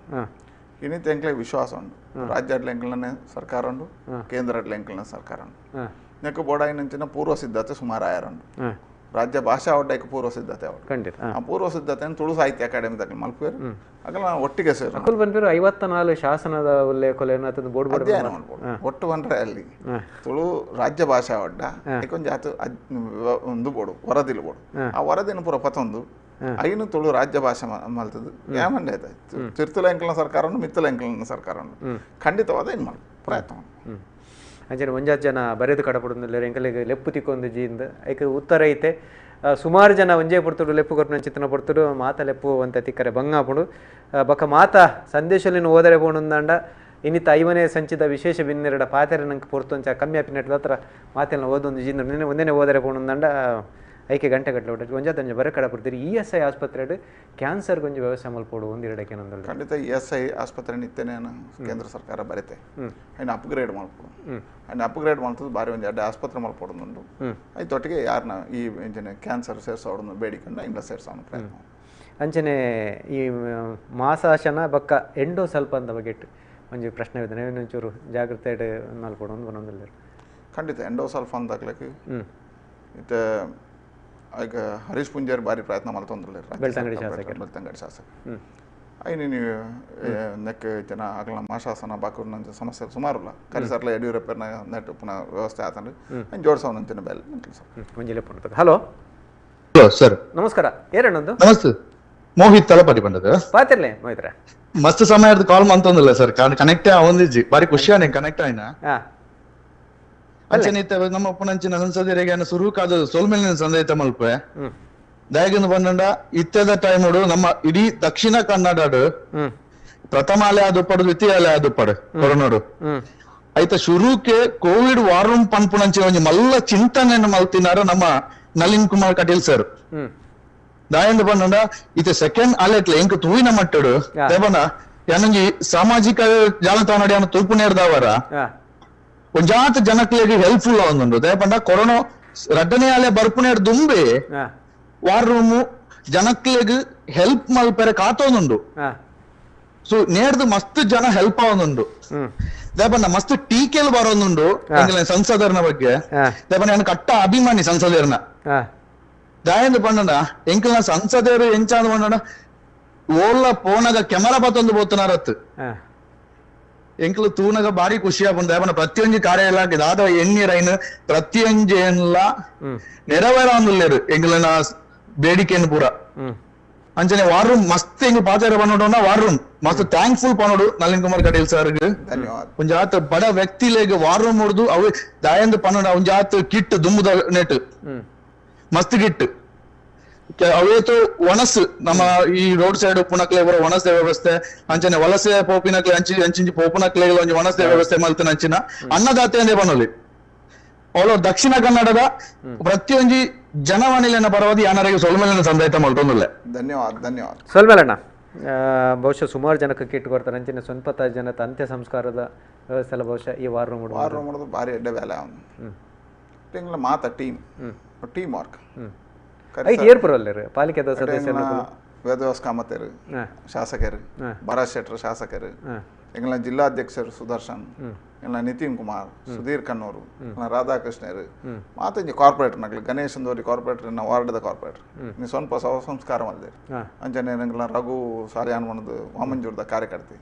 ಇನ್ನಿತ ಎಂಕ್ಲೆ ವಿಶ್ವಾಸ ಉಂಟು ರಾಜ್ಯ ಎಂಕ್ಲನೆ ಸರ್ಕಾರ ಉಂಟು ಕೇಂದ್ರ ಎಂಕ್ಲನೆ ಸರ್ಕಾರ ಉಂಟು ನೆಕ್ ಬೋಡಾಯಿನಂಚಿನ ಪೂರ್ವ ಸಿದ್ಧತೆ ಸುಮಾರು ಆಯಾರುಂಡು ರಾಜ್ಯ ಭಾಷಾ ಒಡ್ಡಕ್ಕೆ ಪೂರ್ವ ಸಿದ್ಧತೆ ಅವಳು ಖಂಡಿತ ಆ ಪೂರ್ವ ಸಿದ್ಧತೆ ತುಳು ಸಾಹಿತ್ಯ ಅಕಾಡೆಮಿ ತಕ್ಕ ಮಲ್ಪೇರು ಆಗಲ್ಲ ನಾವು ಒಟ್ಟಿಗೆ ಸೇರು ಅಕುಲ್ ಬಂದ್ಪೇರು 54 ಶಾಸನದ ಉಲ್ಲೇಖ ಬೋರ್ಡ್ ಅಧ್ಯಯನ ಮಾಡ್ಬೋದು ಒಟ್ಟು ಬಂದ್ರೆ ಅಲ್ಲಿ ತುಳು ರಾಜ್ಯ ಭಾಷಾ ಒಡ್ಡ ಯಾಕೊಂದು ಜಾತು ಒಂದು ಬೋಡು ವರದಿಲು ಬೋಡು ಆ ವರದಿನ ಪೂರ ಪತ್ತೊಂದು ಐನು ತುಳು ರಾಜ್ಯ ಭಾಷೆ ಮಲ್ತದ್ದು ಏಮಂಡೆ ಆಯ್ತು ತಿರ್ತುಲ ಎಂಕಲ್ನ ಸರ್ಕಾರ ಮಿತ್ತಲ ಎಂಕಲ್ನ ಸರ್ಕಾರ ಖಂಡಿತವಾದ ಏನು ಮಾಡ ಪ್ರಯತ್ನ ಅಂಚನೆ ಒಂಜಾತ್ ಜನ ಬರೆದು ಕಡಪಡುಂದಿಲ್ಲ ಎಂಕಲಿಗೆ ಲೆಪ್ಪು ತಿಕ್ಕೊಂದು ಜಿಯಿಂದ ಐಕೆ ಉತ್ತರ ಐತೆ ಸುಮಾರು ಜನ ಒಂಜೇ ಪೊರ್ತುಡು ಲೆಪ್ಪು ಕೊರ್ಪುನ ಚಿತ್ತನ ಪೊರ್ತುಡು ಮಾತ ಲೆಪ್ಪು ಅಂತ ತಿಕ್ಕರೆ ಬಂಗಾಪುಡು ಬೊಕ್ಕ ಮಾತ ಸಂದೇಶಲಿನ ಓದರೆ ಪೋಣುಂದಾಂಡ ಇನ್ನಿತ್ತ 50ನೇ ಸಂಚಿತ ವಿಶೇಷ ಬಿನ್ನೆರಡ ಪಾತೆರೆ ನಂಗೆ ಪೊರ್ತೊಂಚ ಕಮ್ಮಿ ಆಪಿನೆಟ್ಟ ಹತ್ರ ಮಾತೆಲ್ಲ ಓದೊಂದು ಜಿಂದ ಒಂದೇನೆ ಓದರೆ ಪೋಣುಂದಾಂಡ ಐಕೆ ಗಂಟೆ ಗಟ್ಟಲೆ ಒಂಜಾತಂಜ ಬರ ಕಡಪುರ್ತೀರಿ ಇ ಎಸ್ I ಆಸ್ಪತ್ರೆ ಕ್ಯಾನ್ಸರ್ ಗೊಂಜಿ ವ್ಯವಸ್ಥೆ ಮಲ್ಪೋಡು ಒಂದಿರಡಕ್ಕೆ ನಂದಲ್ಲ ಖಂಡಿತ ಇ ಎಸ್ I ಆಸ್ಪತ್ರೆ ನಿತ್ಯನೇ ಕೇಂದ್ರ ಸರ್ಕಾರ ಬರುತ್ತೆ ಅಯ್ನ ಅಪ್ಗ್ರೇಡ್ ಮಾಡ್ಬೋದು ಅಯ್ನ ಅಪ್ಗ್ರೇಡ್ ಮಾಡ್ತದೆ ಬಾರಿ ಒಂದು ಎರಡು ಆಸ್ಪತ್ರೆ ಮಲ್ಪೋಡು ಐತೊಟ್ಟಿಗೆ ಯಾರನ್ನ ಈ ಕ್ಯಾನ್ಸರ್ ಸೇರ್ಸೋಡನ್ನು ಬೇಡಿಕೊಂಡು ಇಂಗ್ಲ ಸೇರ್ಸೋಣ ಪ್ರಯತ್ನ. ಅಂಚನೆ ಈ ಮಾಸಾಶನ ಬಕ್ಕ ಎಂಡೋ ಸ್ವಲ್ಪ ಅಂತ ಬಗ್ಗೆ ಒಂಜಿ ಪ್ರಶ್ನೆ ಇದೆ ಒಂಚೂರು ಜಾಗ್ರತೆ ಮಲ್ಪೋಡು ಒಂದು ಬನ್ನೊಂದಿಲ್ಲ. ಖಂಡಿತ ಎಂಡೋ ಸ್ವಲ್ಪ ಅಂದಾಗ್ಲಿಕ್ಕೆ ಇತ್ತೆ ಈಗ ಹರೀಶ್ ಪುಂಜೇರ್ ಬಾರಿ ಪ್ರಯತ್ನ ಮಲ್ತೊಂದಿಲ್ಲ ಬೆಳ್ತಂಗಡಿ ಶಾಸಕ ಬೆಳ್ತಂಗಡಿ ಶಾಸಕ ಐನಿ ನೀವು ನೆಕ್ ಜನ ಆಗಲ ಮಾಶಾಸನ ಬಾಕೂರ್ನ ಸಮಸ್ಯೆ ಸುಮಾರುಲ್ಲ ಕರಿಸರ್ಲ ಯಡಿಯೂರಪ್ಪನ ನೆಟ್ ಪುನಃ ವ್ಯವಸ್ಥೆ ಆತಂದ್ರೆ ಜೋಡಿಸೋನಂತಿನ ಬೆಲೆ. ಹಲೋ ಹಲೋ ಸರ್ ನಮಸ್ಕಾರ, ಏರಣ್ಣೊಂದು ನಮಸ್ತೆ, ಮೋಹಿತ್ ತಲಪಾಡಿ ಬಂದದ ಪಾತಿರ್ಲೆ ಮೋಹಿತ್ರ ಮಸ್ತ್ ಸಮಯ ಕಾಲ್ ಮಂತೊಂದಿಲ್ಲ ಸರ್, ಕನೆಕ್ಟ್ ಆವೊಂದಿಜ್ಜಿ ಬಾರಿ ಖುಷಿ ಆನೆ ಕನೆಕ್ಟ್ ಆಯ್ನ. ಅಂಚನೆ ನಮ್ಮ ಪುನಂಚಿನ ಸಂಸದರಿಗೆ ಸುರುಕಾದ ಸೋಲ್ಮೇಲಿನ ಸಂದೇಶ ಮಲ್ಪೆ ದಯಗಂದು ಬಂದಂಡ ಇತ್ತದ ಟೈಮ್ ನಮ್ಮ ಇಡೀ ದಕ್ಷಿಣ ಕನ್ನಡ ಪ್ರಥಮ ಅಲೆ ಆದುಪ್ಪಡು ದ್ವಿತೀಯ ಅಲೆ ಆದುಪ್ಪಡು ಕೊರೋನಾಡು ಆಯ್ತ ಶುರುಕ್ಕೆ ಕೋವಿಡ್ ವಾರ್ ರೂಮ್ ಪನ್ಪುನಂಚಿನ ಒಂಜಿ ಮಲ್ಲ ಚಿಂತನೆಯನ್ನು ಮಲ್ತಿನಾರ ನಮ್ಮ ನಳಿನ್ ಕುಮಾರ್ ಕಟೀಲ್ ಸರ್. ದಾಯಂದು ಬಂದಂಡ ಇತ್ತ ಸೆಕೆಂಡ್ ಅಲೆಟ್ಲೆ ಎಂಕ ತೂವಿನ ಮಟ್ಟಡು ದೇವನ ಏನಂಜಿ ಸಾಮಾಜಿಕ ಜಾಲತಾಣ ತೂಪುನೇರ್ದವರ ಒಂಜಾತ ಜನಕ್ಲೆಗ್ ಹೆಲ್ಪ್ಫುಲ್ ಆವೊಂದುಂಡು. ದಯಪಂಡ ಕೊರೋನಾ ರಡ್ಡನೇ ಅಲೆ ಬರ್ಪುನೇರ್ ದುಂಬೆ ವಾರ್ ರೂಮ್ ಜನಕ್ಲೆಗ್ ಹೆಲ್ಪ್ ಮಲ್ಪೆರೆ ಕಾತೊಂದುಂಡು. ಸೊ ನೇರ್ದು ಮಸ್ತ್ ಜನ ಹೆಲ್ಪ್ ಆವೊಂದುಂಡು. ದಯಪಂಡ ಮಸ್ತ್ ಟೀಕೆಲ್ ಬರೋದುಂಡು ಸಂಸದರ್ನ ಬಗ್ಗೆ. ದಯಪಂಡ ನಾನು ಕಟ್ಟ ಅಭಿಮಾನಿ ಸಂಸದರ್ನ. ದಾಯಂದು ಪಂಡಂಡ ಎಂಕಲ್ನ ಸಂಸದರು ಎಂಚಾಂದು ಪಂಡಂಡ ಓಲ್ಲ ಪೋನಗ ಕೆಮರಾ ಪತ್ತೊಂದು ಪೋತುನಾರತ್ ಎಂಕಲು ತೂನಗ ಬಾರಿ ಖುಷಿ ಆಪುಂಡು. ದಯಪಂಡ ಪ್ರತಿಯೊಂಜಿ ಕಾರ್ಯ ಇಲಾಖೆ ದಾದ ಎಣ್ಣೀರೈನ್ ಪ್ರತಿಯೊಂಜಿ ಏನ್ಲ ನೆರವೇರೊಂದುಲ್ಲೆರ್ ಎಂಕಲ್ನ ಬೇಡಿಕೆಯನ್ನು ಪೂರ. ಅಂಚನೆ ವಾರ್ ರೂಮ್ ಮಸ್ತ್ ಎಂಗ್ ಪಾಚಾರ ಪನ್ನೋಡ ವಾರ್ ರೂಮ್ ಮಸ್ತ್ ಥ್ಯಾಂಕ್ಫುಲ್ ಪನ್ನೋಡು ನಳಿನ್ ಕುಮಾರ್ ಕಟೀಲ್ ಸರ್. ಧನ್ಯವಾದ. ಒಂಜಾತ್ ಬಡ ವ್ಯಕ್ತಿಲೆಗ್ ವಾರ್ ರೂಮ್ ಹೊಡ್ದು ಅವು ದಾಯಂದು ಪನ್ನೋಡ ಒಂಜಾತ್ ಕಿಟ್ ದುಂಬುದ ನೆಟ್ ಮಸ್ತ್ ಕಿಟ್ ಅವೇತು ಒಣಸು ನಮ್ಮ ಈ ರೋಡ್ ಸೈಡ್ ಪುನಕ್ಲೆ ಬರೋ ಒಣಸೆ ವ್ಯವಸ್ಥೆ ಅಂಚನೆ ವಲಸೆ ಪೋಪಿನಕ್ಲೆ ಅಂಚಿ ಅಂಚಿಂಚಿ ಪೋಪುನಕ್ಲೆ ಒಂಜಿ ಒಣಸೆ ವ್ಯವಸ್ಥೆ ಮಲ್ತಿನ ಅಂಚಿನ ಅನ್ನದಾತೆ ಅಂದೇ ಪನೊಲಿ. ಅವಳು ದಕ್ಷಿಣ ಕನ್ನಡದ ಪ್ರತಿಯೊಂಜಿ ಜನವಾಣಿಲೆನ ಪರವಾದಿ ಯಾನರಿಗೆ ಸೊಲ್ಮೆಲೆನ ಸಂದಾಯ್ತ ಮಲ್ತೊಂದುಲ್ಲೆ. ಧನ್ಯವಾದ ಧನ್ಯವಾದ ಸೊಲ್ಮೆಲಣ್ಣ. ಬಹುಶಃ ಸುಮಾರು ಜನಕ್ಕೆ ಕಿಟ್ ಕೊಡ್ತಾರೆ. ಅಂಚಿನ ಸ್ವಂತ ಜನತ ಅಂತ್ಯ ಸಂಸ್ಕಾರದ ವ್ಯವಸ್ಥೆ ಎಲ್ಲ ಬಹುಶಃ ಈ ವಾರ್ ರೂಮ್ ವಾರ್ ರೂಮ್ ಮಾಡೋದು ಭಾರಿ ಎಡ್ಡೆ ಬೇಲೆ ಅವನು ತಿಂಗಳ ಮಾತ ಟೀಮ್ ಟೀಮ್ ವರ್ಕ್. ಪಾಲಿಕೆದ ಸದಸ್ಯರು ವೇದವ್ಯಾಸ ಕಾಮತರು ಶಾಸಕರು, ಭರತ್ ಶೆಟ್ಟರ್ ಶಾಸಕರು, ಎಂಗಳ ಜಿಲ್ಲಾಧ್ಯಕ್ಷರು ಸುದರ್ಶನ್, ಎಂಗಳ ನಿತಿನ್ ಕುಮಾರ್, ಸುಧೀರ್ ಕಣ್ಣೂರು, ರಾಧಾಕೃಷ್ಣರು, ಮಾತಂಜಿ ಕಾರ್ಪೊರೇಟರ್ ನಗಲು ಗಣೇಶ್ ಅಂದೋರಿ ಕಾರ್ಪೊರೇಟರ್ ವಾರ್ಡ್ದ ಕಾರ್ಪೊರೇಟರ್ ನೀ ಸ್ವಲ್ಪ ಸಂಸ್ಕಾರ ಮಾಡಿದೆ. ಅಂಚನೆ ಎಂಗಳ ರಘು ಸಾರಿಯಾನ್ ಮನದು ವಾಮಂಜೂರ್ದ ಕಾರ್ಯಕರ್ತೆ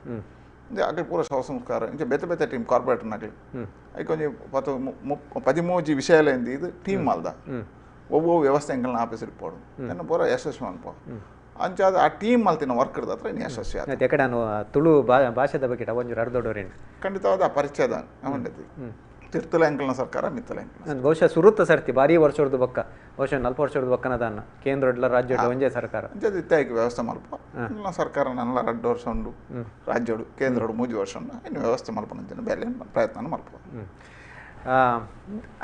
ಅಗಲ್ ಪೂರ ಶವ ಸಂಸ್ಕಾರ ಇಂಚ ಬೇತೆ ಬೇತೆ ಟೀಮ್ ಕಾರ್ಪೊರೇಟರ್ ನಗಲು ಐಕೊಂಜಿ 13 ವಿಷಯ ಇದು ಟೀಮ್ ಮಲ್ದ ಒಬ್ಬ ವ್ಯವಸ್ಥೆ ಎಂಗಳನ್ನ ಆಫೀಸ್ ಇರ್ಪೋಡು ನನ್ನ ಪೂರ ಯಶಸ್ವಿ ಅನ್ಪೋ ಅಂಚಾದ ಆ ಟೀಮ್ ಮಲ್ತಿನ ವರ್ಕ್ ಹತ್ರ ಇನ್ನು ಯಶಸ್ವಿ ಆದ. ಯಾಕಡೆ ನಾನು ತುಳು ಭಾಷೆದ ಬಗ್ಗೆ ಒಂಜೂರು ಅರ್ಧೋಡೋರೇನು ಖಂಡಿತವಾದ ಪರಿಚಯದ ಅವನದಿ ತಿರ್ತಲ ಎಂಕಲ್ನ ಸರ್ಕಾರ ಮಿತ್ತಲ ಎಂಕಲ್ನ ಬಹುಶಃ ಸುರುತ್ತ ಸರ್ತಿ ಭಾರಿ ವರ್ಷದ ಬಕ್ಕ ಬಹುಶಃ 40 ವರ್ಷದ ಬಕ್ಕನದನ್ನ ಕೇಂದ್ರ ರಾಜ್ಯ ಒಂಜೇ ಸರ್ಕಾರ ಅಂಚದ ಇತ್ತಾಗಿ ವ್ಯವಸ್ಥೆ ಮಲ್ಪ ಸರ್ಕಾರ ನನ್ನ 2 ವರ್ಷ ಉಂಡು ರಾಜ್ಯೋಡು ಕೇಂದ್ರೋಡು 3 ವರ್ಷ ಉಂಡು ಇನ್ನು ವ್ಯವಸ್ಥೆ ಮಲ್ಪನಂಚಿನ ಬೇಲೆ ಪ್ರಯತ್ನ ಮಲ್ಪ.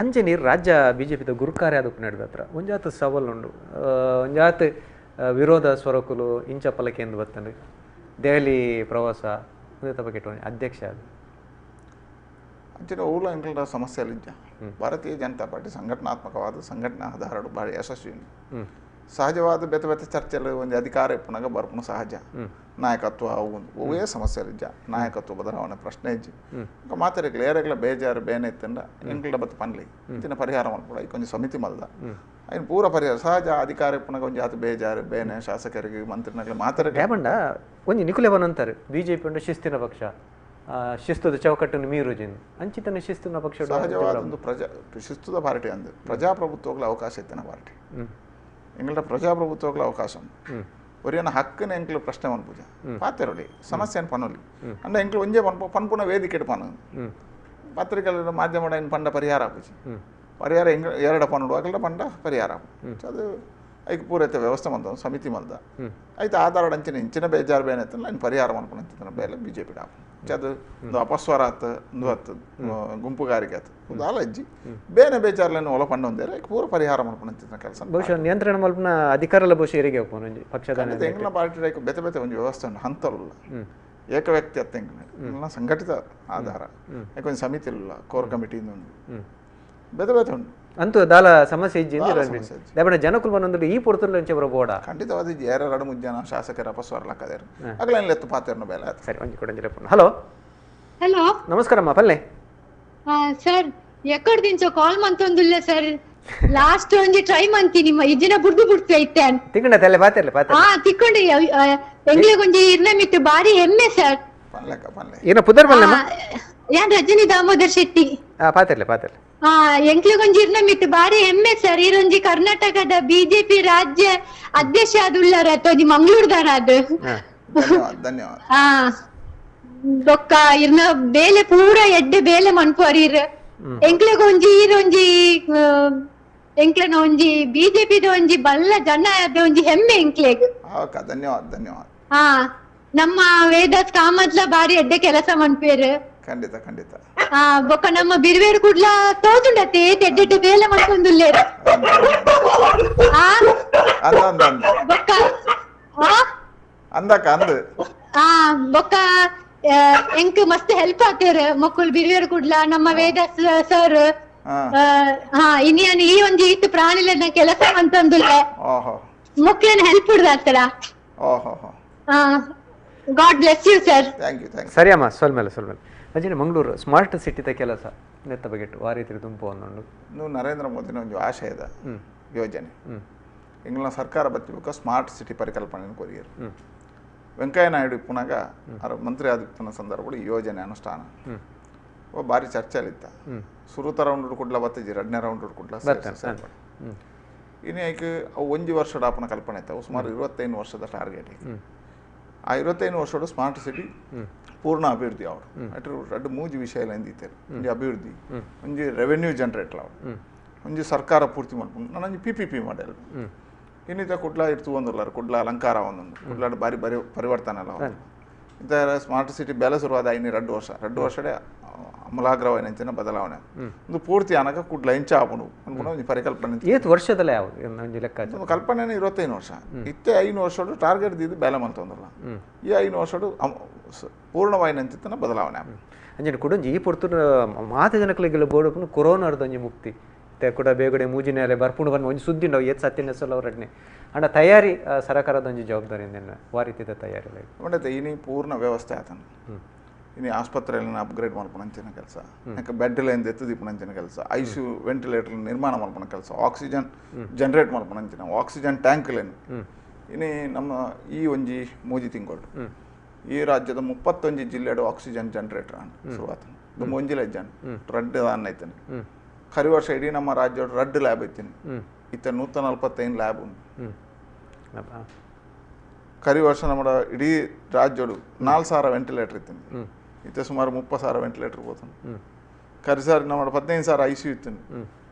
ಅಂಚೆ ನೀರು ರಾಜ್ಯ ಬಿ ಜೆ ಪಿದ ಗುರುಕಾರ್ಯ ಅದಕ್ಕೆ ನಡೆದ ಹತ್ರ ಒಂಜಾತ ಸವಾಲುಂಡು ಒಂಜಾತ ವಿರೋಧ ಸ್ವರಕುಲು ಇಂಚಪಲಕೆ ಎಂದು ಬರ್ತದೆ. ದೆಹಲಿ ಪ್ರವಾಸ ಬಗ್ಗೆ ಅಧ್ಯಕ್ಷ ಅದು ಅಂಚಿನ ಊಲ ಎಂಕಲ್ನ ಸಮಸ್ಯೆ ಇಜ್ಜ. ಭಾರತೀಯ ಜನತಾ ಪಾರ್ಟಿ ಸಂಘಟನಾತ್ಮಕವಾದ ಸಂಘಟನಾ ಆಧಾರಡು ಭಾರಿ ಯಶಸ್ವಿ. ಸಹಜವಾದ ಬೇತೆ ಬೇತೆ ಚರ್ಚೆలు ಒಂದು ಅಧಿಕಾರ ಇಪ್ಪನಾಗ ಬರ್ಪುನ ಸಹಜ ನಾಯಕತ್ವ ಅವು ಒವ್ವೇ ಸಮಸ್ಯೆ ಇಜ್ಜ. ನಾಯಕತ್ವ ಬದಲಾವಣೆ ಪ್ರಶ್ನೆ ಇಜ್ಜಿ. ಮಾತಾಡಿಕ್ಲ ಏರೆಗ್ಲ ಬೇಜಾರು ಬೇನೆ ಇತ್ತಂಡ ಎಂಕಲ್ಡ ಬತ್ತು ಪನ್ಲಿ ಇಂಚಿನ ಪರಿಹಾರ ಮಲ್ಪಡ ಈ ಕೊಂಚ ಸಮಿತಿ ಮಲ್ದ ಐನ್ ಪೂರ ಪರಿಹಾರ ಸಹಜ ಅಧಿಕಾರ ಇಪ್ಪನಾಗ ಒಂಜಿ ಆತ ಬೇಜಾರು ಬೇನೆ ಶಾಸಕರಿಗೆ ಮಂತ್ರಿನಗ್ಲ ಮಾತಾಡ ಬಂಡ ಒಂಜಿ ನಿಕುಲೆ ಅಂತಾರೆ ಬಿಜೆಪಿ ಉಂಡು ಶಿಸ್ತಿನ ಪಕ್ಷ ಶಿಸ್ತದ ಚೌಕಟ್ಟನ್ನು ಮೀರುಜಿನ್ ಅಂಚಿತನ ಶಿಸ್ತಿನ ಪಕ್ಷ ಸಹಜವಾದ ಒಂದು ಪ್ರಜಾ ಶಿಸ್ತುದ ಪಾರ್ಟಿ ಅಂದು ಪ್ರಜಾಪ್ರಭುತ್ವಗಳ ಅವಕಾಶ ಇತ್ತಿನ ಪಾರ್ಟಿ ಎಂಗಳ ಪ್ರಜಾಪ್ರಭುತ್ವಗಳ ಅವಕಾಶ ಒರಿಯನ ಹಕ್ಕನ ಎಂಕ್ಲು ಪ್ರಶ್ನೆ ಮನ್ಪುಜ ಪಾತೆರೊಲಿ ಸಮಸ್ಯೆಯನ್ನು ಪನೊಲಿ ಅಂಡ ಎಂಕ್ಲು ಒಂಜೇ ಪನ್ಪು ಪನ್ಪುನ ವೇದಿಕೆ ಪನು ಪತ್ರಿಕೆಗಳ ಮಾಧ್ಯಮ ಏನು ಪಂಡ ಪರಿಹಾರ ಆಪುಜಿ ಪರಿಹಾರ ಎಂಗ್ ಎರಡ ಪನ್ನುಡು ಅಗಲ ಪಂಡ ಪರಿಹಾರ ಆಪು ಅದು ಐಕ್ ಪೂರೈತೆ ವ್ಯವಸ್ಥೆ ಮಂದ ಸಮಿತಿ ಮಲ್ದ ಐತೆ ಆಧಾರ ಅಂಚಿನ ಇಂಚಿನ ಬೇಜಾರು ಬೇನೆ ನಾನು ಪರಿಹಾರ ಮನ್ಪುನ ಬೇಲೆ ಬಿಜೆಪಿ ಆಪು. ಅದು ಒಂದು ಅಪಸ್ವರ ಆತ ಒಂದು ಹತ್ತು ಗುಂಪುಗಾರಿಕೆ ಆತು ಒಂದು ಅಜ್ಜಿ ಬೇನೆ ಬೇಜಾರ್ಲೇನು ಒಲ ಪಂಡೊಂದೇರೆ ಪೂರ ಪರಿಹಾರ ಮಾಡ್ಕೊಂಡು ಕೆಲಸ ಬಹುಶಃ ನಿಯಂತ್ರಣ ಮಲ್ಪನ ಅಧಿಕಾರ ಎಲ್ಲ ಬಹುಶಃ ಇರಿಗೆ ಪಕ್ಷದ ಎಂಗ್ಲ ಪಾರ್ಟಿ ಬೇತೆ ಬೇತೆ ಒಂದು ವ್ಯವಸ್ಥೆ ಉಂಟು ಹಂತಲ್ಲ ಏಕವ್ಯಕ್ತಿ ಅತ್ತ ಎಂಗ್ಲ ಸಂಘಟಿತ ಆಧಾರ ಯಾಕೊಂದು ಸಮಿತಿ ಇಲ್ಲ ಕೋರ್ ಕಮಿಟಿ ಉಂಟು ಬೇತೆ ಬೇತೆ ಉಂಟು ಅಂತೂ ದಾಲ ಸಮಸ್ಯೆ ಇಜ್ಜಿ ಜನಕುಲ್ ಬಂದು ಈ ಪೊರ್ತುಲ್ ಅಂಚೆ ಬರೋ ಬೋಡ ಖಂಡಿತವಾದ ಎರಡು ಮೂರು ಜನ ಶಾಸಕರ ಅಪಸ್ವರ ಲಕ್ಕದೇರು ಅಗಲ ಎತ್ತು ಪಾತೇರ್ನ ಬೇಲೆ ಸರಿ ಒಂಜಿ ಕೂಡ ಒಂಜಿ ಹಲೋ ಹಲೋ ನಮಸ್ಕಾರಮ್ಮ ಪಲ್ಲೆ ಸರ್ ಎಕ್ಕಡ್ ದಿಂಚೋ ಕಾಲ್ ಮಂತೊಂದುಲ್ಲ ಸರ್ ಲಾಸ್ಟ್ ಒಂಜಿ ಟ್ರೈ ಮಂತೀನಿ ಇಜ್ಜಿನ ಬುಡ್ದು ಬುಡ್ತು ಐತೆ ತಿಕ್ಕಂಡ ತಲೆ ಪಾತಿರ್ಲೆ ಪಾತಿರ್ಲೆ ಹಾ ತಿಕ್ಕೊಂಡೆ ಎಂಗ್ಲಿಗ್ ಒಂಜಿ ಇರ್ನ ಮಿತ್ತು ಬಾರಿ ಹೆಮ್ಮೆ ಸರ್ ಏನ ಪುದರ್ ಪಲ್ಲೆಮ್ಮ ಯಾನ್ ರಜನಿ ದಾಮೋದರ್ ಶೆಟ್ಟಿ ಪಾತಿರ್ಲೆ ಪಾತಿರ್ಲೆ ಎಂಕ್ಲಿಗೊಂಜಿ ಇರ್ನ ಮಿತ್ತು ಬಾರಿ ಹೆಮ್ಮೆ ಸರ್ ಇರೊಂಜಿ ಕರ್ನಾಟಕದ ಬಿಜೆಪಿ ರಾಜ್ಯ ಅಧ್ಯಕ್ಷ ಆದುಲ್ಲಾರ ಒಂಜಿ ಮಂಗಳೂರ್ದಾರ ಅದು ಧನ್ಯವಾದ ಹಾ ಬೊಕ್ಕ ಇರ್ನ ಬೇಲೆ ಪೂರ ಎಡ್ಡೆ ಬೇಲೆ ಮನ್ಪುವರ್ ಇರ್ ಎಂಕ್ಲೆಗ್ ಒಂಜಿ ಇರೊಂಜಿ ಎಂಕ್ಲೆನ ಒಂಜಿ ಬಿಜೆಪಿದ ಒಂಜಿ ಬಲ್ಲ ಜನ ಒಂಜಿ ಹೆಮ್ಮೆ ಎಂಕ್ಲೆಗ್ ಧನ್ಯವಾದ ಧನ್ಯವಾದ ಹಾ ನಮ್ಮ ವೇದಾಸ್ ಕಾಮತ್ಲ ಬಾರಿ ಎಡ್ಡೆ ಕೆಲಸ ಮನ್ಪೇರು ಖಂಡಿತ ಖಂಡಿತ ಆ ಬೊಕ್ಕ ನಮ್ಮ ಬಿರ್ವೇರು ಕೂಡ್ಲ ತೋಜುಂಡತೆ ಎಡ್ಡೆಡ್ಡೆ ಬೇಲೆ ಮನ್ಪೊಂದುಲ್ಲೇರು ಬೊಕ್ಕ ಅಂದಕ್ಕ ಅಂದ್ ಆ ಬೊಕ್ಕ ಎಂಕ್ ಮಸ್ತ್ ಹೆಲ್ಪ್ ಆತೇರ್ ಮಕ್ಕಳು ಬಿರ್ವೇರು ಕೂಡ್ಲ ನಮ್ಮ ವೇದಾಸ್ ಸರ್ ಹಾ ಇನ್ಯಾನ್ ಈ ಒಂಜಿ ಇತ್ತು ಪ್ರಾಣಿಲೆನ ಕೆಲಸ ಮಂತೊಂದುಲ್ಲೆ ಮಕ್ಳನ್ನ help ಹುಡ್ದಾಗ್ತಾರ. God bless you sir. Thank you thank you. ಸರಿ ಅಮ್ಮ ಸೊಲ್ಮೇಲೆ ಸೊಲ್ಮೇಲೆ ಅಜ್ಜಿನ ಮಂಗಳೂರು ಸ್ಮಾರ್ಟ್ ಸಿಟಿದ ಕೆಲಸ ನೆತ್ತ ಬಗೆಟ್ಟು ಆ ರೀತಿ ತುಂಪು ಅನ್ನೋದು ನೀವು ನರೇಂದ್ರ ಮೋದಿನ ಒಂದು ಆಶಯದ ಯೋಜನೆ ಇಂಗ್ಲ ಸರ್ಕಾರ ಬತ್ತಿಬೇಕು ಸ್ಮಾರ್ಟ್ ಸಿಟಿ ಪರಿಕಲ್ಪನೆ ಕೊರಿಯರು ವೆಂಕಯ್ಯ ನಾಯ್ಡು ಇಪ್ಪುನಾಗ ಅವರ ಮಂತ್ರಿ ಆದಿಪ್ಪನ ಸಂದರ್ಭಗಳು ಈ ಯೋಜನೆ ಅನುಷ್ಠಾನ ಭಾರಿ ಚರ್ಚೆಯಲ್ಲಿತ್ತ ಸುರುತ ರೌಂಡ್ ಕುಡ್ಲ ಬತ್ತಿಜಿ ಎರಡನೇ ರೌಂಡ್ ಕುಡ್ಲ ಇನ್ನು ಐಕ್ ಅವು ಒಂಜಿ ವರ್ಷದ ಆಪನ ಕಲ್ಪನೆ ಇತ್ತು ಸುಮಾರು 25 ವರ್ಷದ ಟಾರ್ಗೆಟ್ ಆ 25 ವರ್ಷದ ಸ್ಮಾರ್ಟ್ ಸಿಟಿ ಪೂರ್ಣ ಅಭಿವೃದ್ಧಿ ಅವಡು ಅಟ್ ರಡ್ಡು ಮೂಜಿ ವಿಷಯ ಎಂದಿತ್ತೇವೆ ಒಂಜಿ ಅಭಿವೃದ್ಧಿ ಒಂಜಿ ರೆವೆನ್ಯೂ ಜನರೇಟ್ ಅವಡು ಒಂಜಿ ಸರ್ಕಾರ ಪೂರ್ತಿ ಮಾಡ್ಕೊಂಡು ನಾನೊಂಜಿ P P P model ಇನ್ನಿತ Kudla ಇರ್ತು ಒಂದುಲ್ಲಾರ Kudla ಅಲಂಕಾರ ಒಂದೊಂದು ಕುಡ್ಲಾಡು ಭಾರಿ ಬರಿ ಪರಿವರ್ತನೆ ಅಲ್ಲ ಇಂಥ ಸ್ಮಾರ್ಟ್ ಸಿಟಿ ಬೆಲೆ ಶುರುವಾದ ಇನ್ನು 2 ವರ್ಷ 2 ವರ್ಷಡೆ ಅಮೂಲಾಗ್ರವಾಯಿನ ಬದಲಾವಣೆ ಒಂದು ಪೂರ್ತಿ ಅನಕ ಕುಡ್ಲ ಇಂಚ ಆಪುಂಡು ಅನ್ಕೊಂಡು ಒಂದು ಪರಿಕಲ್ಪನೆ ಏತ್ ವರ್ಷದಲ್ಲೇ ಯಾವುದು ಲೆಕ್ಕ ಕಲ್ಪನೆ 25 ವರ್ಷ ಇತ್ತೆ 5 ವರ್ಷಡು ಟಾರ್ಗೆಟ್ ದಿದ್ದು ಬೇಲೆ ಮಂತೊಂದಲ್ಲ ಈ 5 ವರ್ಷಡು ಪೂರ್ಣವಾಯಿನಂಚಿತ್ತನ ಬದಲಾವಣೆ ಅಂಜನೆ ಕುಡೊಂಜಿ ಈ ಪೊರ್ತು ಮಾತ ಜನಕ್ಲೆಗೆಲ್ಲ ಬೋಡಪ್ಪನು ಕೊರೋನಾರ್ದ ಒಂಜಿ ಮುಕ್ತಿ ಕೂಡ ಬೇಗಡೆ ಮೂಜಿನೆಲೆ ಬರ್ಪುಂಡು ಬಂದು ಒಂಜಿ ಸುದ್ದಿ ಉಂಡು ಏತ್ ಸತ್ಯನ ಸೊಲ್ಲ ಅವರಡ್ನೆ ಅಂಡ ತಯಾರಿ ಸರಕಾರದ ಒಂಜಿ ಜವಾಬ್ದಾರಿ ವಾ ರೀತಿದ ತಯಾರಿ ಉಂಡತೆ ಇನಿ ಪೂರ್ಣ ವ್ಯವಸ್ಥೆ ಆತನ ಇನ್ನು ಆಸ್ಪತ್ರೆಯನ್ನು ಅಪ್ಗ್ರೇಡ್ ಮಾಡ್ಕೊಳಂಚಿನ ಕೆಲಸ ಯಾಕೆ ಬೆಡ್ ಲೈನ್ ಎತ್ತದಿಪ್ಪಣಂಚಿನ ಕೆಲಸ I C you ventilator ನಿರ್ಮಾಣ ಮಾಡ್ಕೊಳ ಕೆಲಸ ಆಕ್ಸಿಜನ್ ಜನರೇಟ್ ಮಾಡ್ಕೊಳಂಚಿನ oxygen tank line ಇನ್ನು ನಮ್ಮ ಈ ಒಂಜಿ ಮೂಜಿ ತಿಂಗಳು ಈ ರಾಜ್ಯದ 31 ಜಿಲ್ಲೆಡು ಆಕ್ಸಿಜನ್ ಜನರೇಟರ್ ಶುರುವಾತ ಒಂಜಿಲ ಜನ ರಡ್ಡು ಅನ್ನ ಐತೇನೆ ಕರಿ ವರ್ಷ ಇಡೀ ನಮ್ಮ ರಾಜ್ಯದ ರಡ್ಡು ಲ್ಯಾಬ್ ಐತೀನಿ ಇತ್ತ 145 ಲ್ಯಾಬ್ ಉಂಟು ಕರಿ ವರ್ಷ ನಮ್ಮ ಇಡೀ ರಾಜ್ಯಡು 4,000 ವೆಂಟಿಲೇಟರ್ ಇತ್ತೀನಿ ಇತ್ತ ಸುಮಾರು 30,000 ವೆಂಟಿಲೇಟರ್ ಹೋತಾನೆ ಕರಿ ಸಾರಿ ನಮ್ಮ 15,000 I C you ಇತ್ತೀನಿ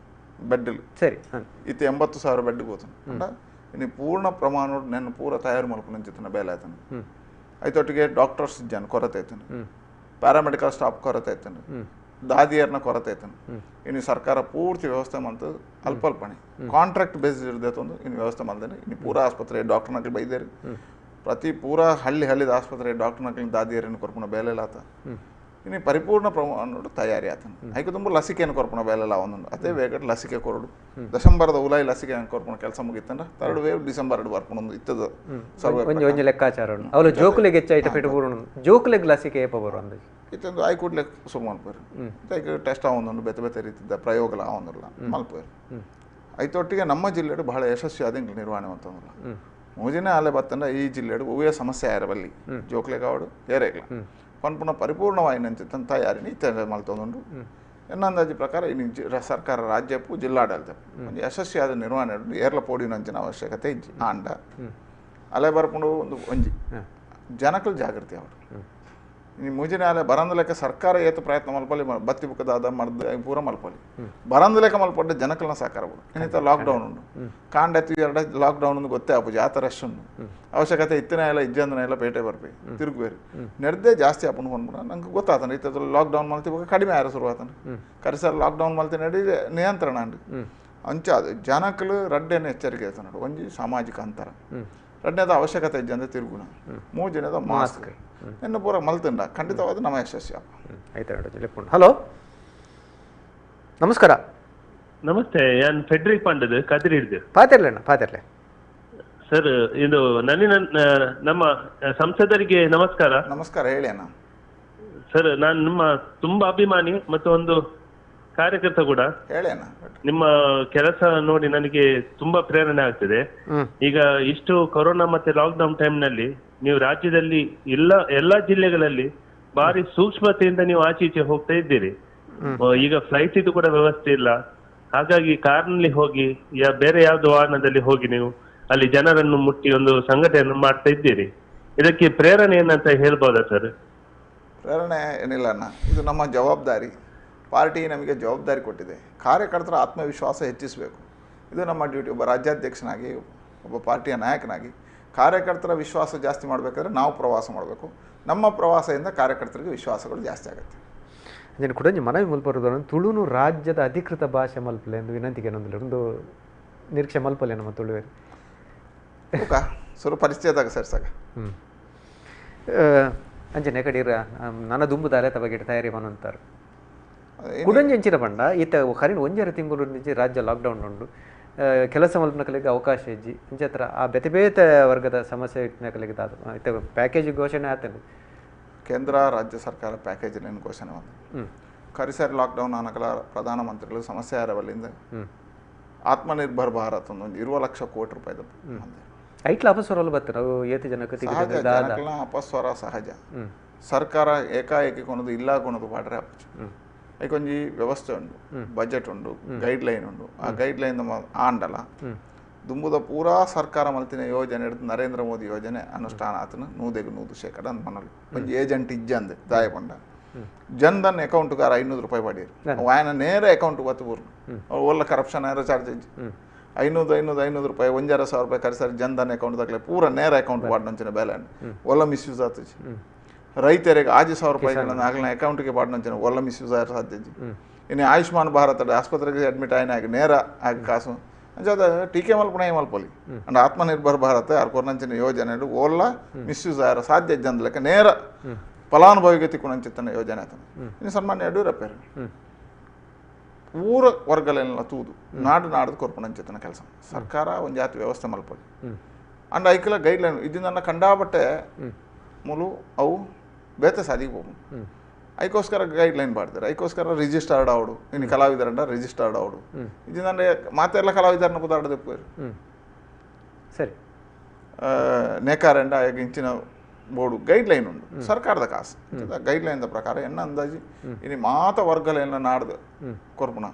ಬೆಡ್ ಸರಿ ಇತ್ತ 80,000 ಬೆಡ್ ಹೋತಾನೆ ಇನ್ನು ಪೂರ್ಣ ಪ್ರಮಾಣ ನನ್ನ ಪೂರ ತಯಾರು ಮಾಡ್ಕೊಂಡು ಅಂಚಿತ್ತನ ಬೇಲೆ ಆಯ್ತಾನೆ ಐತೊಟ್ಟಿಗೆ ಡಾಕ್ಟರ್ಸ್ ಜನ ಕೊರತೆ ಐತಾನೆ ಪ್ಯಾರಾಮೆಡಿಕಲ್ ಸ್ಟಾಫ್ ಕೊರತೆ ಐತಾನೆ ದಾದಿಯರ್ನ ಕೊರತೆ ಐತಾನೆ ಇನ್ನು ಸರ್ಕಾರ ಪೂರ್ತಿ ವ್ಯವಸ್ಥೆ ಮಾಡ್ತದೆ ಅಲ್ಪ ಅಲ್ಪಣೆ ಕಾಂಟ್ರಾಕ್ಟ್ ಬೇಸ್ ಇರ್ತೈತೆ ಒಂದು ಇನ್ನು ವ್ಯವಸ್ಥೆ ಮಾಡ್ದೇನೆ ಇನ್ನು ಪೂರಾ ಆಸ್ಪತ್ರೆ ಡಾಕ್ಟರ್ನಕ್ಲಿ ಬೈದೇರಿ ಪ್ರತಿ ಪೂರಾ ಹಳ್ಳಿ ಹಳ್ಳಿದ ಆಸ್ಪತ್ರೆ ಡಾಕ್ಟರ್ನಕ್ಲಿ ದಾದಿಯರನ್ನು ಕೊರ್ಪುಣ ಬೇಲೆಲ್ಲ ಆತ ಇನ್ನು ಪರಿಪೂರ್ಣ ಪ್ರಮಾಣ ತಯಾರಿ ಆತನ ಐಕೆ ತುಂಬ ಲಸಿಕೆಯನ್ನು ಕೊರ್ಪುಣ ಬೇಲೆಲ್ಲ ಒಂದೊಂದು ಅದೇ ವೇಗ ಲಸಿಕೆ ಕೊರಡು ಡಿಸೆಂಬರ್ದ ಉಲಾಯಿ ಲಸಿಕೆ ಕೊರ್ಪುಣ ಕೆಲಸ ಮುಗಿತಂದ್ರೆ third wave December ಬರ್ಪುಣ ಇತ್ತದ ಒಂಜಿ ಲೆಕ್ಕಾಚಾರ ಅವಳು ಜೋಕುಲೆಗೆ ಹೆಚ್ಚಾಯ್ತು ಪೆಟ್ಟು ಬರೋಣ ಜೋಕುಲೆಗೆ ಲಸಿಕೆ ಏಪ ಬರು ಅಂದಾಜು ಇತ್ತೊಂದು ಆಯ್ ಕೂಡಲೇ ಶುರು ಮಲ್ಪೇರು ಐಕೆ ಟೆಸ್ಟ್ ಆವೊಂದುಂಡು ಬೇತೆ ಬೇತೆ ರೀತಿದ್ದ ಪ್ರಯೋಗಲ ಆವೊಂದಿಲ್ಲ ಮಲ್ಪೇರು ಐತೊಟ್ಟಿಗೆ ನಮ್ಮ ಜಿಲ್ಲೆಡು ಬಹಳ ಯಶಸ್ವಿ ಆದ ನಿರ್ವಹಣೆ ಅಂತಂದ್ರಲ್ಲ ಮೂಜಿನೇ ಅಲೆ ಬತ್ತಂದ್ರೆ ಈ ಜಿಲ್ಲೆಡು ಹೂವೇ ಸಮಸ್ಯೆ ಆರಬಲ್ಲಿ ಜೋಕ್ಲೆಗಾವಡು ಏರೇಗ್ಲ ಪನ್ಪುನ ಪರಿಪೂರ್ಣವಾಯಿನಂಚಿತ್ತಂತ ತಯಾರಿನಿ ಇತ್ತ ಮಲ್ತೊಂದುಂಡು ಎನ್ನ ಅಂದಾಜು ಪ್ರಕಾರ ಇನ್ನು ಸರ್ಕಾರ ರಾಜ್ಯಪ್ಪು ಜಿಲ್ಲಾಡಳಿತ ಒಂದು ಯಶಸ್ವಿಯಾದ ನಿರ್ವಹಣೆ ಏರ್ಲ ಪೋಡಿನಂಚಿನ ಅವಶ್ಯಕತೆ ಇಜ್ಜಿ ಆಂಡ ಅಲೆ ಬರ್ಪುಂಡು ಒಂದು ಒಂಜಿ ಜನಕಲ್ ಜಾಗೃತಿ ಅವರು ಇನ್ನು ಮೂಜಿನ ಅಲೆ ಬರಂದ ಲೆಕ್ಕ ಸರ್ಕಾರ ಏತು ಪ್ರಯತ್ನ ಮಲ್ಪಲಿ ಬತ್ತಿ ಬುಕ್ಕದಾದ ಮರ್ದು ಪೂರ ಮಲ್ಪಲಿ ಬರಂದ ಲೆಕ್ಕ ಮಲ್ಪಡ್ಡೆ ಜನಕಲ್ನ ಸಹಕಾರ ಬೋಡು ಇನ್ನಿತ ಲಾಕ್ಡೌನ್ ಉಂಡು ಕಾಂಡೆತ್ತು ಎರಡು ಲಾಕ್ಡೌನ್ ಒಂದು ಗೊತ್ತೇ ಆಪುಜಿ ಆ ಥರ ಉಂಡು ಅವಶ್ಯಕತೆ ಇತ್ತಿನ ಎಲ್ಲ ಇಜ್ಜಂದನ ಎಲ್ಲ ಪೇಟೆ ಬರ್ಪಿ ತಿರುಗುಬೇರು ನೆಡ್ದೆ ಜಾಸ್ತಿ ಆಪುಂಡು ಪನ್ಪುನ ನಂಗೆ ಗೊತ್ತಾತನ ಇತ್ತ ಲಾಕ್ಡೌನ್ ಮಲ್ತಿ ಬೊಕ್ಕ ಕಡಿಮೆ ಆರ ಶುರು ಆತನ ಕರಿಸರ್ ಲಾಕ್ಡೌನ್ ಮಲ್ತಿ ನಡಿ ನಿಯಂತ್ರಣ ಉಂಡು ಅಂಚ ಅದು ಜನಕಲು ರಡ್ಡೆನ ಎಚ್ಚರಿಕೆ ಆಯ್ತು ಒಂಜಿ ಸಾಮಾಜಿಕ ಅಂತರ ರಡ್ಡನೇದ ಅವಶ್ಯಕತೆ ಇಜ್ಜಂದೆ ತಿರುಗುಣ ಮೂಜನೇದ ಮಾಸ್ಕ್ ಎನ್ನು ಪೂರ ಮಲ್ತುಂಡ ಖಂಡಿತವಾದ ನಮ್ಮ ಯಶಸ್ವಿ ಆಯ್ತು. ಹಲೋ ನಮಸ್ಕಾರ. ನಮಸ್ತೆ, ನಾನು ಫೆಡ್ರಿಕ್ ಪಾಂಡದ್ ಕದಿರಿ ಹಿಡಿದು ಪಾತಿರ್ಲೆ ಅಣ್ಣ ಪಾತಿರ್ಲೆ ಸರ್. ಇದು ನನ್ನ ನಮ್ಮ ಸಂಸದರಿಗೆ ನಮಸ್ಕಾರ. ನಮಸ್ಕಾರ ಹೇಳಿ ಅಣ್ಣ. ಸರ್ ನಾನು ನಿಮ್ಮ ತುಂಬಾ ಅಭಿಮಾನಿ ಮತ್ತು ಒಂದು ಕಾರ್ಯಕರ್ತ ಕೂಡ. ಹೇಳಿ ಅಣ್ಣ. ನಿಮ್ಮ ಕೆಲಸ ನೋಡಿ ನನಗೆ ತುಂಬಾ ಪ್ರೇರಣೆ ಆಗ್ತದೆ. ಈಗ ಇಷ್ಟು ಕೊರೋನಾ ಮತ್ತೆ ಲಾಕ್ಡೌನ್ ಟೈಮ್ ನಲ್ಲಿ ನೀವು ರಾಜ್ಯದಲ್ಲಿ ಎಲ್ಲಾ ಜಿಲ್ಲೆಗಳಲ್ಲಿ ಭಾರಿ ಸೂಕ್ಷ್ಮತೆಯಿಂದ ನೀವು ಆಚೆ ಈಚೆ ಹೋಗ್ತಾ ಇದ್ದೀರಿ. ಈಗ ಫ್ಲೈಟ್ ಇದು ಕೂಡ ವ್ಯವಸ್ಥೆ ಇಲ್ಲ, ಹಾಗಾಗಿ ಕಾರ್ನಲ್ಲಿ ಹೋಗಿ ಬೇರೆ ಯಾವ್ದು ವಾಹನದಲ್ಲಿ ಹೋಗಿ ನೀವು ಅಲ್ಲಿ ಜನರನ್ನು ಮುಟ್ಟಿ ಒಂದು ಸಂಘಟನೆಯನ್ನು ಮಾಡ್ತಾ ಇದ್ದೀರಿ. ಇದಕ್ಕೆ ಪ್ರೇರಣೆ ಏನಂತ ಹೇಳ್ಬೋದಾ ಸರ್? ಪ್ರೇರಣೆ ಏನಿಲ್ಲ ಅಣ್ಣ, ಇದು ನಮ್ಮ ಜವಾಬ್ದಾರಿ. ಪಾರ್ಟಿ ನಮಗೆ ಜವಾಬ್ದಾರಿ ಕೊಟ್ಟಿದೆ, ಕಾರ್ಯಕರ್ತರ ಆತ್ಮವಿಶ್ವಾಸ ಹೆಚ್ಚಿಸಬೇಕು, ಇದು ನಮ್ಮ ಡ್ಯೂಟಿ. ಒಬ್ಬ ರಾಜ್ಯಾಧ್ಯಕ್ಷನಾಗಿ, ಒಬ್ಬ ಪಾರ್ಟಿಯ ನಾಯಕನಾಗಿ ಕಾರ್ಯಕರ್ತರ ವಿಶ್ವಾಸ ಜಾಸ್ತಿ ಮಾಡಬೇಕಾದ್ರೆ ನಾವು ಪ್ರವಾಸ ಮಾಡಬೇಕು. ನಮ್ಮ ಪ್ರವಾಸದಿಂದ ಕಾರ್ಯಕರ್ತರಿಗೆ ವಿಶ್ವಾಸಗಳು ಜಾಸ್ತಿ ಆಗುತ್ತೆ. ಕುಡಂಜಿ ಮನವಿ ಮಲ್ಪರುದು ತುಳುನು ರಾಜ್ಯದ ಅಧಿಕೃತ ಭಾಷೆ ಮಲ್ಪಲೆ ಎಂದು ವಿನಂತಿಗೆ ಒಂದು ನಿರೀಕ್ಷೆ ಮಲ್ಪಲೆ ನಮ್ಮ ತುಳುವೇರು ಸುರು ಪರಿಚಯದಾಗ ಸರ್ ಸಾಕ ಅಂಚನೆ ಕಡೀರ ನನ್ನ ದುಂಬುದಾಲೆ ತಬಗೆ ತಯಾರಿ ಮನಂತಾರೆ ಕುಡಂಜಿ ಅಂಚಿನ ಪಂಡ ಈತ ಹರಿನ ಒಂಜರ ತಿಂಗಳು ರಾಜ್ಯ ಲಾಕ್ಡೌನ್ ಉಂಡು ಕೆಲಸ ಮಲ್ಪನ ಕಲೆಗೆ ಅವಕಾಶ ಇಜ್ಜಿ ಇಂಚತ್ರ ಆ ಬೇತೆ ಬೇತೆ ವರ್ಗದ ಸಮಸ್ಯೆ ಕಲೆಗೆ ಇತ್ತ ಪ್ಯಾಕೇಜ್ ಘೋಷಣೆ ಆತನು. ಕೇಂದ್ರ ರಾಜ್ಯ ಸರ್ಕಾರ ಪ್ಯಾಕೇಜ್ ಘೋಷಣೆ ಬಂದ ಕರಿಸರ್ ಲಾಕ್ಡೌನ್ ಆನಕಲ ಪ್ರಧಾನಮಂತ್ರಿಗಳು ಸಮಸ್ಯೆ ಆರವಲ್ಲಿಂದ ಆತ್ಮನಿರ್ಭರ್ ಭಾರತ್ ಒಂದು 20 ಲಕ್ಷ ಕೋಟಿ ರೂಪಾಯಿದ ಐಟ್ಲ ಅಪಸ್ವರ ಬರ್ತಾರೆ ಅವು ಏತಿ ಜನಕ್ಕೆ ಜನಕಲ ಅಪಸ್ವರ ಸಹಜ. ಸರ್ಕಾರ ಏಕಾಏಕಿ ಕೊನದು ಇಲ್ಲ ಕೊನದು ಪಾಡ್ರೆ ಅಪ್ಪಚು ಐಕೊಂಜಿ ವ್ಯವಸ್ಥೆ ಉಂಡು, ಬಜೆಟ್ ಉಂಡು, ಗೈಡ್ ಲೈನ್ ಉಂಡು. ಆ ಗೈಡ್ ಲೈನ್ ಆಂಡಲ ದುಂಬುದ ಪೂರಾ ಸರ್ಕಾರ ಮಲ್ತಿನ ಯೋಜನೆ ಹಿಡಿದು ನರೇಂದ್ರ ಮೋದಿ ಯೋಜನೆ ಅನುಷ್ಠಾನ ಆತನ 100% ಅಂದ್ ಮನಲು ಒಂಜಿ ಏಜೆಂಟ್ ಇಜ್ಜಂದೆ ದಾಯ ಪಂಡ ಜನ್ಧನ್ ಅಕೌಂಟ್ಗಾರ 500 ರೂಪಾಯಿ ಪಡೀರು ಆಯನ ನೇರ ಅಕೌಂಟ್ ಬತ್ತು ಬೂರ್ನು ಒಲ್ಲ ಕರಪ್ಷನ್ ಆರ ಚಾರ್ಜ್ ಇಜ್ಜಿ 500 500 500 ರೂಪಾಯಿ 1,500 ರೂಪಾಯಿ ಕರಿಸಾರಿ ಜನ್ಧನ್ ಅಕೌಂಟ್ ದಾಖಲೆ ಪೂರ ನೇರ ಅಕೌಂಟ್ ಪಾಡ್ನಂಚಿನ ಬೇಲೆ ಒಲ್ಲ ಮಿಸ್ಯೂಸ್ ಆತಜಿ. ರೈತರಿಗೆ 5,000 ರೂಪಾಯಿ ಆಗಲಿನ ಅಕೌಂಟ್ಗೆ ಪಾಡ್ನಂಚಿನ ಒಲ್ಲ ಮಿಸ್ಯೂಸ್ ಆಗ ಸಾಧ್ಯ ಇನ್ನು ಆಯುಷ್ಮಾನ್ ಭಾರತ ಆಸ್ಪತ್ರೆಗೆ ಅಡ್ಮಿಟ್ ಆಯ್ನ ಆಗಿ ನೇರ ಆಗಿ ಕಾಸು ಅಂಚಾದ ಟೀಕೆ ಮಲ್ಪುಣ ಮಲ್ಪೊಲಿ ಅಂಡ್ ಆತ್ಮನಿರ್ಭರ್ ಭಾರತ ಆರ್ ಯೋಜನೆ ಓಲ್ಲ ಮಿಸ್ಯೂಸ್ ಆರ ಸಾಧ್ಯ ಜನ ನೇರ ಫಲಾನುಭವಿಗೆ ತಿಕ್ಕೊಂಚಿತ್ತನ ಯೋಜನೆ ಆತನ. ಇನ್ನು ಸನ್ಮಾನ್ಯ ಯಡಿಯೂರಪ್ಪರು ಊರ ವರ್ಗಲೆಲ್ಲ ತೂದು ನಾಡು ನಾಡ್ದು ಕೊರ್ಪುಣಂಚಿತ್ತನ ಕೆಲಸ ಸರ್ಕಾರ ಒಂದು ಜಾತಿ ವ್ಯವಸ್ಥೆ ಮಲ್ಪೊಲಿ ಅಂಡ್ ಐಕಲ ಗೈಡ್ ಲೈನ್ ಇದನ್ನ ಕಂಡಾಬಟ್ಟೆ ಮೂಲು ಅವು ಬೇತೆ ಸಾದಿಗೆ ಹೋಗು ಐಕೋಸ್ಕರ ಗೈಡ್ ಲೈನ್ ಮಾಡ್ತಾರೆ. ಐಕೋಸ್ಕರ ರಿಜಿಸ್ಟರ್ಡ್ ಅವಡು ಇನ್ನು ಕಲಾವಿದರಂಡ ರಿಜಿಸ್ಟರ್ಡ್ ಅವಡು ಇದನ್ನ ಮಾತೆಲ್ಲ ಕಲಾವಿದರನ್ನ ಪುದಾಡದೆ ಸರಿ ನೇಕಾರಂಡ ಇಂಚಿನ board guide line ಉಂಟು ಸರ್ಕಾರದ ಕಾಸು ಗೈಡ್ ಲೈನ್ ಪ್ರಕಾರ ಎನ್ನ ಅಂದಾಜಿ ಇನ್ನು ಮಾತ ವರ್ಗಲೆಲ್ಲ ನಾಡ್ದು ಕೊರ್ಪುಣ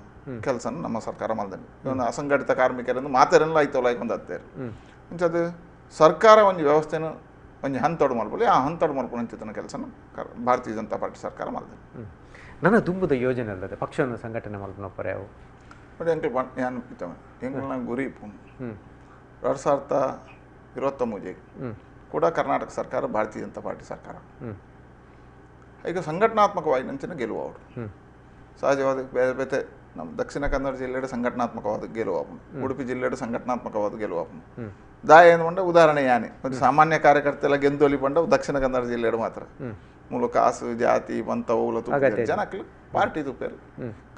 ಕೆಲಸ ನಮ್ಮ ಸರ್ಕಾರ ಮಲ್ದಂಗೆ ಇವನು ಅಸಂಘಟಿತ ಕಾರ್ಮಿಕರಿಂದ ಮಾತೆರೆಲ್ಲ ಐತವಲ್ಲ ಐಕೊಂದು ಹತ್ತೇರು ಇಂಚದು ಸರ್ಕಾರ ಒಂದು ವ್ಯವಸ್ಥೆನ ಒಂಜಿ ಹಂತೋಡು ಮಲ್ಪೊಲಿ ಆ ಹಂತೋಡು ಮಲ್ಪುನಂಚಿತನ ಕೆಲಸನ ಭಾರತೀಯ ಜನತಾ ಪಾರ್ಟಿ ಸರ್ಕಾರ ಮಲ್ದೆ. ನನ್ನ ದುಂಬುದ ಯೋಜನೆ ಅಲ್ಲದೆ ಪಕ್ಷವನ್ನು ಸಂಘಟನೆ ಮಲ್ಪುನಪ್ಪರೆ ಅವು ನೋಡಿ ಎಂಕಲ್ ಯಾನ್ ಇತ್ತವ ಎಂಕಲ್ನ ಗುರಿ ಇಪ್ಪುನು 2023 ಕೂಡ ಕರ್ನಾಟಕ ಸರ್ಕಾರ ಭಾರತೀಯ ಜನತಾ ಪಾರ್ಟಿ ಸರ್ಕಾರ ಈಗ ಸಂಘಟನಾತ್ಮಕವಾಗಿ ನಂಚಿನ ಗೆಲುವು ಅವರು ಸಹಜವಾದ ಬೇರೆ ಬೇರೆ ನಮ್ಮ ದಕ್ಷಿಣ ಕನ್ನಡ ಜಿಲ್ಲೆಯ ಸಂಘಟನಾತ್ಮಕವಾದ ಗೆಲುವು ಆಪುಂಡು, ಉಡುಪಿ ಜಿಲ್ಲೆಯ ಸಂಘಟನಾತ್ಮಕವಾದ ಗೆಲುವು ಆಪುಂಡು. ದಾಯ ಏನು ಪಂಡ ಉದಾಹರಣೆ ಯಾನೆ ಒಂದು ಸಾಮಾನ್ಯ ಕಾರ್ಯಕರ್ತ ಎಲ್ಲ ಗೆಂದೊಲಿ ಪಂಡ ದಕ್ಷಿಣ ಕನ್ನಡ ಜಿಲ್ಲೆಡು ಮಾತ್ರ ಮೂಲ ಕಾಸು ಜಾತಿ ಪಂಥ ಓಲ ತೂಪೇರು ಜನಕ್ಲು ಪಾರ್ಟಿ ತೂಪೇರು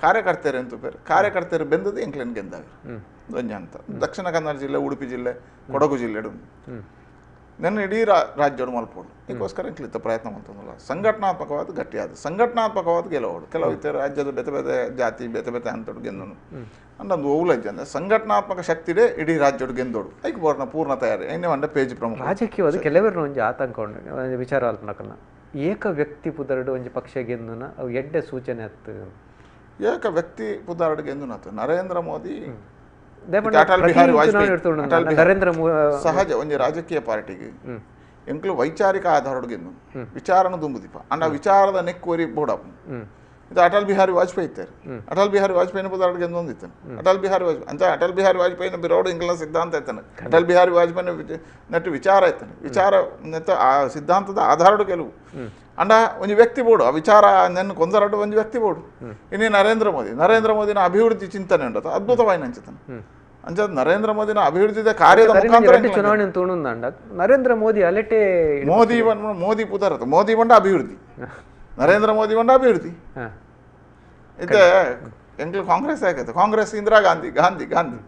ಕಾರ್ಯಕರ್ತರು ಏನು ತೂಪೇರು ಕಾರ್ಯಕರ್ತರು ಬೆಂದದ್ದು ಎಂಕ್ಲೇನು ಗೆದ್ದಾವೆ ಒಂಜ ಅಂತ ದಕ್ಷಿಣ ಕನ್ನಡ ಜಿಲ್ಲೆ ಉಡುಪಿ ಜಿಲ್ಲೆ ಕೊಡಗು ಜಿಲ್ಲೆಡು ನನ್ನ ಇಡೀ ರಾಜ್ಯಡು ಮಲ್ಪೋಡು ಇದಕ್ಕೋಸ್ಕರ ಎಂಕ್ಲಿತ್ತ ಪ್ರಯತ್ನ ಮಾಡ್ತಂದಲ್ಲ ಸಂಘಟನಾತ್ಮಕವಾದ ಗಟ್ಟಿಯಾದ ಸಂಘಟನಾತ್ಮಕವಾದ ಗೆಲುವೋಡು ಕೆಲವು ಇತರ ರಾಜ್ಯದ ಬೇತೆ ಬೇತೆ ಜಾತಿ ಬೇತೆ ಬೇತೆ ಅಂತೋಡು ಗೆಂದನು ಅಂದೊಂದು ಓಲಜ್ಜ ಅಂದರೆ ಸಂಘಟನಾತ್ಮಕ ಶಕ್ತಿಡೇ ಇಡೀ ರಾಜ್ಯಡು ಗೆಂದೋಡು ಐಕ್ ಬೋರ್ನ ಪೂರ್ಣ ತಯಾರಿ ಐನೇ ಒಂದ ಪೇಜ್ ಪ್ರಮುಖ ರಾಜಕೀಯವಾದ ಕೆಲವರು ಒಂಜಿ ಆತಂಕ ಉಂಡು ವಿಚಾರ ಅಲ್ಪನಕಲ್ನ ಏಕ ವ್ಯಕ್ತಿ ಪುದರಡು ಒಂಜಿ ಪಕ್ಷ ಗೆಂದುನ ಅವು ಎಡ್ಡೆ ಸೂಚನೆ ಅತ್ತು ಏಕ ವ್ಯಕ್ತಿ ಪುದರಡು ಗೆಂದುನತ್ತು ನರೇಂದ್ರ ಮೋದಿ ಅಟಲ್ ಬಿಹಾರಿ ವಾಜಪೇಯಿ ನರೇಂದ್ರ ಸಹಜ ಒಂಜಿ ರಾಜಕೀಯ ಪಾರ್ಟಿಗೆ ಎಂಕ್ಲು ವೈಚಾರಿಕ ಆಧಾರೊಡ್ಗೆಂದು ವಿಚಾರನ ದುಂಬುದೀಪ ಅಂಡ ವಿಚಾರದ ನೆಕ್ಕೋರಿ ಬೋಡಪ್ಪ ಇದು ಅಟಲ್ ಬಿಹಾರಿ ವಾಜಪೇಯಿ ಇತ್ತಾರೆ ಅಟಲ್ ಬಿಹಾರಿ ವಾಜಪೇಯಿನ ಪುದಾರ್ಗೆ ಒಂದಿತ್ತಾನೆ ಅಟಲ್ ಬಿಹಾರಿ ವಾಜಪೇಯಿ ಅಂತ ಅಟಲ್ ಬಿಹಾರಿ ವಾಜಪೇಯಿನ ಬಿರೋಡು ಇಂಗ್ಲ ಸಿದ್ಧಾಂತ ಇತ್ತಾನೆ ಅಟಲ್ ಬಿಹಾರಿ ವಾಜಪೇಯಿನ ನೆಟ್ಟು ವಿಚಾರ ಇತ್ತಾನೆ ವಿಚಾರ ನೆತ್ತ ಆ ಸಿದ್ಧಾಂತದ ಆಧಾರಡು ಕೆಲವು ಅಂಡ ಒಂದು ವ್ಯಕ್ತಿ ಬೋಡು ಆ ವಿಚಾರ ನನ್ನ ಕೊಂದರಡು ಒಂದು ವ್ಯಕ್ತಿ ಬೋಡು ಇನ್ನೇ ನರೇಂದ್ರ ಮೋದಿ ನರೇಂದ್ರ ಮೋದಿನ ಅಭಿವೃದ್ಧಿ ಚಿಂತನೆ ಉಂಟು ಅದ್ಭುತವಾಗಿ ಅಂಚುತ್ತಾನೆ ಅಂಚ ನರೇಂದ್ರ ಮೋದಿನ ಅಭಿವೃದ್ಧಿದ ಕಾರ್ಯದ ಮುಖಾಂತರ ಚುನಾವಣೆ ತೋಣುಂದ ನರೇಂದ್ರ ಮೋದಿ ಅಲೆಟೆ ಮೋದಿ ಮೋದಿ ಪುದರತ ಮೋದಿ ಬಂಡ ಅಭಿವೃದ್ಧಿ ನರೇಂದ್ರ ಮೋದಿ ಬಂಡ ಅಭಿವೃದ್ಧಿ ಇದು ಎಂಗ್ಲು ಕಾಂಗ್ರೆಸ್ ಆಗತ್ತೆ ಕಾಂಗ್ರೆಸ್ ಇಂದಿರಾ ಗಾಂಧಿ ಗಾಂಧಿ ಗಾಂಧಿ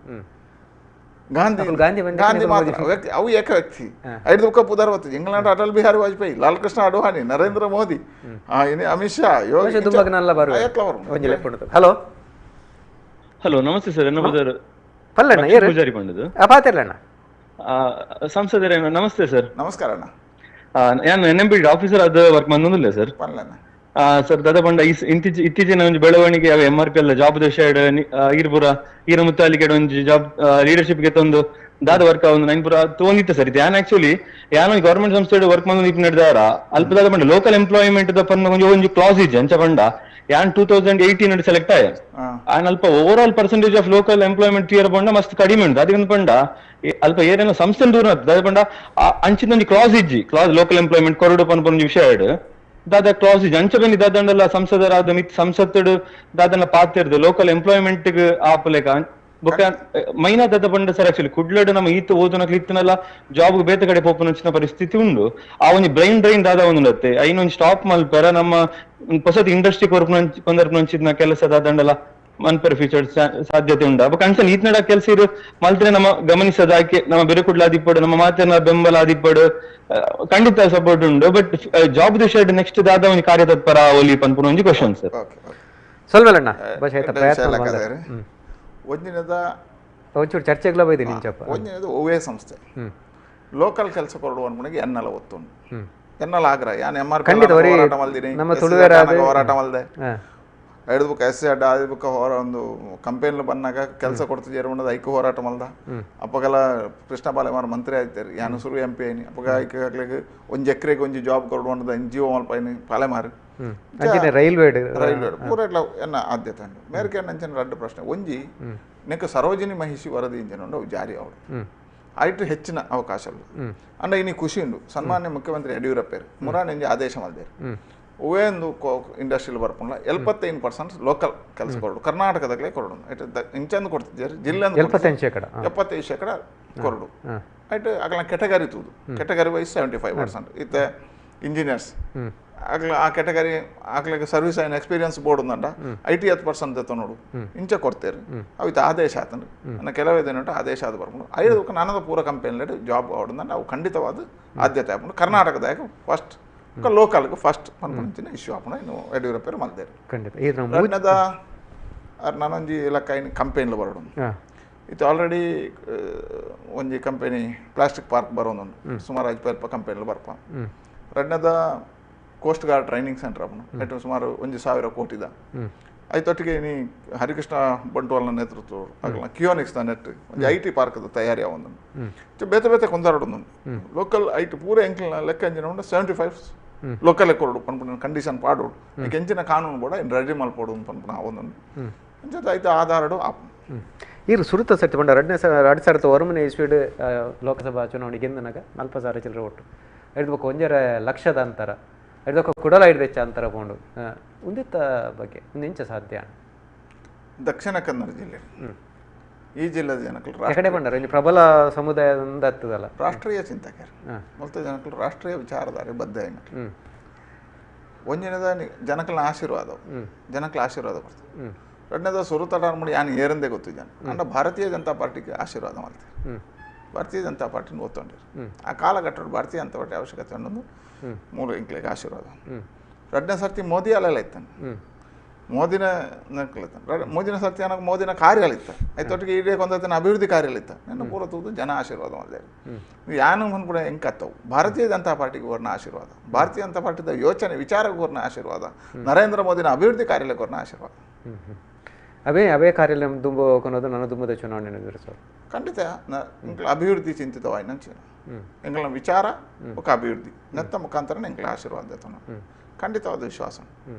ಗಾಂಧಿ ಗಾಂಧಿ ಗಾಂಧಿ ಮಾತ್ರ ವ್ಯಕ್ತಿ ಅವು ಏಕ ವ್ಯಕ್ತಿ ಐದು ಬುಕ್ಕ ಪುದರ್ ಬರ್ತದೆ England Atal Bihari Vajpayee Lal Krishna Advani Narendra Modi Amit Shah Yogi hello hello ನಮಸ್ತೆ ಸರ್ ಪೂಜಾರಿ ಪಂಡದು ಸಂಸದರೇ ನಮಸ್ತೆ ಸರ್ ನಮಸ್ಕಾರ ಅಣ್ಣ ನಾನು N M B officer ಆದ ವರ್ಕ್ ಬಂದೊಂದಿಲ್ಲ ಸರ್ ಸರ್ ದಾದಾ ಪಂಡ ಇತ್ತೀಚಿನ ಒಂಜಿ ಬೆಳವಣಿಗೆ M R P ಎಲ್ಲ ಜಾಬ್ ಶೇಡ್ ಈರ್ಪುರ ಈರ ಮುತ್ತಾಲಿಕೆಡ್ ಒಂಜಿ ಜಾಬ್ ಲೀಡರ್ಶಿಪ್ ಗೆ ತಂದು ದಾದ ವರ್ಕ್ ಒಂದು ನೈನ್ ಪುರ ತೋಂದಿತ್ತು ಸರ್ ಇದು ಯಾನ್ ಆಕ್ಚುಲಿ ಯಾನ್ ಒಂಜಿ ಗವರ್ಮೆಂಟ್ ಸಂಸ್ಥೆ ವರ್ಕ್ ಬಂದು ಇಪ್ ನಡೆದಾರ ಅಲ್ಪ ದಾದ ಪಂಡ ಲೋಕಲ್ ಎಂಪ್ಲಾಯ್ಮೆಂಟ್ ದ ಪಂಡ ಒಂಜಿ ಒಂಜಿ ಕ್ಲಾಸ್ ಇಜ್ಜಿ ಅಂಚ ಪಂಡ ಯಾನ್ 2018 ಸೆಲೆಕ್ಟ್ ಆಯ ಆನ್ ಅಲ್ಪ overall percentage of local employment their ಪಂಡ ಮಸ್ತ್ ಕಡಿಮೆ ಉಂಟು ಅದಕ್ಕೆ ಪಂಡ ಅಲ್ಪ ಏನೇನೋ ಸಂಸ್ಥೆ ದೂರ ದಾದ ಪಂಡ ಅಂಚಿನ ಒಂಜಿ ಕ್ಲಾಸ್ ಇಜ್ಜಿ class local employment ಕೊರಡು ಪನ್ಪ ಒಂಜಿ ವಿಷಯ ದಾದಾ ಕ್ಲಾಸ್ ಅಂಚ ಬನ್ನಿ ದಾದಂಡಲ ಸಂಸದರಾದ ಮಿತ್ ಸಂಸತ್ತಡು ದಾದನ ಪಾತಿರ್ದು ಲೋಕಲ್ ಎಂಪ್ಲಾಯ್ಮೆಂಟ್ ಆಪಲೇಕ ಬೊಕ್ಕ ಮೈನಾ ದಾದ ಪಂಡ ಸರ್ ಆಕ್ಚುಲಿ ಕುಡ್ಲಡು ನಮ್ಮ ಈತ ಓದುನ ಕ್ಲಿತ್ತನಲ್ಲ ಜಾಬ್ ಬೇತ ಕಡೆ ಪೋಪನ ಪರಿಸ್ಥಿತಿ ಉಂಡು ಆ ಒಂಜಿ ಬ್ರೈನ್ ಡ್ರೈನ್ ದಾದ ಒಂದುಂಡತ್ತೆ ಐನ್ ಒಂಜಿ ಸ್ಟಾಪ್ ಮಲ್ಪೆರ ನಮ್ಮ ಹೊಸದ ಇಂಡಸ್ಟ್ರಿ ಕೊರ್ಪುನ ಕೆಲಸ ದಾದಂಡಲ ಮನ್ಪೆರ ಫ್ಯೂಚರ್ ಸಾಧ್ಯತೆ ಉಂಡು ಬೊಕ್ಕ ಅಂಚನೆ ಈತ್ನಡ ಕೆಲಸ ಇರು ಮಲ್ತ್ರೆ ನಮ್ಮ ಗಮನಿಸದ ಆಕೆ ನಮ್ಮ ಬೆರಕುಡ್ಲಾದಿಪ್ಪಡು ನಮ್ಮ ಮಾತಿನ ಬೆಂಬಲ ಆದಿಪ್ಪಡು ಖಂಡಿತ ಸಪೋರ್ಟ್ ಉಂಡು but job shed next ದಾದ ಒಂಜಿ ಕಾರ್ಯತತ್ಪರ ಒಲಿ ಪನ್ಪುನ ಒಂಜಿ ಕ್ವಶನ್ ಸರ್ ಒಂಜಿನದ ಒಂಚೂರು ಚರ್ಚೆಗಳ ಬೈದಿ ನಿಂಚಪ್ಪ ಒಂಜಿನದು ಒವೇ ಸಂಸ್ಥೆ ಲೋಕಲ್ ಕೆಲಸ ಕೊರಡು ಅನ್ಮಣಿಗೆ ಎನ್ನಲ ಒತ್ತುಂಡು ಎನ್ನಲ ಆಗ್ರ ಯಾನ್ ಎಂ ಆರ್ ಹೋರಾಟ ಮಲ್ದಿನಿ ಹೋರಾಟ ಮಲ್ದೆ ಐದು book S C ಅಡ್ಡ ಐದು ಬುಕ್ಕ ಹೊರ ಒಂದು ಕಂಪೆನಿಲು ಬಂದಾಗ ಕೆಲಸ ಕೊಡ್ತಿದ್ದಾರೆ ಅನ್ನೋದು ಐಕು ಹೋರಾಟ ಮಲ್ದ ಅಪ್ಪಗೆಲ್ಲ ಕೃಷ್ಣ ಪಾಲೆಮಾರ್ ಮಂತ್ರಿ ಆಯ್ತಾರೆ ಯಾನು ಸುರು ಎಂ ಪಿ ಐನಿ ಅಪ್ಪಗ ಐಕ್ ಆಗ್ಲಿಕ್ಕೆ ಒಂಜಿ ಎಕರೆಗೆ ಒಂಜಿ ಜಾಬ್ ಕೊರಡು ಅನ್ನೋದು N G O ಮಲ್ಪೈನಿ Palemar railway railway ಪೂರ ಎನ್ನ ಆದ್ಯತೆ ಉಂಟು ಮೇರೆಗೆ ಅಂಚಿನ ರಡ್ಡು ಪ್ರಶ್ನೆ ಒಂಜಿ ನೆಕ್ ಸರೋಜಿನಿ ಮಹಿಷಿ ವರದಿ ಇಂಜಿನ್ ಉಂಡು ಅವು ಜಾರಿ ಅವಳು ಐಟು ಹೆಚ್ಚಿನ ಅವಕಾಶ ಅಂಡ ಇನಿ ಖುಷಿ ಉಂಡು ಸನ್ಮಾನ್ಯ ಮುಖ್ಯಮಂತ್ರಿ ಯಡಿಯೂರಪ್ಪರು ಮುರಾನ್ ಇಂಜಿ ಆದೇಶ ಮಲ್ದೇರು ಒಂದು ಇಂಡಸ್ಟ್ರಿಯಲ್ಲಿ ಬರ್ಪುಂಡ 75% ಲೋಕಲ್ ಕೆಲಸ ಕೊರಡು ಕರ್ನಾಟಕದಾಗಲೇ ಕೊರಡು ಐಟ್ ಇಂಚಂದು ಕೊಡ್ತಿದ್ದಾರೆ ಜಿಲ್ಲೆ 75% ಕೊರಡು ಐಟ್ ಆಗಲ ಕೆಟಗರಿ ತೂದು ಕೆಟಗರಿ ವೈಸ್ 75% ಇತ್ತೆ ಇಂಜಿನಿಯರ್ಸ್ ಆಗಲ ಆ ಕೆಟಗರಿ ಆಗ್ಲಿಕ್ಕೆ ಸರ್ವಿಸ್ ಐನ್ ಎಕ್ಸ್ಪೀರಿಯನ್ಸ್ ಬೋರ್ಡ್ ಉಂದಂಡ 80% ಎತ್ತ ನೋಡು ಇಂಚ ಕೊಡ್ತೇರು ಅವು ಇತ್ತ ಆದೇಶ ಆತಂಡು ನನ್ನ ಕೆಲವೇ ದಿನ ಆದೇಶ ಆದ ಬರ್ಕೊಂಡು ಐದು ನಾನದ ಪೂರ ಕಂಪೆನಿಲಿ ಜಾಬ್ ಆಡುಂದಂಡ ಅವು ಖಂಡಿತವಾದ ಆದ್ಯತೆ ಆಪುಂಡು ಕರ್ನಾಟಕದಾಗ ಫಸ್ಟ್ ಲೋಕಲ್ಗೆ ಫಸ್ಟ್ ಪನ್ಪುನಂಚಿನ ಇಶ್ಯೂ ಆಪುಂಡು ಇನ್ನು ಯಡಿಯೂರಪ್ಪರು ಮಲ್ದೇರು ಖಂಡಿತ ಎರಡನೇದ ನಾನೊಂಜಿ ಇಲಾಖೆ ಕಂಪೆನಿಲು ಬರೋಡು ಇದು ಆಲ್ರೆಡಿ ಒಂಜಿ company plastic park ಬರೋದುಂಡು ಸುಮಾರು 5 ಕಂಪೆನಿಲು ಬರ್ಪ ಎರಡನೇದ coast guard training centre ಆಪುಂಡು ಎಟ್ಟು ಸುಮಾರು 1,000 ಕೋಟಿದ ಐತೊಟ್ಟಿಗೆ ನೀ ಹರಿಕೃಷ್ಣ ಬಂಟ್ವಾಲ್ನ ನೇತೃತ್ವ ಆಗಲ್ಲ ಕಿಯೋನಿಕ್ಸ್ನ ನೆಟ್ ಒಂಜಿ I T ಪಾರ್ಕ್ದ ತಯಾರಿ ಆವೊಂದುಂಡು ಬೇತೆ ಬೇತೆ ಕೊಂದರಡುಂಡು local I T ಪೂರ ಎಂಕ್ಲಿನ ಲೆಕ್ಕ ಎಂಜಿನ ಉಂಡು 75 ಲೋಕಲ್ ಕೊರಡು ಪನ್ಪುನ ಕಂಡೀಷನ್ ಪಾಡೋಡು ಎಂಚಿನ ಕಾನೂನು ಬೋಡ ಇನ್ನು ರೆಡಿ ಮಲ್ಪೋಡು ಪನ್ಪುನ ಆವೊಂದುಂಡು ಅಂಚ ಐತ ಆಧಾರಡು ಆಪುಂಡು ಈರು ಸುರುತ ಸರ್ತಿ ಪಂಡ 2009 ಇಸ್ವಿಡ್ ಲೋಕಸಭಾ ಚುನಾವಣೆ ಗೆಂದನಾಗ 40,000 ಚಿಲ್ಲರೆ ಓಟು ಐದು 1.5 ಲಕ್ಷದ ಅಂತರ ಐದಕ್ಕ ಕುಡಲ ಐದು ಅಂತರ ಪೋಂಡು ಉಂದಿತ್ತ ಬಗ್ಗೆ ಒಂದು ಇಂಚ ಸಾಧ್ಯ ದಕ್ಷಿಣ ಕನ್ನಡ ಜಿಲ್ಲೆ ಈ ಜಿಲ್ಲೆದ ಜನಕಲು ಕಡೆ ಬಂಡಾರ ಇಲ್ಲಿ ಪ್ರಬಲ ಸಮುದಾಯ ಹತ್ತದಲ್ಲ ರಾಷ್ಟ್ರೀಯ ಚಿಂತಕರು ಮೊದಲ ಜನಕಲು ರಾಷ್ಟ್ರೀಯ ವಿಚಾರಧಾರೆ ಬದ್ಧ ಒಂಜಿನದ ಜನಕಲ್ನ ಆಶೀರ್ವಾದ ಜನಕಲ ಆಶೀರ್ವಾದ ಬರ್ತದೆ ಎರಡನೇದ ಸುರುತಟ ಮಾಡಿ ಯಾನು ಏರಂದೇ ಗೊತ್ತಿದ್ದಾನೆ ಅಂಡ ಭಾರತೀಯ ಜನತಾ ಪಾರ್ಟಿಗೆ ಆಶೀರ್ವಾದ ಮಾಡ್ತಾರೆ ಭಾರತೀಯ ಜನತಾ ಪಾರ್ಟಿನ ಒತ್ತೊಂಡಿರು ಆ ಕಾಲಘಟ್ಟದ ಭಾರತೀಯ ಜನತಾ ಪಾರ್ಟಿ ಅವಶ್ಯಕತೆ ಅನ್ನೋದು ಮೂರು ಇಂಕ್ಲಿಗೆ ಆಶೀರ್ವಾದ ಎರಡನೇ ಸರ್ತಿ ಮೋದಿ ಅಲೆಲ್ಲ ಇತ್ತಾನೆ ಮೋದಿನ ನಕ್ಲತ್ತಾನೆ ಮೋದಿನ ಸರ್ತಿ ಅನ್ನೋಕೆ ಮೋದಿನ ಕಾರ್ಯಗಳಿತ್ತ ಐತೊಟ್ಟಿಗೆ ಇಡೀ ಕೊಂದತನ ಅಭಿವೃದ್ಧಿ ಕಾರ್ಯಗಳಿತ್ತ ನನ್ನ ಪೂರ ತೂದು ಜನ ಆಶೀರ್ವಾದ ಮಾಡಿದೆ ಯಾನು ಅಂದ್ಬಿಡ ಹೆಂಗೆ ಭಾರತೀಯ ಜನತಾ ಪಾರ್ಟಿಗೆ ವರ್ಣ ಆಶೀರ್ವಾದ ಭಾರತೀಯ ಜನತಾ ಪಾರ್ಟಿದ ಯೋಚನೆ ವಿಚಾರಕ್ಕೆ ವರ್ಣ ಆಶೀರ್ವಾದ ನರೇಂದ್ರ ಮೋದಿನ ಅಭಿವೃದ್ಧಿ ಕಾರ್ಯಕ್ಕೆ ವರ್ಣ ಆಶೀರ್ವಾದ ಅವೇ ಅವೇ ಕಾರ್ಯ ದುಂಬು ಕೊನೋದು ನನ್ನ ದುಂಬದ ಚುನಾವಣೆ ಎದುರಿಸೋದು ಖಂಡಿತ ಅಭಿವೃದ್ಧಿ ಚಿಂತಿತವಾಗಿ ನಂಚಿನ ಎಂಕಲ್ನ ವಿಚಾರ ఒక ಅಭಿವೃದ್ಧಿ ನೆತ್ತ ಮುಖಾಂತರ ಎಂಕಲ ಆಶೀರ್ವಾದ ಎತ್ತನ ಖಂಡಿತವಾದ ವಿಶ್ವಾಸ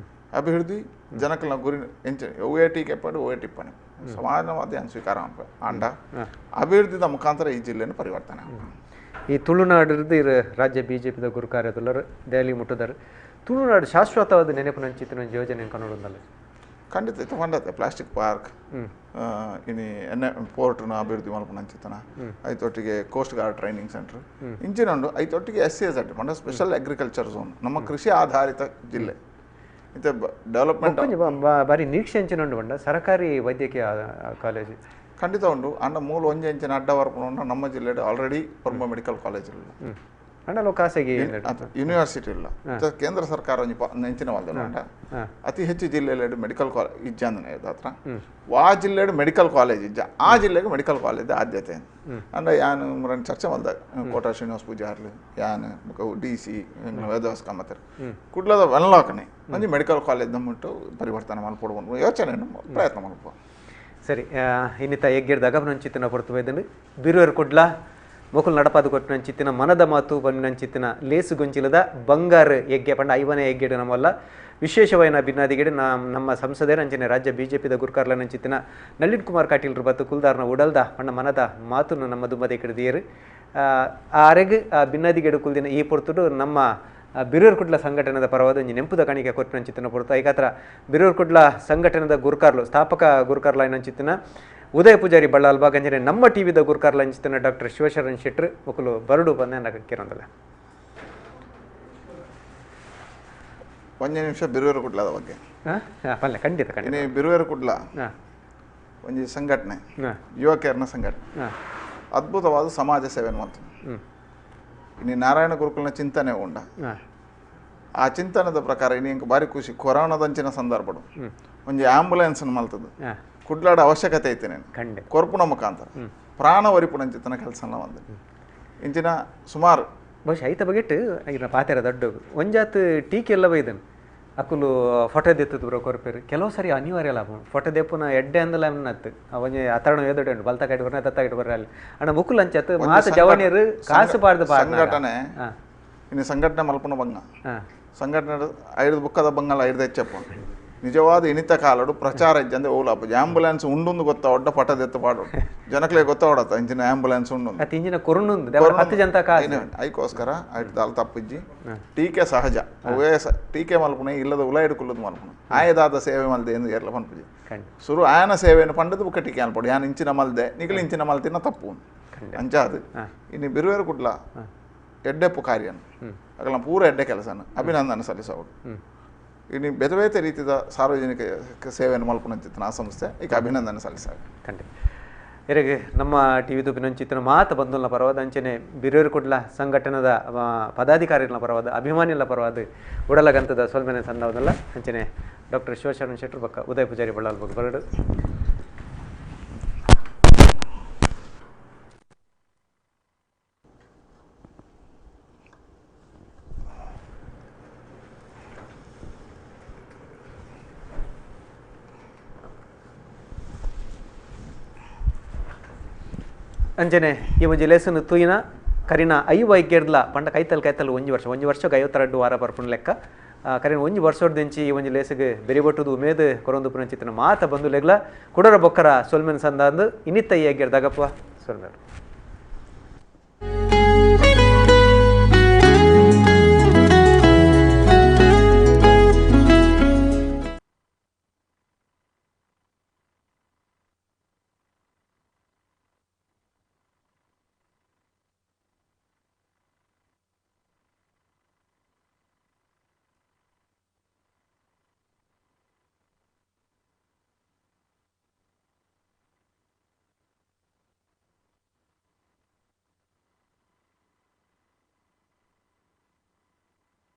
ಅಭಿವೃದ್ಧಿ ಜನಕಲ್ನ ಗುರಿ ಎಂಚ ಓ ಟಿ ಕೆಪ್ಪಡು ಓ ಟಿಪ್ಪಣಿ ಸಮಾನವಾದ ಸ್ವೀಕಾರ ಆಂಡ ಅಭಿವೃದ್ಧಿದ ಮುಖಾಂತರ ಈ ಜಿಲ್ಲೆಯನ್ನು ಪರಿವರ್ತನೆ. ಈ ತುಳುನಾಡಿದ್ದು ಇರು ರಾಜ್ಯ ಬಿಜೆಪಿದ ಗುರು ಕಾರ್ಯದಲ್ಲರು ದೆಹಲಿ ಮುಟ್ಟುದಾರು ತುಳುನಾಡು ಶಾಶ್ವತವಾದ ನೆನಪು ನಂಚಿತ್ತಿನ ಯೋಜನೆ ಕನ್ನಡದಲ್ಲ ಖಂಡಿತ ತಗೊಂಡತ್ತೆ ಪ್ಲಾಸ್ಟಿಕ್ ಪಾರ್ಕ್ ಇನಿ ಎನ್ ಪೋರ್ಟ್ನ ಅಭಿವೃದ್ಧಿ ಮಲ್ಪುನಂಚಿತ್ತನ ಐತೊಟ್ಟಿಗೆ coast guard training centre ಇಂಚಿನ ಉಂಡು ಐತೊಟ್ಟಿಗೆ S C S ಅಂದ್ರೆ special agriculture zone ನಮ್ಮ ಕೃಷಿ ಆಧಾರಿತ ಜಿಲ್ಲೆ ಇತ್ತೆ ಡೆವಲಪ್ಮೆಂಟ್ ಬಾರಿ ನಿರೀಕ್ಷೆ ಅಂಚಿನ ಉಂಡು ಬಂಡ ಸರಕಾರಿ ವೈದ್ಯಕೀಯ ಕಾಲೇಜು ಖಂಡಿತ ಉಂಡು ಅಂಡ ಮೂಲ ಒಂಜಿ ಅಂಚಿನ ಅಡ್ಡ ವರ್ಪುನ ನಮ್ಮ ಜಿಲ್ಲೆ ಆಲ್ರೆಡಿ ಪರ್ಮ ಮೆಡಿಕಲ್ ಕಾಲೇಜ್ ಇಲ್ಲ ಅಂಡಲೋ ಖಾಸಗಿ ಯೂನಿವರ್ಸಿಟಿ ಇಲ್ಲ ಕೇಂದ್ರ ಸರ್ಕಾರ ಒಂಜಿ ನೆಂಚಿನ ವಾಲ್ದ ಅತಿ ಹೆಚ್ಚು ಜಿಲ್ಲೆಯಲ್ಲಿ ಮೆಡಿಕಲ್ ಕಾಲೇಜ್ ಇಜ್ಜಂದನೆ ಹತ್ರ ವಾ ಜಿಲ್ಲೆಡು ಮೆಡಿಕಲ್ ಕಾಲೇಜ್ ಇಜ್ಜ ಆ ಜಿಲ್ಲೆಗೆ ಮೆಡಿಕಲ್ ಕಾಲೇಜ್ ಆದ್ಯತೆ ಅಂಡ ಯಾನ್ ಮುರನ್ ಚರ್ಚೆ ಮಲ್ದ ಕೋಟಾ ಶ್ರೀನಿವಾಸ ಪೂಜಾರ್ಲು ಯಾನ್ ಡಿ ಸಿ ವೇದವಾಸ್ ಕಾಮತ್ತರ್ ಕುಡ್ಲದ ವೆನ್ಲಾಕ್ನೆ ಒಂಜಿ ಮೆಡಿಕಲ್ ಕಾಲೇಜ್ ನಮ್ಮಟ್ಟು ಪರಿವರ್ತನೆ ಮಲ್ಪೊಡು ಯೋಚನೆ ಪ್ರಯತ್ನ ಮಲ್ಪ. ಸರಿ ಇನ್ನಿತ ಎಗ್ಗಿರ್ದ ಅಗಮನಂಚಿತ್ತಿನ ಹೊರತು ಬೈದಂಡು ಬಿರುವರು ಕುಡ್ಲ ಮೊಕುಲು ನಡಪಾದ ಕೊಟ್ಟಿನಂಚಿತ್ತಿನ ಮನದ ಮಾತು ಬಂದಿನಂಚಿತ್ತಿನ ಲೇಸು ಗೊಂಚಿಲದ ಬಂಗಾರು ಯಜ್ಞ ಪಂಡ ಐವನೇ ಯಜ್ಞ ನಮ್ಮಲ್ಲ ವಿಶೇಷವಾಯಿನ ಬಿನ್ನಾದಿಗೆಡೆ ನಮ್ಮ ಸಂಸದರ ಅಂಚನೆ ರಾಜ್ಯ ಬಿಜೆಪಿದ ಗುರುಕಾರ್ಲ ನಂಚಿತ್ತಿನ ನಳಿನ್ ಕುಮಾರ್ ಕಾಟೀಲ್ ಬತ್ತು ಕುಲ್ದಾರ್ನ ಉಡಲ್ದ ಪಂಡ ಮನದ ಮಾತನ್ನು ನಮ್ಮ ದುಮ್ಮದೆ ಕಿಡಿದಿಯರು ಆರೆಗ್ ಆ ಬಿನ್ನಾದಿಗೆಡು ಕುಲ್ದಿನ ಈ ಪೊರ್ತುಡು ನಮ್ಮ ಬಿರೂರು ಕುಡ್ಲ ಸಂಘಟನೆದ ಪರವಾದ ಒಂಜಿ ನೆಂಪುದ ಕಾಣಿಕೆ ಕೊಟ್ಟಿನಂಚಿತ್ತಿನ ಪೊರ್ತು ಐಕಾತ್ರ ಬಿರೂರು ಕುಡ್ಲ ಸಂಘಟನೆದ ಗುರುಕಾರ್ಲು ಸ್ಥಾಪಕ ಗುರುಕಾರ್ಲ ನಂಚಿತ್ತಿನ ಉದಯ ಪೂಜಾರಿ ಬಳ್ಳಾಲ್ ಬಾಗಂಜನೆ ನಮ್ಮ ಟಿವಿದ ಗುರುಕಾರ್ಲ ಅಂಚಿತ್ತಿನ ಡಾಕ್ಟರ್ ಶಿವಶರಣ್ ಶೆಟ್ರು ಒಕಲು ಬರಡು ಬಂದ ಕಿರಂದಲ್ಲ. ಒಂಜಿ ನಿಮಿಷ ಬಿರೂರು ಕುಡ್ಲದ ಬಗ್ಗೆ ಪಲ್ಲೆ ಖಂಡಿತ ಖಂಡಿತ. ಬಿರೂರು ಕುಡ್ಲ ಒಂಜಿ ಸಂಘಟನೆ ಯುವಕರನ ಸಂಘಟನೆ ಅದ್ಭುತವಾದ ಸಮಾಜ ಸೇವೆ ಮಾಡ್ತಾರೆ. ಇನ್ನು ನಾರಾಯಣ ಗುರುಕುಲನ ಚಿಂತನೆ ಉಂಡ ಆ ಚಿಂತನದ ಪ್ರಕಾರ ಇನ್ನು ಇಂಕ ಬಾರಿ ಖುಷಿ ಕೊರೋನಾದಂಚಿನ ಸಂದರ್ಭಡು ಒಂಜಿ ಆಂಬುಲೆನ್ಸ್ ಮಲ್ತದ್ದು ಕುಡ್ಲಾಡ ಅವಶ್ಯಕತೆ ಐತೆ నేను ಕೊರ್ಪುನ ಮುಖಾಂತರ ಪ್ರಾಣ ಒರಿಪುನಂಚಿತನ ಕೆಲಸ ಒಂದು ಇಂಚಿನ ಸುಮಾರು ಬಹುಶಃ ಐತ ಬಗೆಟ್ ಇನ್ನ ಪಾತೆರ ದೊಡ್ಡ ಒಂಜಾತ್ ಟೀಕೆ ಎಲ್ಲ ಬೈದನು ಅಕುಲು ಫೋಟೋ ದೆತ್ತದ ಬ್ರೋ ಕೊರ್ಪೇರು ಕೆಲವು ಸರಿ ಅನಿವಾರ್ಯ ಲಾಭ ಫೋಟೋ ದೆಪ್ಪುನ ಎಡ್ಡೆ ಅಂದಲ ಅನ್ನತ್ತು ಒಂಜಿ ಅತರಣ ಎದೊಡೆ ಉಂಟು ಬಲ್ತ ಕೈಟ್ ಬರ್ನ ತತ್ತ ಕೈಟ್ ಬರ್ರ ಅಲ್ಲಿ ಅಣ್ಣ ಮುಕುಲ್ ಅಂಚತ್ ಮಾತ ಜವನಿಯರು ಕಾಸು ಪಾಡ್ದು ಸಂಘಟನೆ ಇನ್ನು ಸಂಘಟನೆ ಮಲ್ಪುನ ಬಂಗ ಸಂಘಟನೆ ಐದು ಬುಕ್ಕದ ಬಂಗಲ್ಲ ಐದು ಹೆಚ್ಚಪ್ಪ ನಿಜವಾದ ಇನಿತ ಕಾಲಡು ಪ್ರಚಾರ ಇಜ್ಜಂದೆ ಓಲಾಪ ಆಂಬುಲೆನ್ಸ್ ಉಂಡುಂದು ಗೊತ್ತಾ ಒಡ್ಡ ಪಟದೆತ್ತು ಪಾಡು ಜನಕ್ಲೆ ಗೊತ್ತಾ ಹೊಡತ್ತ ಇಂಚಿನ ಆಂಬುಲೆನ್ಸ್ ಉಂಡು ಇಂಜಿನ ಕೊರುಂಡು ಐಕೋಸ್ಕರ ಐಟ್ ದಾಲ್ ತಪ್ಪಿಜ್ಜಿ ಟೀಕೆ ಸಹಜ ಅವೇ ಟೀಕೆ ಮಲ್ಪುಣ ಇಲ್ಲದ ಉಲ ಹಿಡ್ಕೊಳ್ಳೋದು ಮಲ್ಪುಣ ಆಯದಾದ ಸೇವೆ ಮಲ್ದೆ ಎಂದು ಎರ್ಲ ಪನ್ಪುಜಿ ಸುರು ಆಯನ ಸೇವೆಯನ್ನು ಪಂಡದು ಬುಕ್ಕ ಟೀಕೆ ಅನ್ಪಡು ಯಾನ್ ಇಂಚಿನ ಮಲ್ದೆ ನಿಗಲು ಇಂಚಿನ ಮಲ್ತಿನ ತಪ್ಪು ಅಂಚಾದು ಇನ್ನು ಬಿರುವೇರು ಕುಡ್ಲ ಎಡ್ಡೆಪ್ಪು ಕಾರ್ಯನು ಅಗಲ ಪೂರ ಎಡ್ಡೆ ಕೆಲಸನ ಅಭಿನಂದನೆ ಸಲ್ಲಿಸೋದು. ಇನ್ನು ಬೇರೆ ಬೇರೆ ರೀತಿಯ ಸಾರ್ವಜನಿಕ ಸೇವೆಯನ್ನು ಮಲ್ಪುನಂಚಿತ್ತಿನ ಆ ಸಂಸ್ಥೆ ಈಗ ಅಭಿನಂದನೆ ಸಲ್ಲಿಸಾಗ. ಖಂಡಿತ ಎರೆಗೆ ನಮ್ಮ ಟಿವಿ ತುಪಿನಂಚಿತ್ತಿನ ಮಾತು ಬಂಧುಲ ಪರವಾದ ಅಂಚನೆ ಬಿರೂರು ಕುಡ್ಲ ಸಂಘಟನದ ಪದಾಧಿಕಾರಿಗಳ ಪರವಾದ ಅಭಿಮಾನಿಗಳ ಪರವಾದ ಉಡಲಗಂತದ ಸೊಲ್ಮೆನೆ ಸಂದವದಲ್ಲ ಅಂಚನೆ ಡಾಕ್ಟರ್ ಶಿವಶರಣ್ ಶೆಟ್ಟರ್ ಬಕ್ಕ ಉದಯ ಪೂಜಾರಿ ಬಳ್ಳಾಲ್ ಬಗ್ಗೆ ಬರಡು. ಅಂಚನೆ ಈ ಒಂಜಿ ಲೇಸನ್ ತೂಯಿನ ಕರಿನ ಐವ ಐಗ್ಯರ್ಲ ಪಂಡ ಕೈತಲ್ ಕೈತಲ್ ಒಂಜಿ ವರ್ಷ ಒಂಜಿ ವರ್ಷಕ್ಕೆ 52 ವಾರ ಬರ್ಪುನ ಲೆಕ್ಕ ಕರಿನ ಒಂಜಿ ವರ್ಷದಿಂಚಿ ಈ ಒಂಜಿ ಲೇಸಿಗೆ ಬೆರಿಬೊಟ್ಟುದು ಉಮೇದ್ ಕೊರೊಂದು ಪುನಂಚಿತ್ತಿನ ಮಾತ ಬಂಧುಲೆಗ್ಲ ಕುಡರ ಬೊಕ್ಕರ ಸೊಲ್ಮೆನ್ ಸಂದಾಂದು ಇನ್ನಿತ್ತ ಈ ಐಗ್ಯರ್ದಾಗಪ್ಪ ಸೊಲ್ಮೆರು.